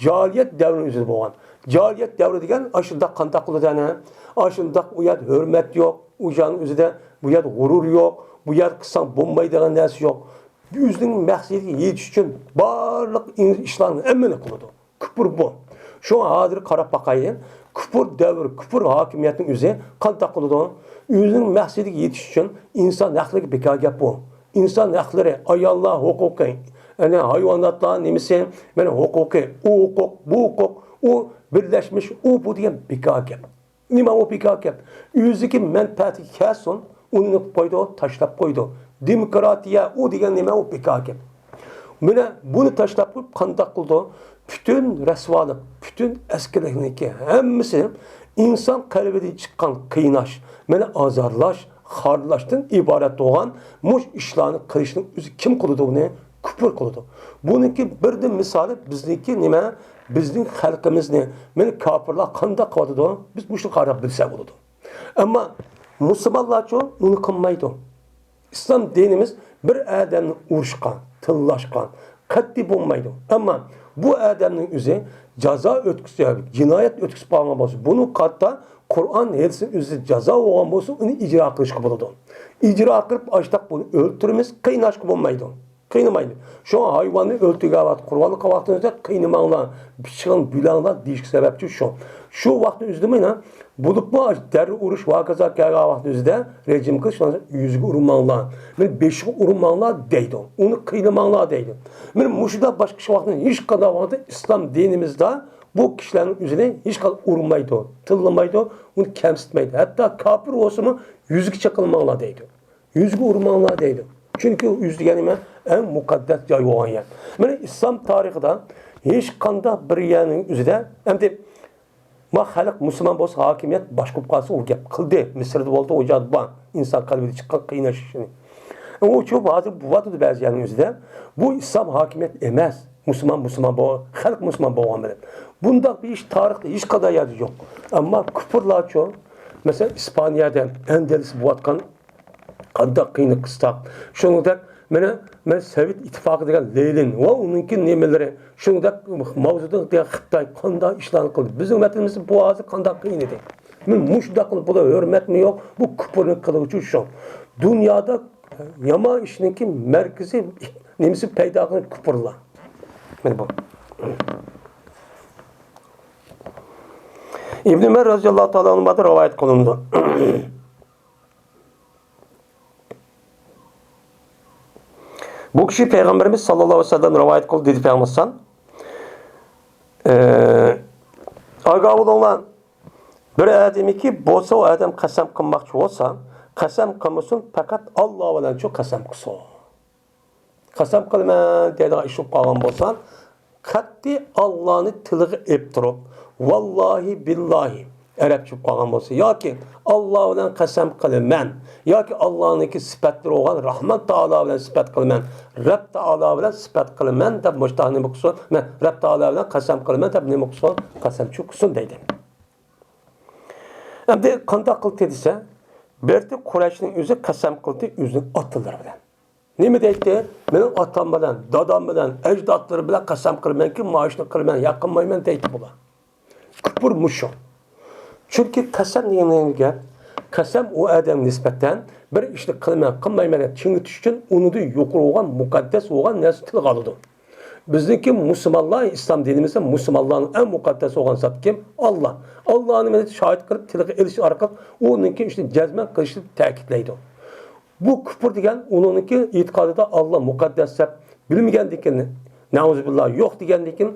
جاھىلىيەت دەۋرىنىڭ ئۆزىدە بولغان. جاھىلىيەت دەۋرى دېگەن ئاشۇنداق قانداق قىلىدۇ ئەنە؟ ئاشۇنداق ئۇ يەردە ھۆرمەت يوق، ئۇ جاينىڭ ئۆزىدە بۇ يەردە غۇرۇر يوق، بۇ يەردە قىلساڭ بولمايدىغان نەرسە يوق. ئۆزىنىڭ مەقسىتىگە يېتىش ئۈچۈن بارلىق ئىشلارنى ھەممىنى قىلىدۇ. كۇپۇر بۇ. شۇڭا ھازىر قاراپ باقايلى. كۇپۇر دەۋر، كۇپۇر ھاكىمىيەتنىڭ ئۆزى قانداق قىلىدۇ؟ ئۆزىنىڭ مەقسىتىگە يېتىش ئۈچۈن ئىنسان ھەقلىرىگە بىكار گەپ بۇ. ئىنسان ھەقلىرى، ئاياللار ھوقۇقى، يەنى ھايۋاناتلار نېمىسى، مانا ھوقۇقى، ئۇ ھوقۇق، بۇ ھوقۇق، ئۇ بىرلەشمىش، ئۇ بۇ دېگەن بىكار گەپ. نېمە ئۇ بىكار گەپ؟ ئۆزىگە مەنپەئەتىگە كەلسۇن، ئۇنى نېمە قىلىپ قويىدۇ؟ تاشلاپ قويىدۇ. دېموكراتىيە ئۇ دېگەن نېمە؟ ئۇ بىكار گەپ. مانا بۇنى تاشلاپ قويۇپ قانداق قىلىدۇ؟ پۈتۈن رەسۋالىق، پۈتۈن ئەسكىلىكنىڭكى ھەممىسى ئىنسان قەلبىدىن چىققان قىيناش، مانا ئازارلاش، خارلاشتىن ئىبارەت بولغان مۇشۇ ئىشلارنى قىلىشنىڭ ئۆزى كىم قىلىدۇ بۇنى؟ كۇپۇر قىلىدۇ. بۇنىڭكى بىردىن مىسالى بىزنىڭكى نېمە؟ بىزنىڭ خەلقىمىزنى، مانا كاپىرلار قانداق قىلىۋاتىدۇ؟ بىز مۇشۇنى قاراپ بىلسەك بولىدۇ. ئەمما مۇسۇلمانلارچۇ ئۇنى قىلمايدۇ. ئىسلام دىنىمىز بىر ئادەمنى ئۇرۇشقا، تىللاشقا قەتئىي بولمايدۇ. ئەمما بۇ ئادەمنىڭ ئۆزى جازا ئۆتكۈزسە، جىنايەت ئۆتكۈزۈپ قالغان بولسا، بۇنىڭ قاتتا قۇرئان ھەدىسنىڭ ئۆزى جازا بولغان بولسا، ئۇنى ئىجرا قىلىشقا بولىدۇ. ئىجرا قىلىپ ئاشتاق بۇنى ئۆلتۈرىمىز، قىيناشقا بولمايدۇ. قىينىمايلى. شۇڭا ھايۋاننى ئۆلتۈرگەن ۋاقىت، قۇربانلىق قىلغان ۋاقتىڭىزدا قىينىماڭلار، پىچىقىڭ بىلەڭلار دېيىشكە سەۋەبچى شۇ. شۇ ۋاقىتنى ئۆزىدە مانا، بولۇپمۇ دەررە ئۇرۇش ۋە ھاكازا كەلگەن ۋاقىتنى ئۆزىدە رېجىم قىلىش، يۈزىگە ئۇرماڭلار، مېنى بېشىغا ئۇرماڭلار دەيدۇ. ئۇنى قىينىماڭلار دەيدۇ. مانا مۇشۇنداق باشقا ئىش ۋاقتىنى ھېچقانداق ۋاقىتتا ئىسلام دىنىمىزدا بۇ كىشىلەرنىڭ ئۆزىنى ھېچقانداق ئۇرمايدۇ، تىللىمايدۇ، ئۇنى كەمسىتمەيدۇ. ھەتتا كاپىر بولسىمۇ يۈزىگە چېقىلماڭلار دەيدۇ. يۈزىگە ئۇرماڭلار دەيدۇ. چۈنكى يۈز دېگەن نېمە؟ ئەڭ مۇقەددەس جاي بولغان يەر. مانا ئىسلام تارىخىدا ھېچقانداق بىر يەرنىڭ ئۆزىدە، ئەمدى ما خەلق مۇسۇلمان بولسا ھاكىمىيەت باشقا بولۇپ قالسا ئۇ گەپ قىلدى. مىسىردا بولدى، ئۇ جايدا بار. ئىنسان قەلبىدە چىققان قىيناش ئىشىنى. ئۇ چۈ ھازىر بولۇۋاتىدۇ بەزى يەرنىڭ ئۆزىدە. بۇ ئىسلام ھاكىمىيەت ئەمەس. مۇسۇلمان، مۇسۇلمان بو-، خەلق مۇسۇلمان بولغان بىلەن. بۇنداق بىر ئىش تارىختا ھېچقانداق يەردە يوق. ئەمما كۇپۇرلارچۇ، مەسىلەن، ئىسپانىيەدە، ئەندەلۇستا بولۇۋاتقان قانداق قىيىنلىق قىستاق. شۇنىڭدەك مانا، مانا سوۋېت ئىتتىپاقى دېگەن لېنىن ۋە ئۇنىڭكى نېمىلىرى، شۇنداق ماۋزېدۇڭ دېگەن خىتاي قانداق ئىشلارنى قىلدى. بىزنىڭ ۋەتىنىمىزدە بۇ ھازىر قانداق قىيىن ئىدى. مانا مۇشۇنداق قىلىپ بۇلار ھۆرمەتمۇ يوق. بۇ كۇپۇرنى قىلغۇچى شۇ. دۇنيادا يامان ئىشنىڭكى مەركىزى نېمىسى پەيدا قىلغان كۇپۇرلار. مانا بۇ. ئىبن ئۆمەر رەزىياللاھۇ تائالا ئەنھۇدىن رىۋايەت قىلىنىدۇ. بۇ كىشى پەيغەمبىرىمىز ساللاللاھۇ ئەلەيھى ۋەسەللەم رىۋايەت قىلدى دېدى پەيغەمبەر ئەلەيھىسسالام. ئى، ئاگاھ بولۇڭلار، بىر ئادەمكى بولسا، ئۇ ئادەم قەسەم قىلماقچى بولسا، قەسەم قىلمىسۇن، پەقەت ئاللا بىلەن شۇ قەسەم قىلسۇن. قەسەم قىلىمەن دەيدىغان ئىش بولۇپ قالغان بولسا، قەتئىي ئاللانى تىلىغا ئېلىپ تۇرۇپ، ۋاللاھى بىللاھى، ئەرەبچە بولۇپ قالغان بولسا، ياكى ئاللا بىلەن قەسەم قىلىمەن، ياكى ئاللانىڭكى سۈپەتلىرى بولغان راھمان تائالا بىلەن سۈپەت قىلىمەن، رەب تائالا بىلەن سۈپەت قىلىمەن دەپ مۇشتاق نېمە قىلسۇن، مەن رەب تائالا بىلەن قەسەم قىلىمەن دەپ نېمە قىلسۇن، قەسەمچى قىلسۇن دەيدۇ. ئەمدى قانداق قىلدى دېسە، بىرتى قۇرەيشنىڭ ئۆزى قەسەم قىلدى ئۆزىنىڭ ئاتىلىرى بىلەن. نېمە دەيتتى؟ مېنىڭ ئاتام بىلەن، دادام بىلەن، ئەجدادلىرىم بىلەن قەسەم قىلىمەنكى، مانا شۇنى قىلىمەن، يا قىلمايمەن دەيتتى بۇلار. كۇپۇر مۇشۇ. چۈنكى قەسەم دېگەن نېمە گەپ؟ قەسەم ئۇ ئادەمگە نىسبەتەن بىر ئىشنى قىلىمەن، قىلمايمەن دەپ چىڭىتىش ئۈچۈن ئۇنىڭدىن يۇقىرى بولغان، مۇقەددەس بولغان نەرسە تىلغا ئالىدۇ. بىزنىڭكى مۇسۇلمانلار، ئىسلام دىنىمىزدا مۇسۇلمانلارنىڭ ئەڭ مۇقەددەس بولغان زاتى كىم؟ ئاللا. ئاللانى مەن شاھىت قىلىپ تىلغا ئېلىش ئارقىلىق ئۇنىڭكى ئىشنى جەزمەن قىلىشنى تەكىتلەيدۇ. بۇ كۇپۇر دېگەن ئۇنىڭكى ئېتىقادىدا ئاللا مۇقەددەس دەپ بىلمىگەندىكىن، نەئۇزۇبىللا، يوق دېگەندىكىن،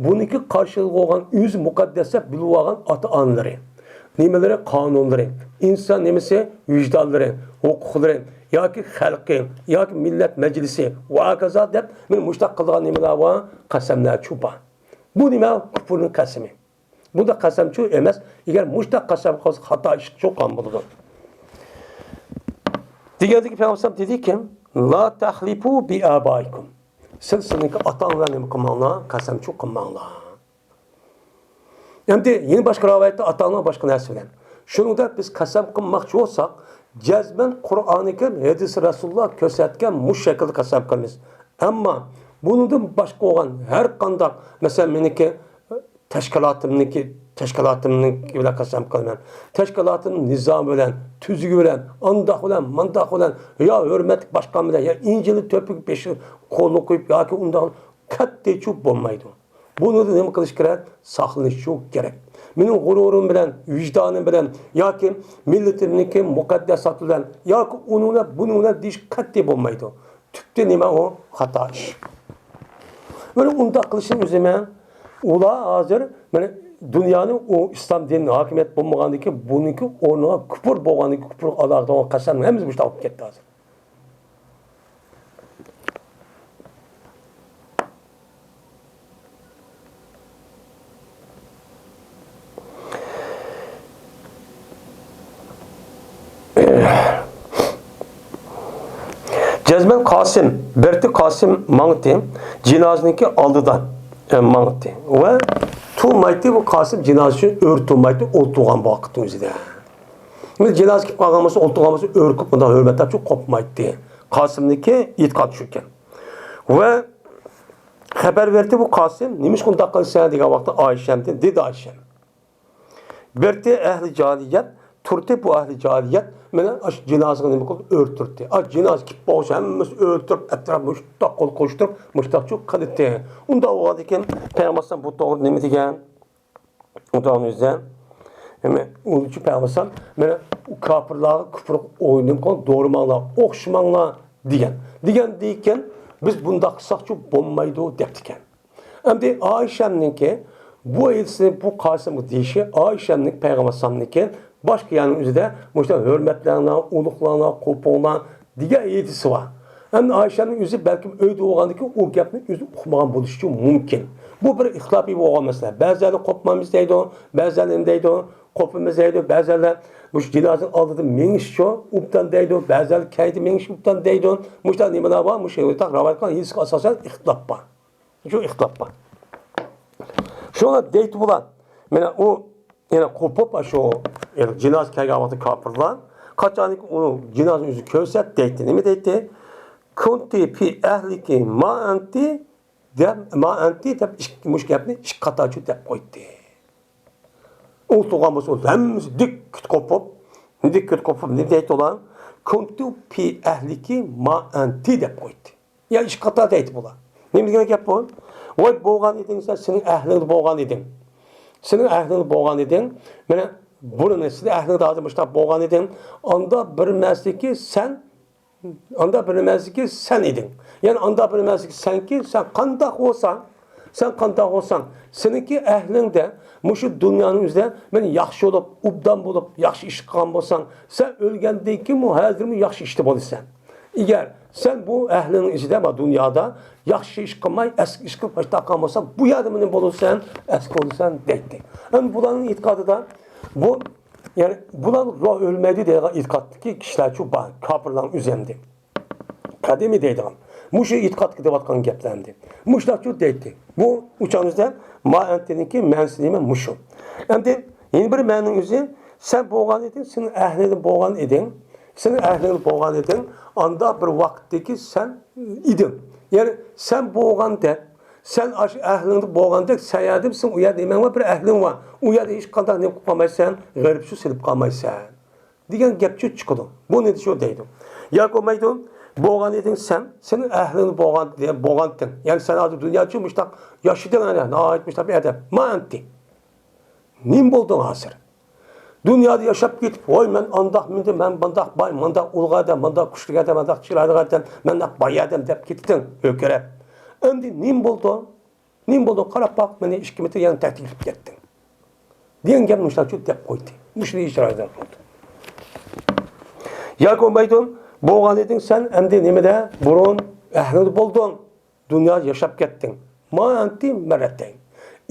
بۇنىڭكى قارشىلىقى بولغان ئۆزى مۇقەددەس دەپ بىلىۋالغان ئاتا-ئانىلىرى، نېمىلىرى، قانۇنلىرى، ئىنسان نېمىسى، ۋىجدانلىرى، ھوقۇقلىرى ياكى خەلقى ياكى مىللەت مەجلىسى ۋە ھاكازا دەپ مانا مۇشۇنداق قىلىدىغان نېمىلەر بار، قەسەملەرچۇ بار. بۇ نېمە؟ كۇپۇرنىڭ قەسىمى. بۇنداق قەسەمچۇ ئەمەس. ئەگەر مۇشۇنداق قەسەم قىلسا خاتا ئىشقا چوققان بولىدۇ. دېگەندىكى پەيغەمبەر دېدىكى، لا تەھلىپۇ بىئابائىكۇم. سىز سىزنىڭكى ئاتاڭ بىلەن نېمە قىلماڭلار، قەسەمچۇ قىلماڭلار. ئەمدى يەنە باشقا رىۋايەتتە ئاتاڭلار باشقا نەرسە بىلەن. شۇنىڭدا بىز قەسەم قىلماقچى بولساق، جەزمەن قۇرئانى كەرىم، ھەدىسى رەسۇلۇللا كۆرسەتكەن مۇشۇ شەكىلدە قەسەم قىلىمىز. ئەمما بۇنىڭدىن باشقا بولغان ھەر قانداق، مەسىلەن، مېنىڭكى تەشكىلاتىمنىڭكى، تەشكىلاتىمنىڭكى بىلەن قەسەم قىلىمەن. تەشكىلاتىمنىڭ نىزامى بىلەن، تۈزۈگى بىلەن، ئانداق بىلەن، مانداق بىلەن، يا ھۆرمەتلىك باشقان بىلەن، يا ئىنجىلنى تۆپىگە بېشىغا قولىنى قويۇپ ياكى ئۇنداق قەتئىيچۇ بولمايدۇ. بۇنىڭدا نېمە قىلىش كېرەك؟ ساقلىنىشچۇ كېرەك. مېنىڭ غۇرۇرۇم بىلەن، ۋىجدانىم بىلەن ياكى مىللىتىمنىڭكى مۇقەدداساتى بىلەن ياكى ئۇنىڭ بىلەن، بۇنىڭ بىلەن دېيىش قەتئىي بولمايدۇ. تۈپتە نېمە ئۇ؟ خاتا ئىش. مانا ئۇنداق قىلىشنىڭ ئۆزى مەن، ئۇلار ھازىر مانا دۇنيانى ئۇ ئىسلام دىنى ھاكىمىيەت بولمىغاندىكىن بۇنىڭكى ئورنىغا كۇپۇر بولغاندىكىن كۇپۇرغا ئالاقىدار بولغان قەسەمنىڭ ھەممىسى مۇشۇنداق بولۇپ كەتتى ھازىر. جەزمەن قاسىم، بىرتى قاسىم ماڭتى، جىنازىنىڭكى ئالدىدا، ئە، ماڭتى. ۋە تۇرمايتتى، بۇ قاسىم جىنازا ئۈچۈن ئۆرە تۇرمايتتى، ئولتۇرغان ۋاقىتنىڭ ئۆزىدە. جىنازا كېلىپ قالغان بولسا، ئولتۇرغان بولسا، ئۆرە كېلىپ، بۇنداق ھۆرمەتلەپ قوپمايتتى. قاسىمنىڭكى ئېتىقادى شۇكەن. ۋە خەۋەر بەردى بۇ قاسىم، نېمىشقا ئۇنداق قىلىسەن دېگەن ۋاقىتتا ئائىشەمدىن، دېدى ئائىشەم. بىرتى ئەھلى جاھىلىيەت، تۇرتى بۇ ئەھلى جاھىلىيەت، مانا ئاشۇ جىنازىغا نېمە قىلدى؟ ئۆرە تۇردى. ئا، جىنازا كېلىپ بولسا ھەممىسى ئۆرە تۇرۇپ، ئەتراپ مۇشتاق قول قوشتۇرۇپ، مۇشتاقچۇ قىلدى. ئۇنداق بولغاندىكىن پەيغەمبەر بۇ توغرىدا نېمە دېگەن؟ ئۇداغنى ئۆزى. ئۇنىڭ ئۈچۈن پەيغەمبەر مانا ئۇ كاپىرلارغا كۇپۇر ئويۇنى قىلىپ دورىماڭلار، ئوخشىماڭلار دېگەن. دېگەندىكىن بىز بۇنداق قىلساقچۇ بولمايدۇ دەپتىكەن. ئەمدى ئائىشەمنىڭكى بۇ ھەدىسىنى بۇ قاسىمغا دېيىشى ئائىشەمنىڭ پەيغەمبەر ئەلەيھىسسالامنىڭكى باشقا يەرنىڭ ئۆزىدە مۇشۇنداق ھۆرمەتلەڭلار، ئۇلۇغلاڭلار، قوپۇڭلار دېگەن ھەدىسى بار. ئەمدى ئائىشەمنىڭ ئۆزى بەلكىم ئۆيدە بولغاندىكىن ئۇ گەپنى ئۆزى ئۇقمىغان بولۇشى مۇمكىن. بۇ بىر ئىختىلاپىي بولغان مەسىلە. بەزىلەر قوپمايمىز دەيدۇ، بەزىلەر نېمە دەيدۇ، قوپىمىز دەيدۇ، بەزىلەر مۇشۇ جىنازىنىڭ ئالدىدا مېڭىشچۇ ئوبدان دەيدۇ، بەزىلەر كەينىدە مېڭىش ئوبدان دەيدۇ. مۇشۇنداق نېمىلەر بار، مۇشۇ رىۋايەت قىلغان ھەدىسكە ئاساسەن ئىختىلاپ بار. شۇ ئىختىلاپ بار. شۇڭا دەيتتى بۇلار. مانا ئۇ يەنە قوپۇپ، شۇ، يەنى جىنازا كەلگەن ۋاقىتتا كاپىرلار، قاچانكى ئۇ جىنازىنى ئۆزى كۆرسە دەيتتى. نېمە دەيتتى؟ كنت في أهلك ما أنت دەپ، ما أنت دەپ ئىككى، مۇشۇ گەپنى ئىككى قاتارچۇ دەپ قويدى. ئۇ تۇرغان بولسا، ھەممىسى دىككىت قوپۇپ، دىككىت قوپۇپ، نېمە دەيدۇ ئۇلار؟ كنت في أهلك ما أنت دەپ قويدى. يا ئىككى قاتار دەيدۇ بۇلار. نېمە دېگەن گەپ بۇ؟ ۋاي، بولغان ئىدىڭ سەن، سېنىڭ ئەھلىڭدە بولغان ئىدىڭ. سېنىڭ ئەھلىڭدە بولغان ئىدىڭ. مانا بۇرۇن سېنىڭ ئەھلىڭدە ھازىر مۇشۇنداق بولغان ئىدىڭ. ئاندا بىر مەسىلىكى سەن ئاندا بىر نېمەسىكى سەن ئىدىڭ. يەنى ئاندا بىر نېمەسىكى سەنكى، سەن قانداق بولساڭ، سەن قانداق بولساڭ، سېنىڭكى ئەھلىڭدە مۇشۇ دۇنيانىڭ ئۆزىدە مەن ياخشى بولۇپ، ئوبدان بولۇپ، ياخشى ئىش قىلغان بولساڭ، سەن ئۆلگەندىن كېيىنمۇ ھازىرمۇ ياخشى ئىشتا بولىسەن. ئەگەر سەن بۇ ئەھلىڭنىڭ ئىچىدە، ما دۇنيادا ياخشى ئىش قىلماي، ئەسكى ئىش قىلىپ باشلاپ قالغان بولساڭ، بۇ يەردە نېمە بولىسەن؟ ئەسكى بولىسەن دەيتتى. ئەمدى بۇلارنىڭ ئېتىقادىدا بۇ يەنى بۇلار روھ ئۆلمەيدۇ دەيدىغان ئېتىقادتىكى كىشىلەرچۇ بار، كاپىرلارنىڭ ئۆزى ئەمدى. قەدىمىي دەيدىغان. مۇشۇ ئېتىقادقا دەۋاتقان گەپلەر ئەمدى. مۇشۇنداقچۇ دەيتتى. بۇ ئۇچانىزدا ما ئەنتىنىڭكى مەنىسى نېمە؟ مۇشۇ. ئەمدى يەنە بىر مەنىنىڭ ئۆزى، سەن بولغان ئىدىڭ، سېنىڭ ئەھلىڭدە بولغان ئىدىڭ، سېنىڭ ئەھلىڭدە بولغان ئىدىڭ، ئاندا بىر ۋاقىتتىكى سەن ئىدىڭ. يەنى سەن بولغان دەپ سەن ئاشۇ ئەھلىڭدە بولغاندەك، سەن يەردە، سېنىڭ ئۇ يەردە نېمەڭ بار؟ بىر ئەھلىڭ بار. ئۇ يەردە ھېچقانداق نېمە قىلىپ قالمايسەن، غېرىب شۇ سېلىپ قالمايسەن، دېگەن گەپچۇ چىقىدۇ. بۇ نېدە شۇ دەيدۇ. ياكى بولمايدۇ، بولغان ئىدىڭ سەن، سېنىڭ ئەھلىڭدە بولغان، بولغانتىڭ. يەنى سەن ھازىر دۇنياچۇ مۇشتاق ياشىدىڭ، ئەنە، ناھايىتى مۇشتاق بىر ئادەم. ما ئەنتى. نېمە بولدۇڭ ھازىر؟ دۇنيادا ياشاپ كېتىپ، ۋاي، مەن ئانداق مىندى، مەن مانداق باي، مانداق ئۇلۇغ ئادەم، مانداق كۈچلۈك ئادەم، مانداق چىرايلىق ئادەم، مەنداق باي ئادەم دەپ كېتىتىڭ، ھۆكۈرەپ. ئەمدى نېمە بولدۇڭ؟ نېمە بولدۇڭ؟ قاراپ باق، مېنى ئىككى مېتىر يەنە تەكلىپ كېتىتتىڭ. دېگەن گەپنى مۇشۇنداق دەپ قويدى. مۇشۇنى ئىجرا قىلدى. ياكى بولمايدۇ، بولغان ئىدىڭ سەن، ئەمدى نېمىدە؟ بۇرۇن ئەھلىدە بولدۇڭ. دۇنيادا ياشاپ كەتتىڭ. ما ئەنتى مەررەتەين.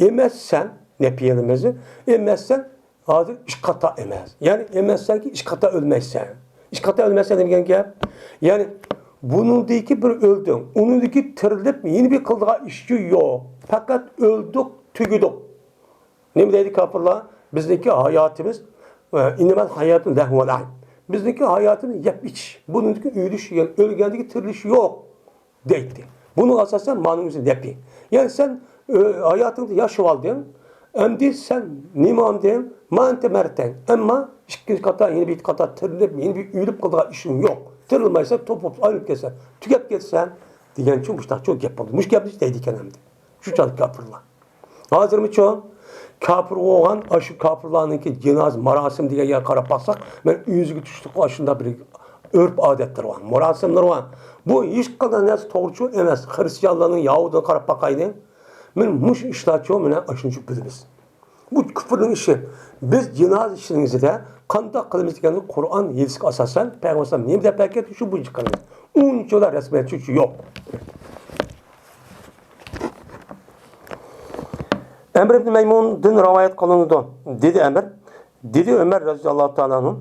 ئەمەسسەن، نەپىي ئېلىمىزى، ئەمەسسەن، ھازىر ئىككى قاتا ئەمەس. يەنى ئەمەسسەنكى، ئىككى قاتا ئۆلمەيسەن. ئىككى قاتا ئۆلمەيسەن دېگەن گەپ. يەنى بۇنىڭدىكى بىر ئۆلدۈڭ، ئۇنىڭدىكى تىرىلىپ يەنە بىر قىلىدىغان ئىشى يوق. پەقەت ئۆلدۇق، تۈگىدۇق. نېمە دەيدۇ كاپىرلار؟ بىزنىڭكى ھاياتىمىز، ئىننەمەل ھاياتۇ لەھۋۇ ۋە لەئىب. بىزنىڭكى ھاياتىمىز يەپ ئىچىش. بۇنىڭدىكى ئۆلۈش، يەنى ئۆلگەندىكى تىرىلىش يوق. دەيتتى. بۇنىڭغا ئاساسەن مانىڭ ئۆزى نەپى. يەنى سەن، ئۆ، ھاياتىڭدا ياشىۋالدىڭ، ئەمدى سەن نېمە ئاندىن؟ ما ئەنتە مەررەتەين. ئەمما ئىككىنچى قاتا، يەنە بىر قاتا تىرىلىپ، يەنە بىر ئۆلۈپ قالىدىغان ئىشىڭ يوق. تىرىلمايسەن، توپۇپ ئايرىلىپ كەتسەن، تۈگەپ كەتسەن دېگەنچۇ مۇشۇنداقچۇ گەپ بولدى. مۇشۇ گەپنى دەيدىكەن ئەمدى. شۇ چاغدا كاپىرلار. ھازىرمۇچۇ كاپىر بولغان، ئاشۇ كاپىرلارنىڭكى جىنازا ماراسىم دېگەن يەرگە قاراپ باقساق، مەن ئۆزىگە تۇشلۇق ئاشۇنداق بىر ئۆرپ-ئادەتلىرى بار، مۇراسىملىرى بار. بۇ ھېچقانداق نەرسە توغرىچۇ ئەمەس. خرىستىيانلارنىڭ، يەھۇدىيلارنى قاراپ باقايلى. مانا مۇشۇ ئىشلارچۇ مانا ئاشۇنچە بىلىمىز. بۇ كۇفرنىڭ ئىشى. بىز جىنازا ئىشىنىڭىزدە قانداق قىلىمىز دېگەندە، قۇرئان، ھەدىسكە ئاساسەن پەيغەمبەر ئەلەيھىسسالام نېمە دەپ بەرگەن، شۇ بويىچە قىلىمىز. ئۇنچىۋالا رەسمىيەتچى يوق. ئەمر ئىبن مەيمۇندىن رىۋايەت قىلىنىدۇ. دېدى ئەمر، دېدى ئۆمەر رەزىياللاھۇ تائالا ئەنھۇ،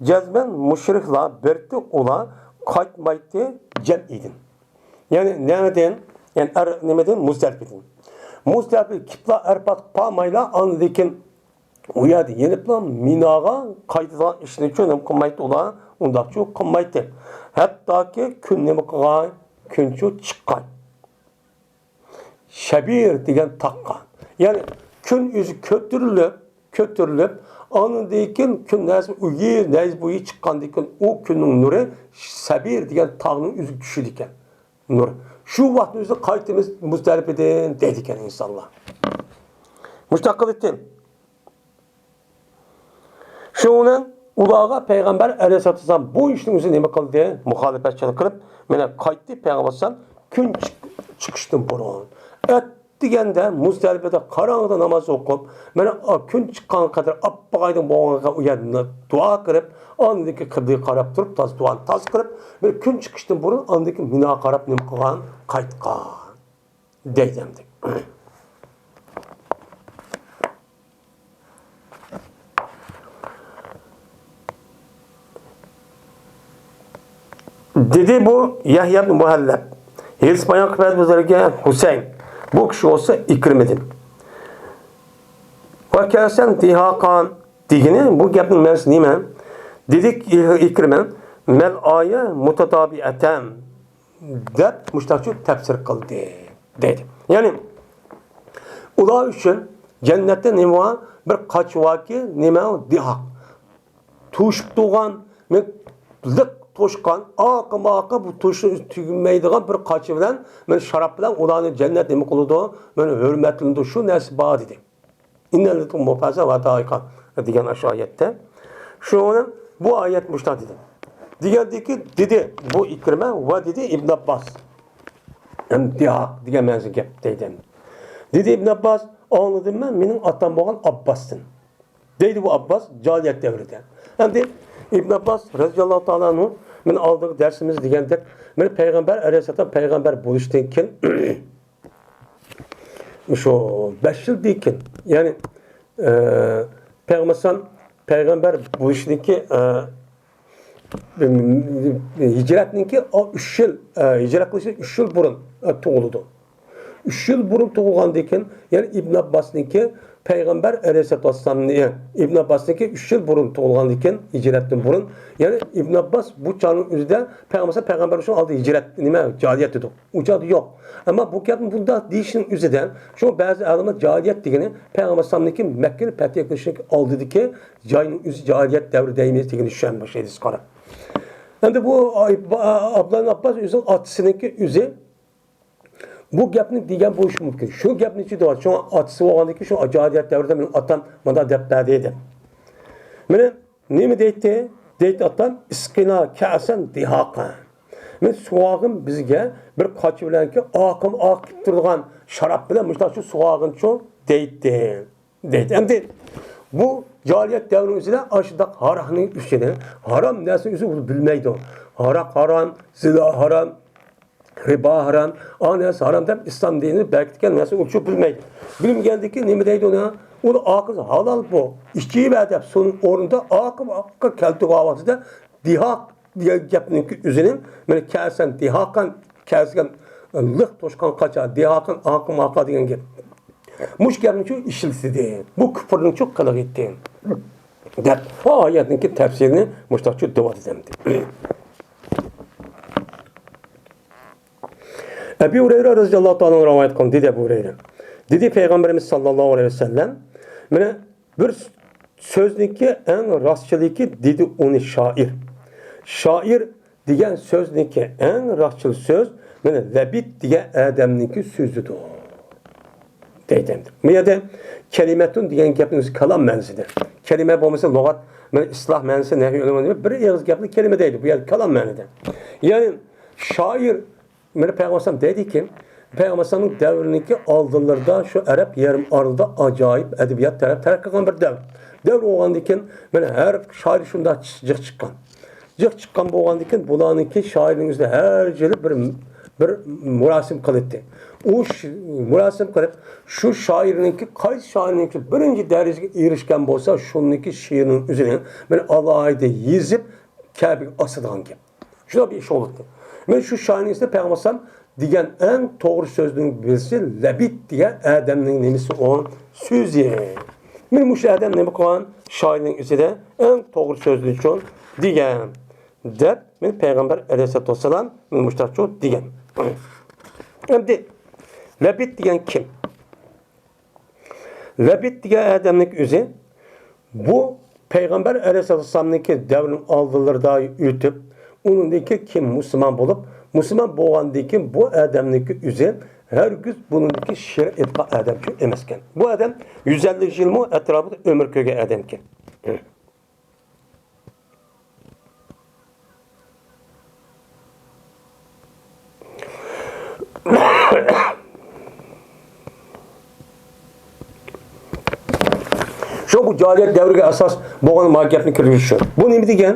جەزمەن مۇشرىكلار بىرتى ئۇلار قايتمايتتى جەمئىدىن. يەنى نېمىدىن؟ يەنى ئەر-، نېمىدىن؟ مۇزدەلىپىدىن. مۇزدەلىپىگە كېلىپلا ئەرپات قالمايلا، ئاندىن كېيىن ئۇ يەردە يېنىپلا مىناغا قايتىدىغان ئىشنىچۇ نېمە قىلمايتتى ئۇلار؟ ئۇنداقچۇ قىلمايتتى. ھەتتاكى كۈن نېمە قىلغاي؟ كۈنچۇ چىققاي. شەبىر دېگەن تاغقا. يەنى كۈن ئۆزى كۆتۈرۈلۈپ، كۆتۈرۈلۈپ، ئاندىن كېيىن كۈن نەيزە بويى، نەيزە بويى چىققاندىن كېيىن ئۇ كۈننىڭ نۇرى سەبىر دېگەن تاغنىڭ ئۆزىگە چۈشىدىكەن. نۇر. شۇ ۋاقىتنىڭ ئۆزىدە قايتىمىز مۇزدەلىپىدىن دەيدىكەن ئىنسانلار. مۇشۇنداق قىلىتتى. شۇنىڭ بىلەن ئۇلارغا پەيغەمبەر ئەلەيھىسسالاتۇ ۋەسسالام بۇ ئىشنىڭ ئۆزى نېمە قىلدى؟ مۇخالىپەتچىلىك قىلىپ، مانا قايتتى پەيغەمبەر ئەلەيھىسسالام كۈن چىق-، چىقىشتىن بۇرۇن. ئەتىگەندە مۇزدەلىپىدە قاراڭغۇدا ناماز ئوقۇپ، مانا كۈن چىققانغا قەدەر ئاپئاق ئايدىڭ بولغانغا ئۇ يەردە دۇئا قىلىپ، ئاندىن كېيىن قىبلىگە قاراپ تۇرۇپ، تازا دۇئانى تازا قىلىپ، بىر كۈن چىقىشتىن بۇرۇن ئاندىن كېيىن مىناغا قاراپ نېمە قىلغان؟ قايتقان. دەيدۇ ئەمدى. دېدى بۇ يەھيا ئىبن مۇھەللەب. ھەدىس بايان قىلىپ بەردى بىزلەرگە ھۈسەيىن. بۇ كىشى بولسا ئىكرىمىدىن. ۋە كەسەن دىھاقان دېگىنى، بۇ گەپنىڭ مەنىسى نېمە؟ دېدى ئىكرىمە، مەل ئايە مۇتەتابىئەتەن. دەپ مۇشۇنداقچە تەپسىر قىلدى، دەيدۇ. يەنى ئۇلار ئۈچۈن جەننەتتە نېمە بار؟ بىر قاچا باركى، نېمە ئۇ؟ دىھاق. توشۇپ تۇرغان، مەن لىق توشقان، ئارقىمۇ ئارقا بۇ توشۇپ تۈگىمەيدىغان بىر قاچا بىلەن، مەن شاراب بىلەن ئۇلارنى جەننەت نېمە قىلىدۇ؟ مەن ھۆرمەتلىنىدۇ، شۇ نەرسە بار دېدى. ئىننەللىتۇم مۇپازا ۋە تائىقا دېگەن ئاشۇ ئايەتتە. شۇنىڭ بىلەن بۇ ئايەت مۇشۇنداق دېدى. دېگەندىكى دېدى بۇ ئىكرىمە ۋە دېدى ئىبن ئابباس. ئەمدى دىھاق دېگەن مەنىسى گەپ دەيدۇ ئەمدى. دېدى ئىبن ئابباس، ئاڭلىدىم مەن مېنىڭ ئاتام بولغان ئابباستىن. دەيدۇ بۇ ئابباس جاھىلىيەت دەۋرىدە. ئەمدى ئىبن ئابباس رەزىياللاھۇ تائالا ئەنھۇ، مەن ئالدىنقى دەرسىمىزدە دېگەندەك، مەن پەيغەمبەر ئەلەيھىسسالام پەيغەمبەر بولۇشتىن كېيىن شۇ بەش يىلدىن كېيىن، يەنى، ئە، پەيغەمبەر ئەلەيھىسسالام پەيغەمبەر بولۇشنىڭكى، ئە، ھىجرەتنىڭكى ئۇ ئۈچ يىل، ئە، ھىجرەت قىلىشتىن ئۈچ يىل بۇرۇن، ئە، تۇغۇلىدۇ. ئۈچ يىل بۇرۇن تۇغۇلغاندىن كېيىن، يەنى ئىبن ئابباسنىڭكى پەيغەمبەر ئەلەيھىسسالاتۇ ۋەسسالامنى، ئىبن ئابباسنىڭكى ئۈچ يىل بۇرۇن تۇغۇلغاندىن كېيىن، ھىجرەتتىن بۇرۇن، يەنى ئىبن ئابباس بۇ چاغنىڭ ئۆزىدە پەيغەمبەر، پەيغەمبەر بولۇشنىڭ ئالدى ھىجرەت، نېمە، جاھىلىيەت ئىدى. ئۇ چاغدا يوق. ئەمما بۇ گەپنى بۇنداق دېيىشنىڭ ئۆزىدە، شۇ بەزى ئالىملار جاھىلىيەت دېگىنى پەيغەمبەر ئەلەيھىسسالامنىڭكى مەككىنى پەتھى قىلىشنىڭ ئالدىدىكى جاينىڭ ئۆزى جاھىلىيەت دەۋرى دەيمىز دېگىنى چۈشەن باشلايدۇ قاراپ. ئەمدى بۇ ئابدۇللا ئابباس ئۆزىنىڭ ئاتىسىنىڭكى ئۆزى بۇ گەپنى دېگەن بولۇشى مۇمكىن. شۇ گەپنى ئېيتىۋاتىدۇ. شۇڭا ئاتىسى بولغاندىن كېيىن، شۇ جاھىلىيەت دەۋرىدە مېنىڭ ئاتام مۇنداق دەپ بەردى دەپ. مانا نېمە دەيتتى؟ دەيتتى ئاتام، ئىسقىنا كەسەن دىھاقا. مەن سوۋاغىن بىزگە بىر قاچا بىلەنكى ئاقىم ئاقىپ تۇرىدىغان شاراب بىلەن مۇشۇنداق شۇ سوۋاغىنچۇ دەيتتى. دەيتتى. ئەمدى بۇ جاھىلىيەت دەۋرىنىڭ ئىچىدە ئاشۇنداق ھاراقنىڭ ئۈستىدە ھارام نەرسىنى ئۆزى بىلمەيدۇ. ھاراق ھارام، زىنا ھارام، رىبا ھارام، ئا نەرسە ھارام دەپ ئىسلام دىنىنى بەكىتكەن نەرسە ئۇنچە بىلمەيدۇ. بىلمىگەندىكىن نېمە دەيدۇ ئۇنى؟ ئۇنى ئاقىسى ھالال بۇ، ئىچىۋەر دەپ، سۇنىڭ ئورنىدا ئاقىم ئاققا كەلتۈرگەن ۋاقتىدا دىھاق دېگەن گەپنىڭكى ئۆزىنىڭ، مانا كەسەن دىھاقەن، كەسەن لىق توشقان قاچا، دىھاقەن ئاقىم ئاقا دېگەن گەپ. مۇشۇ گەپنىچۇ ئىشلىتىدۇ. بۇ كۇپۇرنىچۇ قىلىغىتى. دەپ، ئا ئايەتنىڭكى تەپسىرىنى مۇشتاقچۇ دەۋاتىدۇ ئەمدى. ئەبۇ ھۇرەيرە رەزىياللاھۇ تائالا ئەنھۇ رىۋايەت قىلغان، دېدى ئەبۇ ھۇرەيرە. دېدى پەيغەمبىرىمىز ساللاللاھۇ ئەلەيھى ۋەسەللەم، مانا بىر سۆزنىڭكى ئەڭ راستچىلىكى، دېدى ئۇنى شائىر. شائىر دېگەن سۆزنىڭكى ئەڭ راستچىل سۆز، مانا لەبىد دېگەن ئادەمنىڭكى سۆزىدۇر. دەيدۇ ئەمدى. بۇ يەردە كەلىمەتۇن دېگەن گەپنىڭ ئۆزى كالام مەنىسىدە. كەلىمە بولمىسا لۇغەت، مانا ئىستىلاھ مەنىسى، نەھۋىي ئۆلىمە بىر ئېغىز گەپنى كەلىمە دەيدۇ. بۇ يەردە كالام مەنىدە. يەنى شائىر، مانا پەيغەمبەر ئەلەيھىسسالام دەيدىكى، پەيغەمبەر ئەلەيھىسسالامنىڭ دەۋرىنىڭكى ئالدىلىرىدا شۇ ئەرەب يېرىم ئارىلىدا ئاجايىپ ئەدەبىيات تەرەپ تەرەققىي قىلغان بىر دەۋر. دەۋر بولغاندىن كېيىن، مانا ھەر شائىر شۇنداق جىق چىققان. جىق چىققان بولغاندىكىن، بۇلارنىڭكى شائىرنىڭ ئۆزىدە ھەر يىلى بىر، بىر مۇراسىم قىلاتتى. ئۇ ش-، مۇراسىم قىلىپ، شۇ شائىرنىڭكى، قايسى شائىرنىڭكى بىرىنچى دەرىجىگە ئېرىشكەن بولسا، شۇنىڭكى شېئىرىنىڭ ئۆزىنى بىر ئالاھىدە يېزىپ، كەبىگە ئاسىدىغان گەپ. شۇنداق بىر ئىش بولاتتى. مەن شۇ شائىرنىڭ ئىچىدە پەيغەمبەر ئەلەيھىسسالام دېگەن ئەڭ توغرا سۆزنىڭ بىرسى لەبىد دېگەن ئادەمنىڭ نېمىسى ئۇ؟ سۆزى. مەن مۇشۇ ئادەم نېمە قىلغان؟ شائىرنىڭ ئىچىدە ئەڭ توغرا سۆزنىچۇ دېگەن. دەپ، مەن پەيغەمبەر ئەلەيھىسسالاتۇ ۋەسسالام، مەن مۇشۇنداقچۇ دېگەن. ئەمدى، لەبىد دېگەن كىم؟ لەبىد دېگەن ئادەمنىڭ ئۆزى، بۇ پەيغەمبەر ئەلەيھىسسالاتۇ ۋەسسالامنىڭكى دەۋرىنىڭ ئالدىلىرىدا ئۆتۈپ، ئۇنىڭدىن كېيىن كىم مۇسۇلمان بولۇپ، مۇسۇلمان بولغاندىن كېيىن بۇ ئادەمنىڭكى ئۆزى ھەرگىز بۇنىڭدىكى شېئىر ئېيتقان ئادەمچۇ ئەمەسكەن. بۇ ئادەم يۈز ئەللىك يىلمۇ ئەتراپىدا ئۆمۈر كۆرگەن ئادەمكەن. شۇ بۇ جاھىلىيەت دەۋرىگە ئاساس بولغان ما گەپنى كىرگۈزۈش شۇ. بۇ نېمە دېگەن؟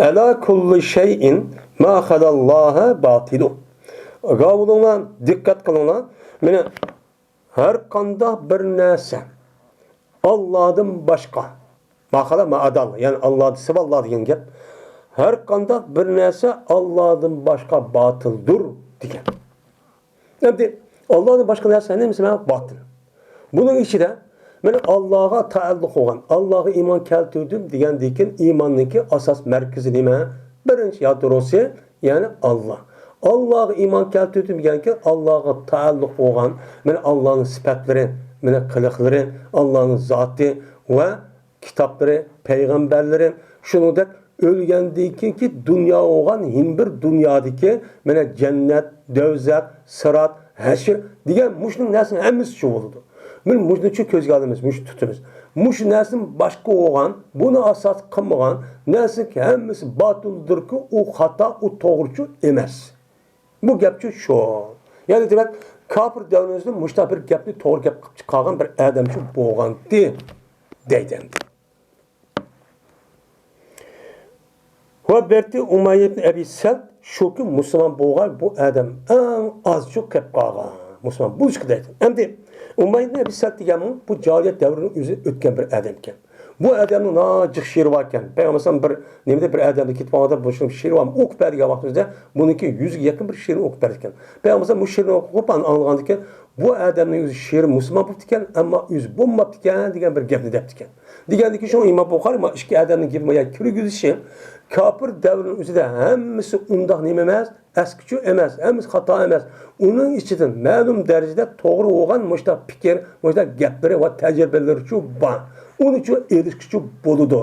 ئەلا كۇللى شەيئىن ما خالاللاھە باتىلۇ. ئاگاھ بولۇڭلار، دىققەت قىلىڭلار. مانا ھەر قانداق بىر نەرسە ئاللادىن باشقا، ما خالا ما ئادال، يەنى ئاللا، سىۋاللا دېگەن گەپ. ھەر قانداق بىر نەرسە ئاللادىن باشقا باتىلدۇر دېگەن. ئەمدى ئاللادىن باشقا نەرسە ھەممىسى باتىل. بۇنىڭ ئىچىدە مەن ئاللاغا تەئەللۇق بولغان، ئاللاغا ئىمان كەلتۈردۈم دېگەندىن كېيىن ئىماننىڭكى ئاساس مەركىزى نېمە؟ بىرىنچى يادروسى، يەنى ئاللا. ئاللاغا ئىمان كەلتۈردۈم دېگەنكى، ئاللاغا تەئەللۇق بولغان، مانا ئاللانىڭ سۈپەتلىرى، مانا قىلىقلىرى، ئاللانىڭ زاتى ۋە كىتابلىرى، پەيغەمبەرلىرى، شۇنىڭدەك ئۆلگەندىن كېيىنكى دۇنيا بولغان ھېلىبىر دۇنيادىكى، مانا جەننەت، دوزاخ، سىرات، ھەشر دېگەن مۇشۇنىڭ نەرسىنىڭ ھەممىسى شۇ بولىدۇ. مانا مۇشۇنى شۇ كۆزگە ئالىمىز، مۇشۇ تۇتىمىز. مۇشۇ نەرسىنى باشقا بولغان، بۇنى ئاساس قىلمىغان نەرسىنىڭ ھەممىسى باتىلدۇركى، ئۇ خاتا، ئۇ توغرىچۇ ئەمەس. بۇ گەپچۇ شۇ. يەنى دېمەك، كاپىر دەۋرىمىزدە مۇشۇنداق بىر گەپنى توغرا گەپ قىلىپ چىقارغان بىر ئادەمچۇ بولغانتى دەيدۇ ئەمدى. ۋە بەرتى ئۇمەييە ئىبن ئەبى سەلت شۇكى مۇسۇلمان بولغان بۇ ئادەم ئەڭ ئازچۇ قېلىپ قالغان مۇسۇلمان بولۇشقا دەيدۇ. ئەمدى ئۇمەييە ئىبن ئەبى سەلت دېگەنمۇ بۇ جاھىلىيەت دەۋرىنىڭ ئۆزى ئۆتكەن بىر ئادەمكەن. بۇ ئادەمنىڭ ناھايىتى جىق شېئىرى باركەن. پەيغەمبەر بىر نېمىدە بىر ئادەمدە كېتىپ قالغاندا بۇ شېئىرى بار. ئوقۇپ بەر دېگەن ۋاقتىمىزدا بۇنىڭكى يۈزگە يېقىن بىر شېئىرىنى ئوقۇپ بەردىكەن. پەيغەمبەر بۇ شېئىرنى ئوقۇپ ئاڭلىغاندىكىن، بۇ ئادەمنىڭ ئۆزى شېئىرى مۇسۇلمان بوپتىكەن، ئەمما ئۆزى بولماپتىكەن دېگەن بىر گەپنى دەپتىكەن. دېگەندىكىن شۇڭا ئىمام بۇخارىي ما ئىككى ئادەمنىڭ گېپىنى ما يەرگە كىرگۈزۈشى، كاپىر دەۋرىنىڭ ئۆزىدە ھەممىسى ئۇنداق نېمە ئەمەس، ئەسكىچۇ ئەمەس، ھەممىسى خاتا ئەمەس. ئۇنىڭ ئىچىدىن مەلۇم دەرىجىدە توغرا بولغان مۇشۇنداق پىكىر، مۇشۇنداق گەپلىرى ۋە تەجرىبىلىرىچۇ بار. ئۇنىچۇ ئېلىشقىچۇ بولىدۇ.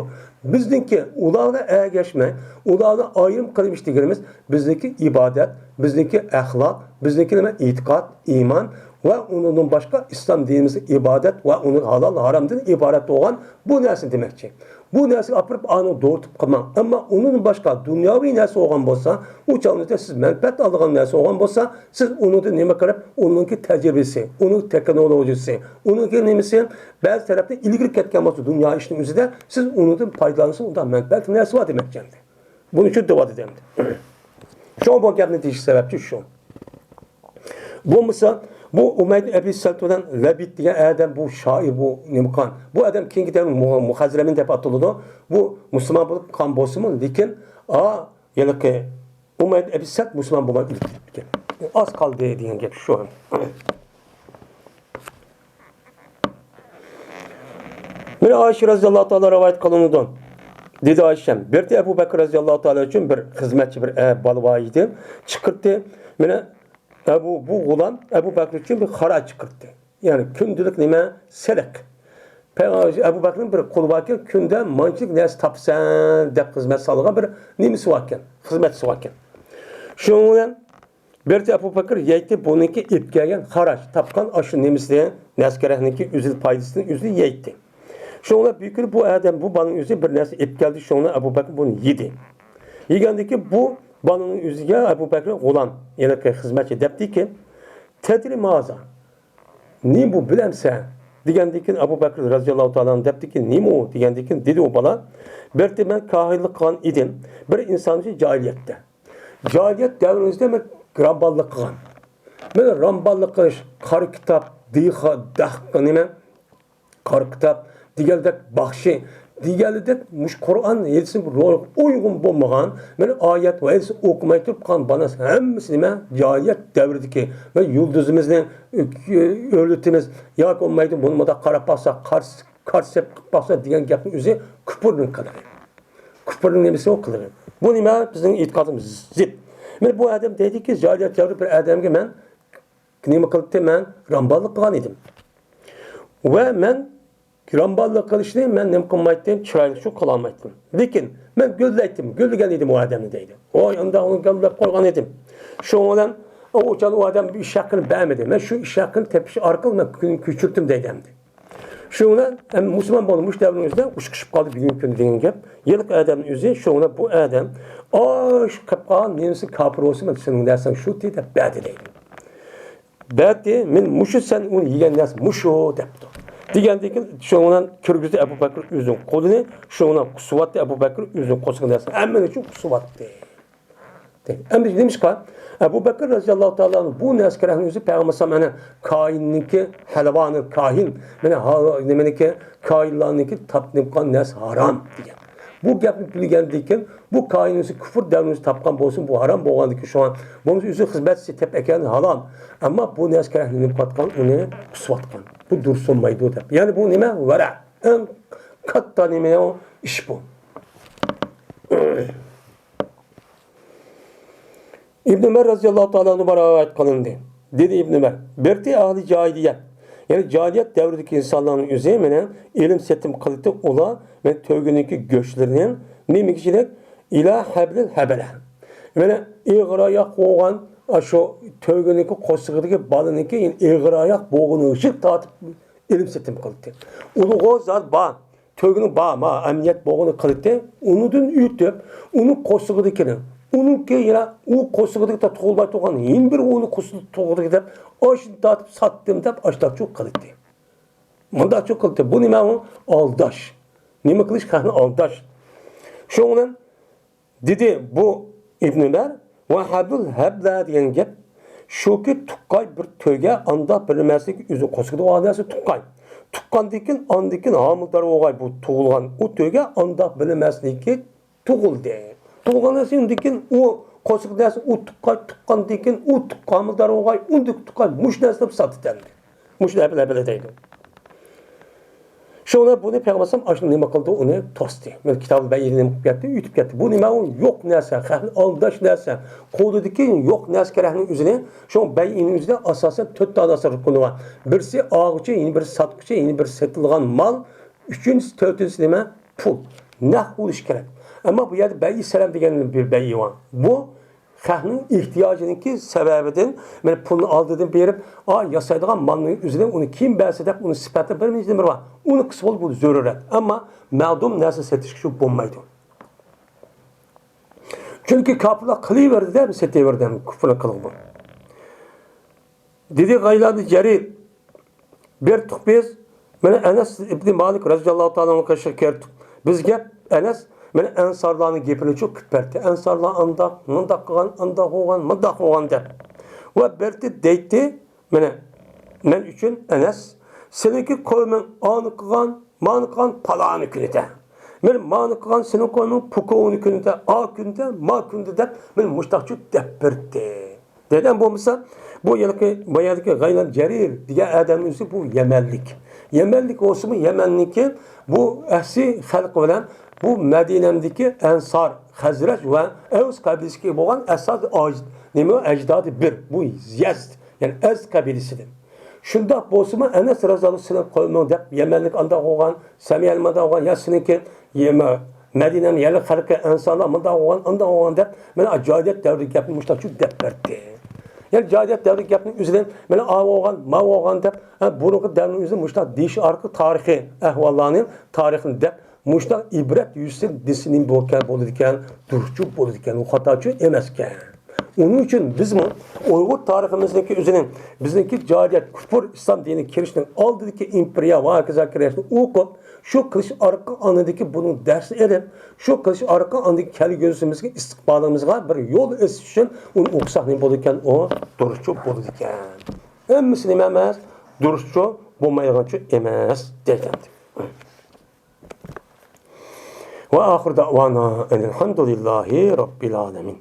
بىزنىڭكى ئۇلارغا ئەگەشمەي، ئۇلارنى ئايرىم قىلىش دېگىنىمىز، بىزنىڭكى ئىبادەت، بىزنىڭكى ئەخلاق، بىزنىڭكى نېمە؟ ئېتىقاد، ئىمان ۋە ئۇنىڭدىن باشقا ئىسلام دىنىمىزدا ئىبادەت ۋە ئۇنىڭ ھالال، ھارامدىن ئىبارەت بولغان بۇ نەرسىنى دېمەكچى. بۇ نەرسىگە ئاپىرىپ ئانىڭ دورىتىپ قىلماڭ. ئەمما ئۇنىڭدىن باشقا دۇنياۋى نەرسە بولغان بولسا، ئۇ چاغدا سىز مەنپەئەت ئالىدىغان نەرسە بولغان بولسا، سىز ئۇنىڭدىن نېمە قىلىپ، ئۇنىڭكى تەجرىبىسى، ئۇنىڭ تېخنولوگىيىسى، ئۇنىڭكى نېمىسى، بەزى تەرەپتە ئىلگىرى كەتكەن بولسا دۇنيا ئىشىنىڭ ئۆزىدە، سىز ئۇنىڭدىن پايدىلانسىڭىز، ئۇنداق مەنپەئەتلىك نەرسە بار دېمەكچى ئەمدى. بۇنى چۈشىنىۋاتىدۇ ئەمدى. شۇڭا بۇ گەپنى دېيىش سەۋەبچى شۇ. بولمىسا، بۇ ئۇمەييە ئەبى سەلت بىلەن لەبىد دېگەن ئادەم، بۇ شائىر، بۇ نېمە قىلغان؟ بۇ ئادەم كېيىنكى دەۋر مۇ-، مۇخەزرەمىن دەپ ئاتىلىدۇ. بۇ مۇسۇلمان بولۇپ قالغان بولسىمۇ، لېكىن، ئا، ھېلىقى ئۇمەييە ئەبى سەلت مۇسۇلمان بولماي ئۆلۈپ كېتىپتىكەن. ئاز قالدى دېگەن گەپ شۇ. مانا ئائىشە رەزىياللاھۇ تائالا رىۋايەت قىلىنىدۇ. دېدى ئائىشەم، بىردە ئەبۇ بەكرى رەزىياللاھۇ تائالا ئۈچۈن بىر خىزمەتچى، بىر، ئە، بالا بار ئىدى. چىقىرتتى. مانا ئەبۇ، بۇ غۇلام ئەبۇ بەكرى ئۈچۈن بىر خاراج چىقىرتتى. يەنى كۈندىلىك نېمە؟ سېلىق. پەيغەمبەر، ئەبۇ بەكرىنىڭ بىر قۇلى باركەن، كۈندە مانچىلىك نەرسە تاپىسەن دەپ خىزمەت سالغان بىر نېمىسى باركەن، خىزمەتچىسى باركەن. شۇنىڭ بىلەن بىردە ئەبۇ بەكرى يەيتتى، بۇنىڭكى ئېلىپ كەلگەن خاراج، تاپقان ئاشۇ نېمىسى، نەسكەرەكنىڭكى ئۈزۈل پايدىسىنى ئۆزى يەيتتى. شۇڭا بىر كۈنى بۇ ئادەم، بۇ بالىنىڭ ئۆزى بىر نەرسە ئېلىپ كەلدى، شۇڭا ئەبۇ بەكرى بۇنى يېدى. يېگەندىكى بۇ بالىنىڭ ئۆزىگە ئەبۇ بەكرى غۇلام، يەنى خىزمەتچى دەپتىكى، تەدرى مازا؟ نېمە بۇ، بىلەمسەن؟ دېگەندىكىن ئەبۇ بەكرى رەزىياللاھۇ تائالا ئەنھۇ دەپتىكى، نېمە ئۇ؟ دېگەندىكىن دېدى ئۇ بالا، بىردە مەن كاھىنلىق قىلغان ئىدىم بىر ئىنسان ئۈچۈن جاھىلىيەتتە. جاھىلىيەت دەۋرىمىزدە مەن رامباللىق قىلغان. مەن رامباللىق قىلىش، قارا كىتاب، دىخا، دەق، نېمە؟ قارا كىتاب دېگەندەك، باخشى دېگەندەك، مۇشۇ قۇرئان ھەدىسىگە روھىغا ئۇيغۇن بولمىغان، مەن ئايەت ۋە ھەدىس ئوقۇماي تۇرۇپ قالغان بالا ھەممىسى نېمە؟ جاھىلىيەت دەۋرىدىكى، مەن يۇلدۇزىمىزنى ئۆرلىتىمىز ياكى بولمايدۇ، بۇنى مۇنداق قاراپ باقسا، قارس، قارس سېلىپ باقسا دېگەن گەپنىڭ ئۆزى كۇپۇرنىڭ قىلىقى. كۇپۇرنىڭ نېمىسى ئۇ قىلىقى؟ بۇ نېمە؟ بىزنىڭ ئېتىقادىمىز زىت. مانا بۇ ئادەم دەيدىكى، جاھىلىيەت دەۋرىدە بىر ئادەمگە مەن نېمە قىلىپتىمەن؟ رامباللىق قىلغان ئىدىم. ۋە مەن رامباللىق قىلىشنى مەن نېمە قىلمايتتىم؟ چىرايلىقچۇ قىلالمايتتىم. لېكىن مەن گۆللەيتتىم، گۆللىگەن ئىدىم ئۇ ئادەمنى دەيدۇ. ۋاي، ئۇندا ئۇنى گۆللەپ قويغان ئىدىم. شۇنىڭ بىلەن ئۇ ئۇچان ئۇ ئادەم بىر ئىش ھەققىنى بەرمىدى. مەن شۇ ئىش ھەققىنى تېپىش ئارقىلىق مەن كۈننى كۆچۈردۈم دەيدۇ ئەمدى. شۇنىڭ بىلەن ھەم مۇسۇلمان بولدى، مۇشۇ دەۋرنىڭ ئۆزىدە ئۇچقۇشۇپ قالدى بۈگۈنكى كۈندە دېگەن گەپ. ھېلىقى ئادەمنىڭ ئۆزى، شۇنىڭ بىلەن بۇ ئادەم، ئاي، شۇ قېلىپ قالغان نېمىسى كاپىر بولسا، مەن سېنىڭ نەرسەڭ شۇ دەپ بەردى دەيدۇ. بەردى، مەن مۇشۇ سەن ئۇنى يېگەن نەرسە مۇشۇ دەپتۇ. دېگەندىن كېيىن شۇنىڭ بىلەن كىرگۈزدى ئەبۇ بەكرى ئۆزىنىڭ قولىنى، شۇنىڭ بىلەن قۇسۇۋاتتى ئەبۇ بەكرى ئۆزىنىڭ قولىغا نەرسە ھەممىنى ئۈچۈن قۇسۇۋاتتى. ئەمدى نېمىشقا؟ ئەبۇ بەكرى رەزىياللاھۇ تائالا ئەنھۇ بۇ نەسكەرەكنىڭ ئۆزى پەيغەمبەر ئەلەيھىسسالام، مانا كاھىننىڭكى، ھەلۋانىڭ كاھىن، مانا ھا-، نېمىنىكى، كاھىنلارنىڭكى تاپنىپ قالغان نەرسە ھارام دېگەن. بۇ گەپنى بىلگەندىن كېيىن، بۇ كاھىن ئۆزى كۇفر دەۋرىنى تاپقان بولسۇن، بۇ ھارام بولغاندىن كېيىن، شۇڭا بولمىسا ئۆزى خىزمەتچىسى تېپىپ ئەكەلگەن ھالال. ئەمما بۇ نەسكەرەكنى نېمە قىلىۋاتقان، ئۇنى قۇسۇۋاتقان. بۇ دۇرۇس بولمايدۇ دەپ. يەنى بۇ نېمە؟ ۋەرە. ئەڭ كاتتا نېمە ئىش بۇ. ئىبن ئۆمەر رەزىياللاھۇ تائالا ئەنھۇ رىۋايەت قىلىندى. دېدى ئىبن ئۆمەر، بىرتى ئەھلى جاھىلىيە، يەنى جاھىلىيەت دەۋرىدىكى ئىنسانلارنىڭ ئۆزى مېنىڭ ئېلىم سېتىم قىلىتتى، ئۇلار مېنىڭ تۆگىنىڭكى گۆشلىرىنى نېمىگە ئىلە ھەبلىل ھەبەلە. مانا ئېغىر ئاياق بولغان، ئاشۇ تۆگىنىڭكى قورسىقىدىكى بالىنىڭكى ئېغىر ئاياق بولغىنى ئۈچۈن تارتىپ ئېلىم سېتىم قىلدى. ئۇلۇغۇ زات بار، تۆگىنىڭ بار، ما ئەمەلىيەت بولغىنى قىلدى. ئۇنىڭدىن ئۆتۈپ، ئۇنىڭ قورسىقىدىكىنى، ئۇنىڭكى يەنە ئۇ قورسىقىدىكى تۇغۇلماي تۇرغان يەنە بىر ئۇنىڭ قورسىقىدا تۇغدى دەپ، ئاشۇنى تارتىپ ساتتىم دەپ، ئاشتاقچۇ قىلدى. مۇنداقچۇ قىلدى. بۇ نېمە ئۇ؟ ئالداش. نېمە قىلىش؟ خەقنى ئالداش. شۇنىڭ بىلەن دېدى بۇ ئىبن ئۆمەر، ۋە ھەبلۇل ھەبلە دېگەن گەپ شۇكى، تۇغقاي بىر تۆگە ئانداق بىلمەسلىكى، ئۆزى قورسىقىدا بولغان نەرسە تۇغقاي. تۇغقاندىن كېيىن، ئاندىن كېيىن ھامىلىدار بولغاي بۇ تۇغۇلغان ئۇ تۆگە ئانداق بىلمەسلىكى تۇغۇلدى. تۇغۇلغان نەرسە ئاندىن كېيىن ئۇ قورسىقىدا نەرسە ئۇ تۇغقاي، تۇغقاندىن كېيىن ئۇ تۇغ-، ھامىلىدار بولغاي، ئۇندىكى تۇغقاي مۇشۇ نەرسىنى ساتتى دەمدى. مۇشۇنى ئەپلەپلە دەيدۇ. شۇڭا بۇنى پەيغەمبەر ئەلەيھىسسالام ئاشۇنى نېمە قىلدى؟ ئۇنى توستى. مانا كىتابنى بەيئىنى نېمە قىلىپ كەتتى؟ ئۆتۈپ كەتتى. بۇ نېمە؟ ئۇ يوق نەرسە، خەقنى ئالداش نەرسە. قولىدىكى يوق نەرسە كېرەكنىڭ ئۆزىنى، شۇڭا بەيئىنىڭ ئۆزىدە ئاساسەن تۆت دانە ئاساسىي رۇكنى بار. بىرسى ئالغۇچى، يەنە بىرسى ساتقۇچى، يەنە بىرسى سېتىلغان مال، ئۈچىنچىسى، تۆتىنچىسى نېمە؟ پۇل. نەق بولۇشى كېرەك. ئەمما بۇ يەردە بەيئى سەلەم دېگەن بىر بەيئى بار. بۇ خەقنىڭ ئېھتىياجىنىڭكى سەۋەبىدىن، مانا پۇلنى ئالدىدىن بېرىپ، ئا، ياسايدىغان مالنىڭ ئۆزىنى ئۇنى كېيىن بەرسە دەپ، ئۇنى سۈپەتلەپ بىر نېمە بار. ئۇنى قىلسا بولدى، بۇ زۆرۈرەت. ئەمما مەلۇم نەرسە سېتىشقا شۇ بولمايدۇ. چۈنكى كاپىرلار قىلىۋەردى دەپ، سېتىۋەردى، كۇفرنى قىلغۇ. دېدى غەيلانى جەرىر، بەردۇق بىز، مانا ئەنەس ئىبنى مالىك رەزىياللاھۇ تائالا ئەنھۇ قېشىغا كىردۇق. بىزگە ئەنەس مانا ئەنسارلارنىڭ گېپىنى چۇ قىلىپ بەردى. ئەنسارلار ئانداق، مۇنداق قىلغان، ئانداق بولغان، مۇنداق بولغان دەپ. ۋە بەردى دەيتتى، مانا مەن ئۈچۈن ئەنەس، سېنىڭكى قەۋمىڭ ئانى قىلغان، مانى قىلغان پالانى كۈنىدە. مانا مانى قىلغان سېنىڭ قەۋمىڭ پۇكۇنى كۈنىدە، ئا كۈندە، ما كۈندە دەپ، مانا مۇشتاقچۇ دەپ بەردى. دېگەن بولمىسا، بۇ يىلقى، بايادىكى غەيلان جەرىر دېگەن ئادەم ئۆزى بۇ يەمەنلىك. يەمەنلىك بولسىمۇ، يەمەننىڭكى بۇ ئەسلى خەلقى بىلەن بۇ مەدىنەمدىكى ئەنسار، خەزرەج ۋە ئەۋس قەبىلىسىگە بولغان ئەساسىي ئاج-، نېمە، ئەجدادى بىر. بۇ يەزد، يەنى ئەزد قەبىلىسىدىن. شۇنداق بولسىمۇ، ئەنەس رەزىياللاھۇ سېنىڭ قەۋمىڭ دەپ، يەمەنلىك ئانداق بولغان، سەمىيەلمە ئانداق بولغان، يا سېنىڭكى يەمە-، مەدىنەنىڭ يەرلىك خەلقى ئەنسارلار مۇنداق بولغان، ئانداق بولغان دەپ، مانا جاھىلىيەت دەۋرىدىكى گەپنى مۇشتاقچۇ دەپ بەردى. يەنى جاھىلىيەت دەۋرىدىكى گەپنىڭ ئۆزىدىن، مانا ئا بولغان، ما بولغان دەپ، ھە، بۇرۇنقى دەۋرنىڭ ئۆزىدە مۇشتاق دېيىش ئارقىلىق تارىخىي ئەھۋاللارنى، تارىخنى دەپ، مۇشتاق ئىبرەت يۈزىسىدىن دېسە نېمە بولىدىكەن، بولىدىكەن، دۇرۇسچۇ بولىدىكەن، ئۇ خاتاچۇ ئەمەسكەن. ئۇنىڭ ئۈچۈن بىزمۇ ئۇيغۇر تارىخىمىزنىڭكى ئۆزىنىڭ، بىزنىڭكى جاھىلىيەت، كۇفر، ئىسلام دىنىگە كىرىشنىڭ ئالدىدىكى ئىمپېرىيە ۋە ھاكازا كىرىشنى ئوقۇپ، شۇ قىلىش ئارقىلىق ئاندىكى بۇنىڭ دەرسىنى ئېلىپ، شۇ قىلىش ئارقىلىق ئاندىكى كەلگۈسىمىزگە، ئىستىقبالىمىزغا بىر يول ئېچىش ئۈچۈن ئۇنى ئوقۇساق نېمە بولىدىكەن، ئۇ دۇرۇسچۇ بولىدىكەن. ھەممىسى نېمە ئەمەس؟ دۇرۇسچۇ بولمايدىغانچۇ ئەمەس دەيدۇ. ۋە ئاخىر دەۋانا ئەنىلھەمدۇلىللاھى رەببىل ئالەمىن.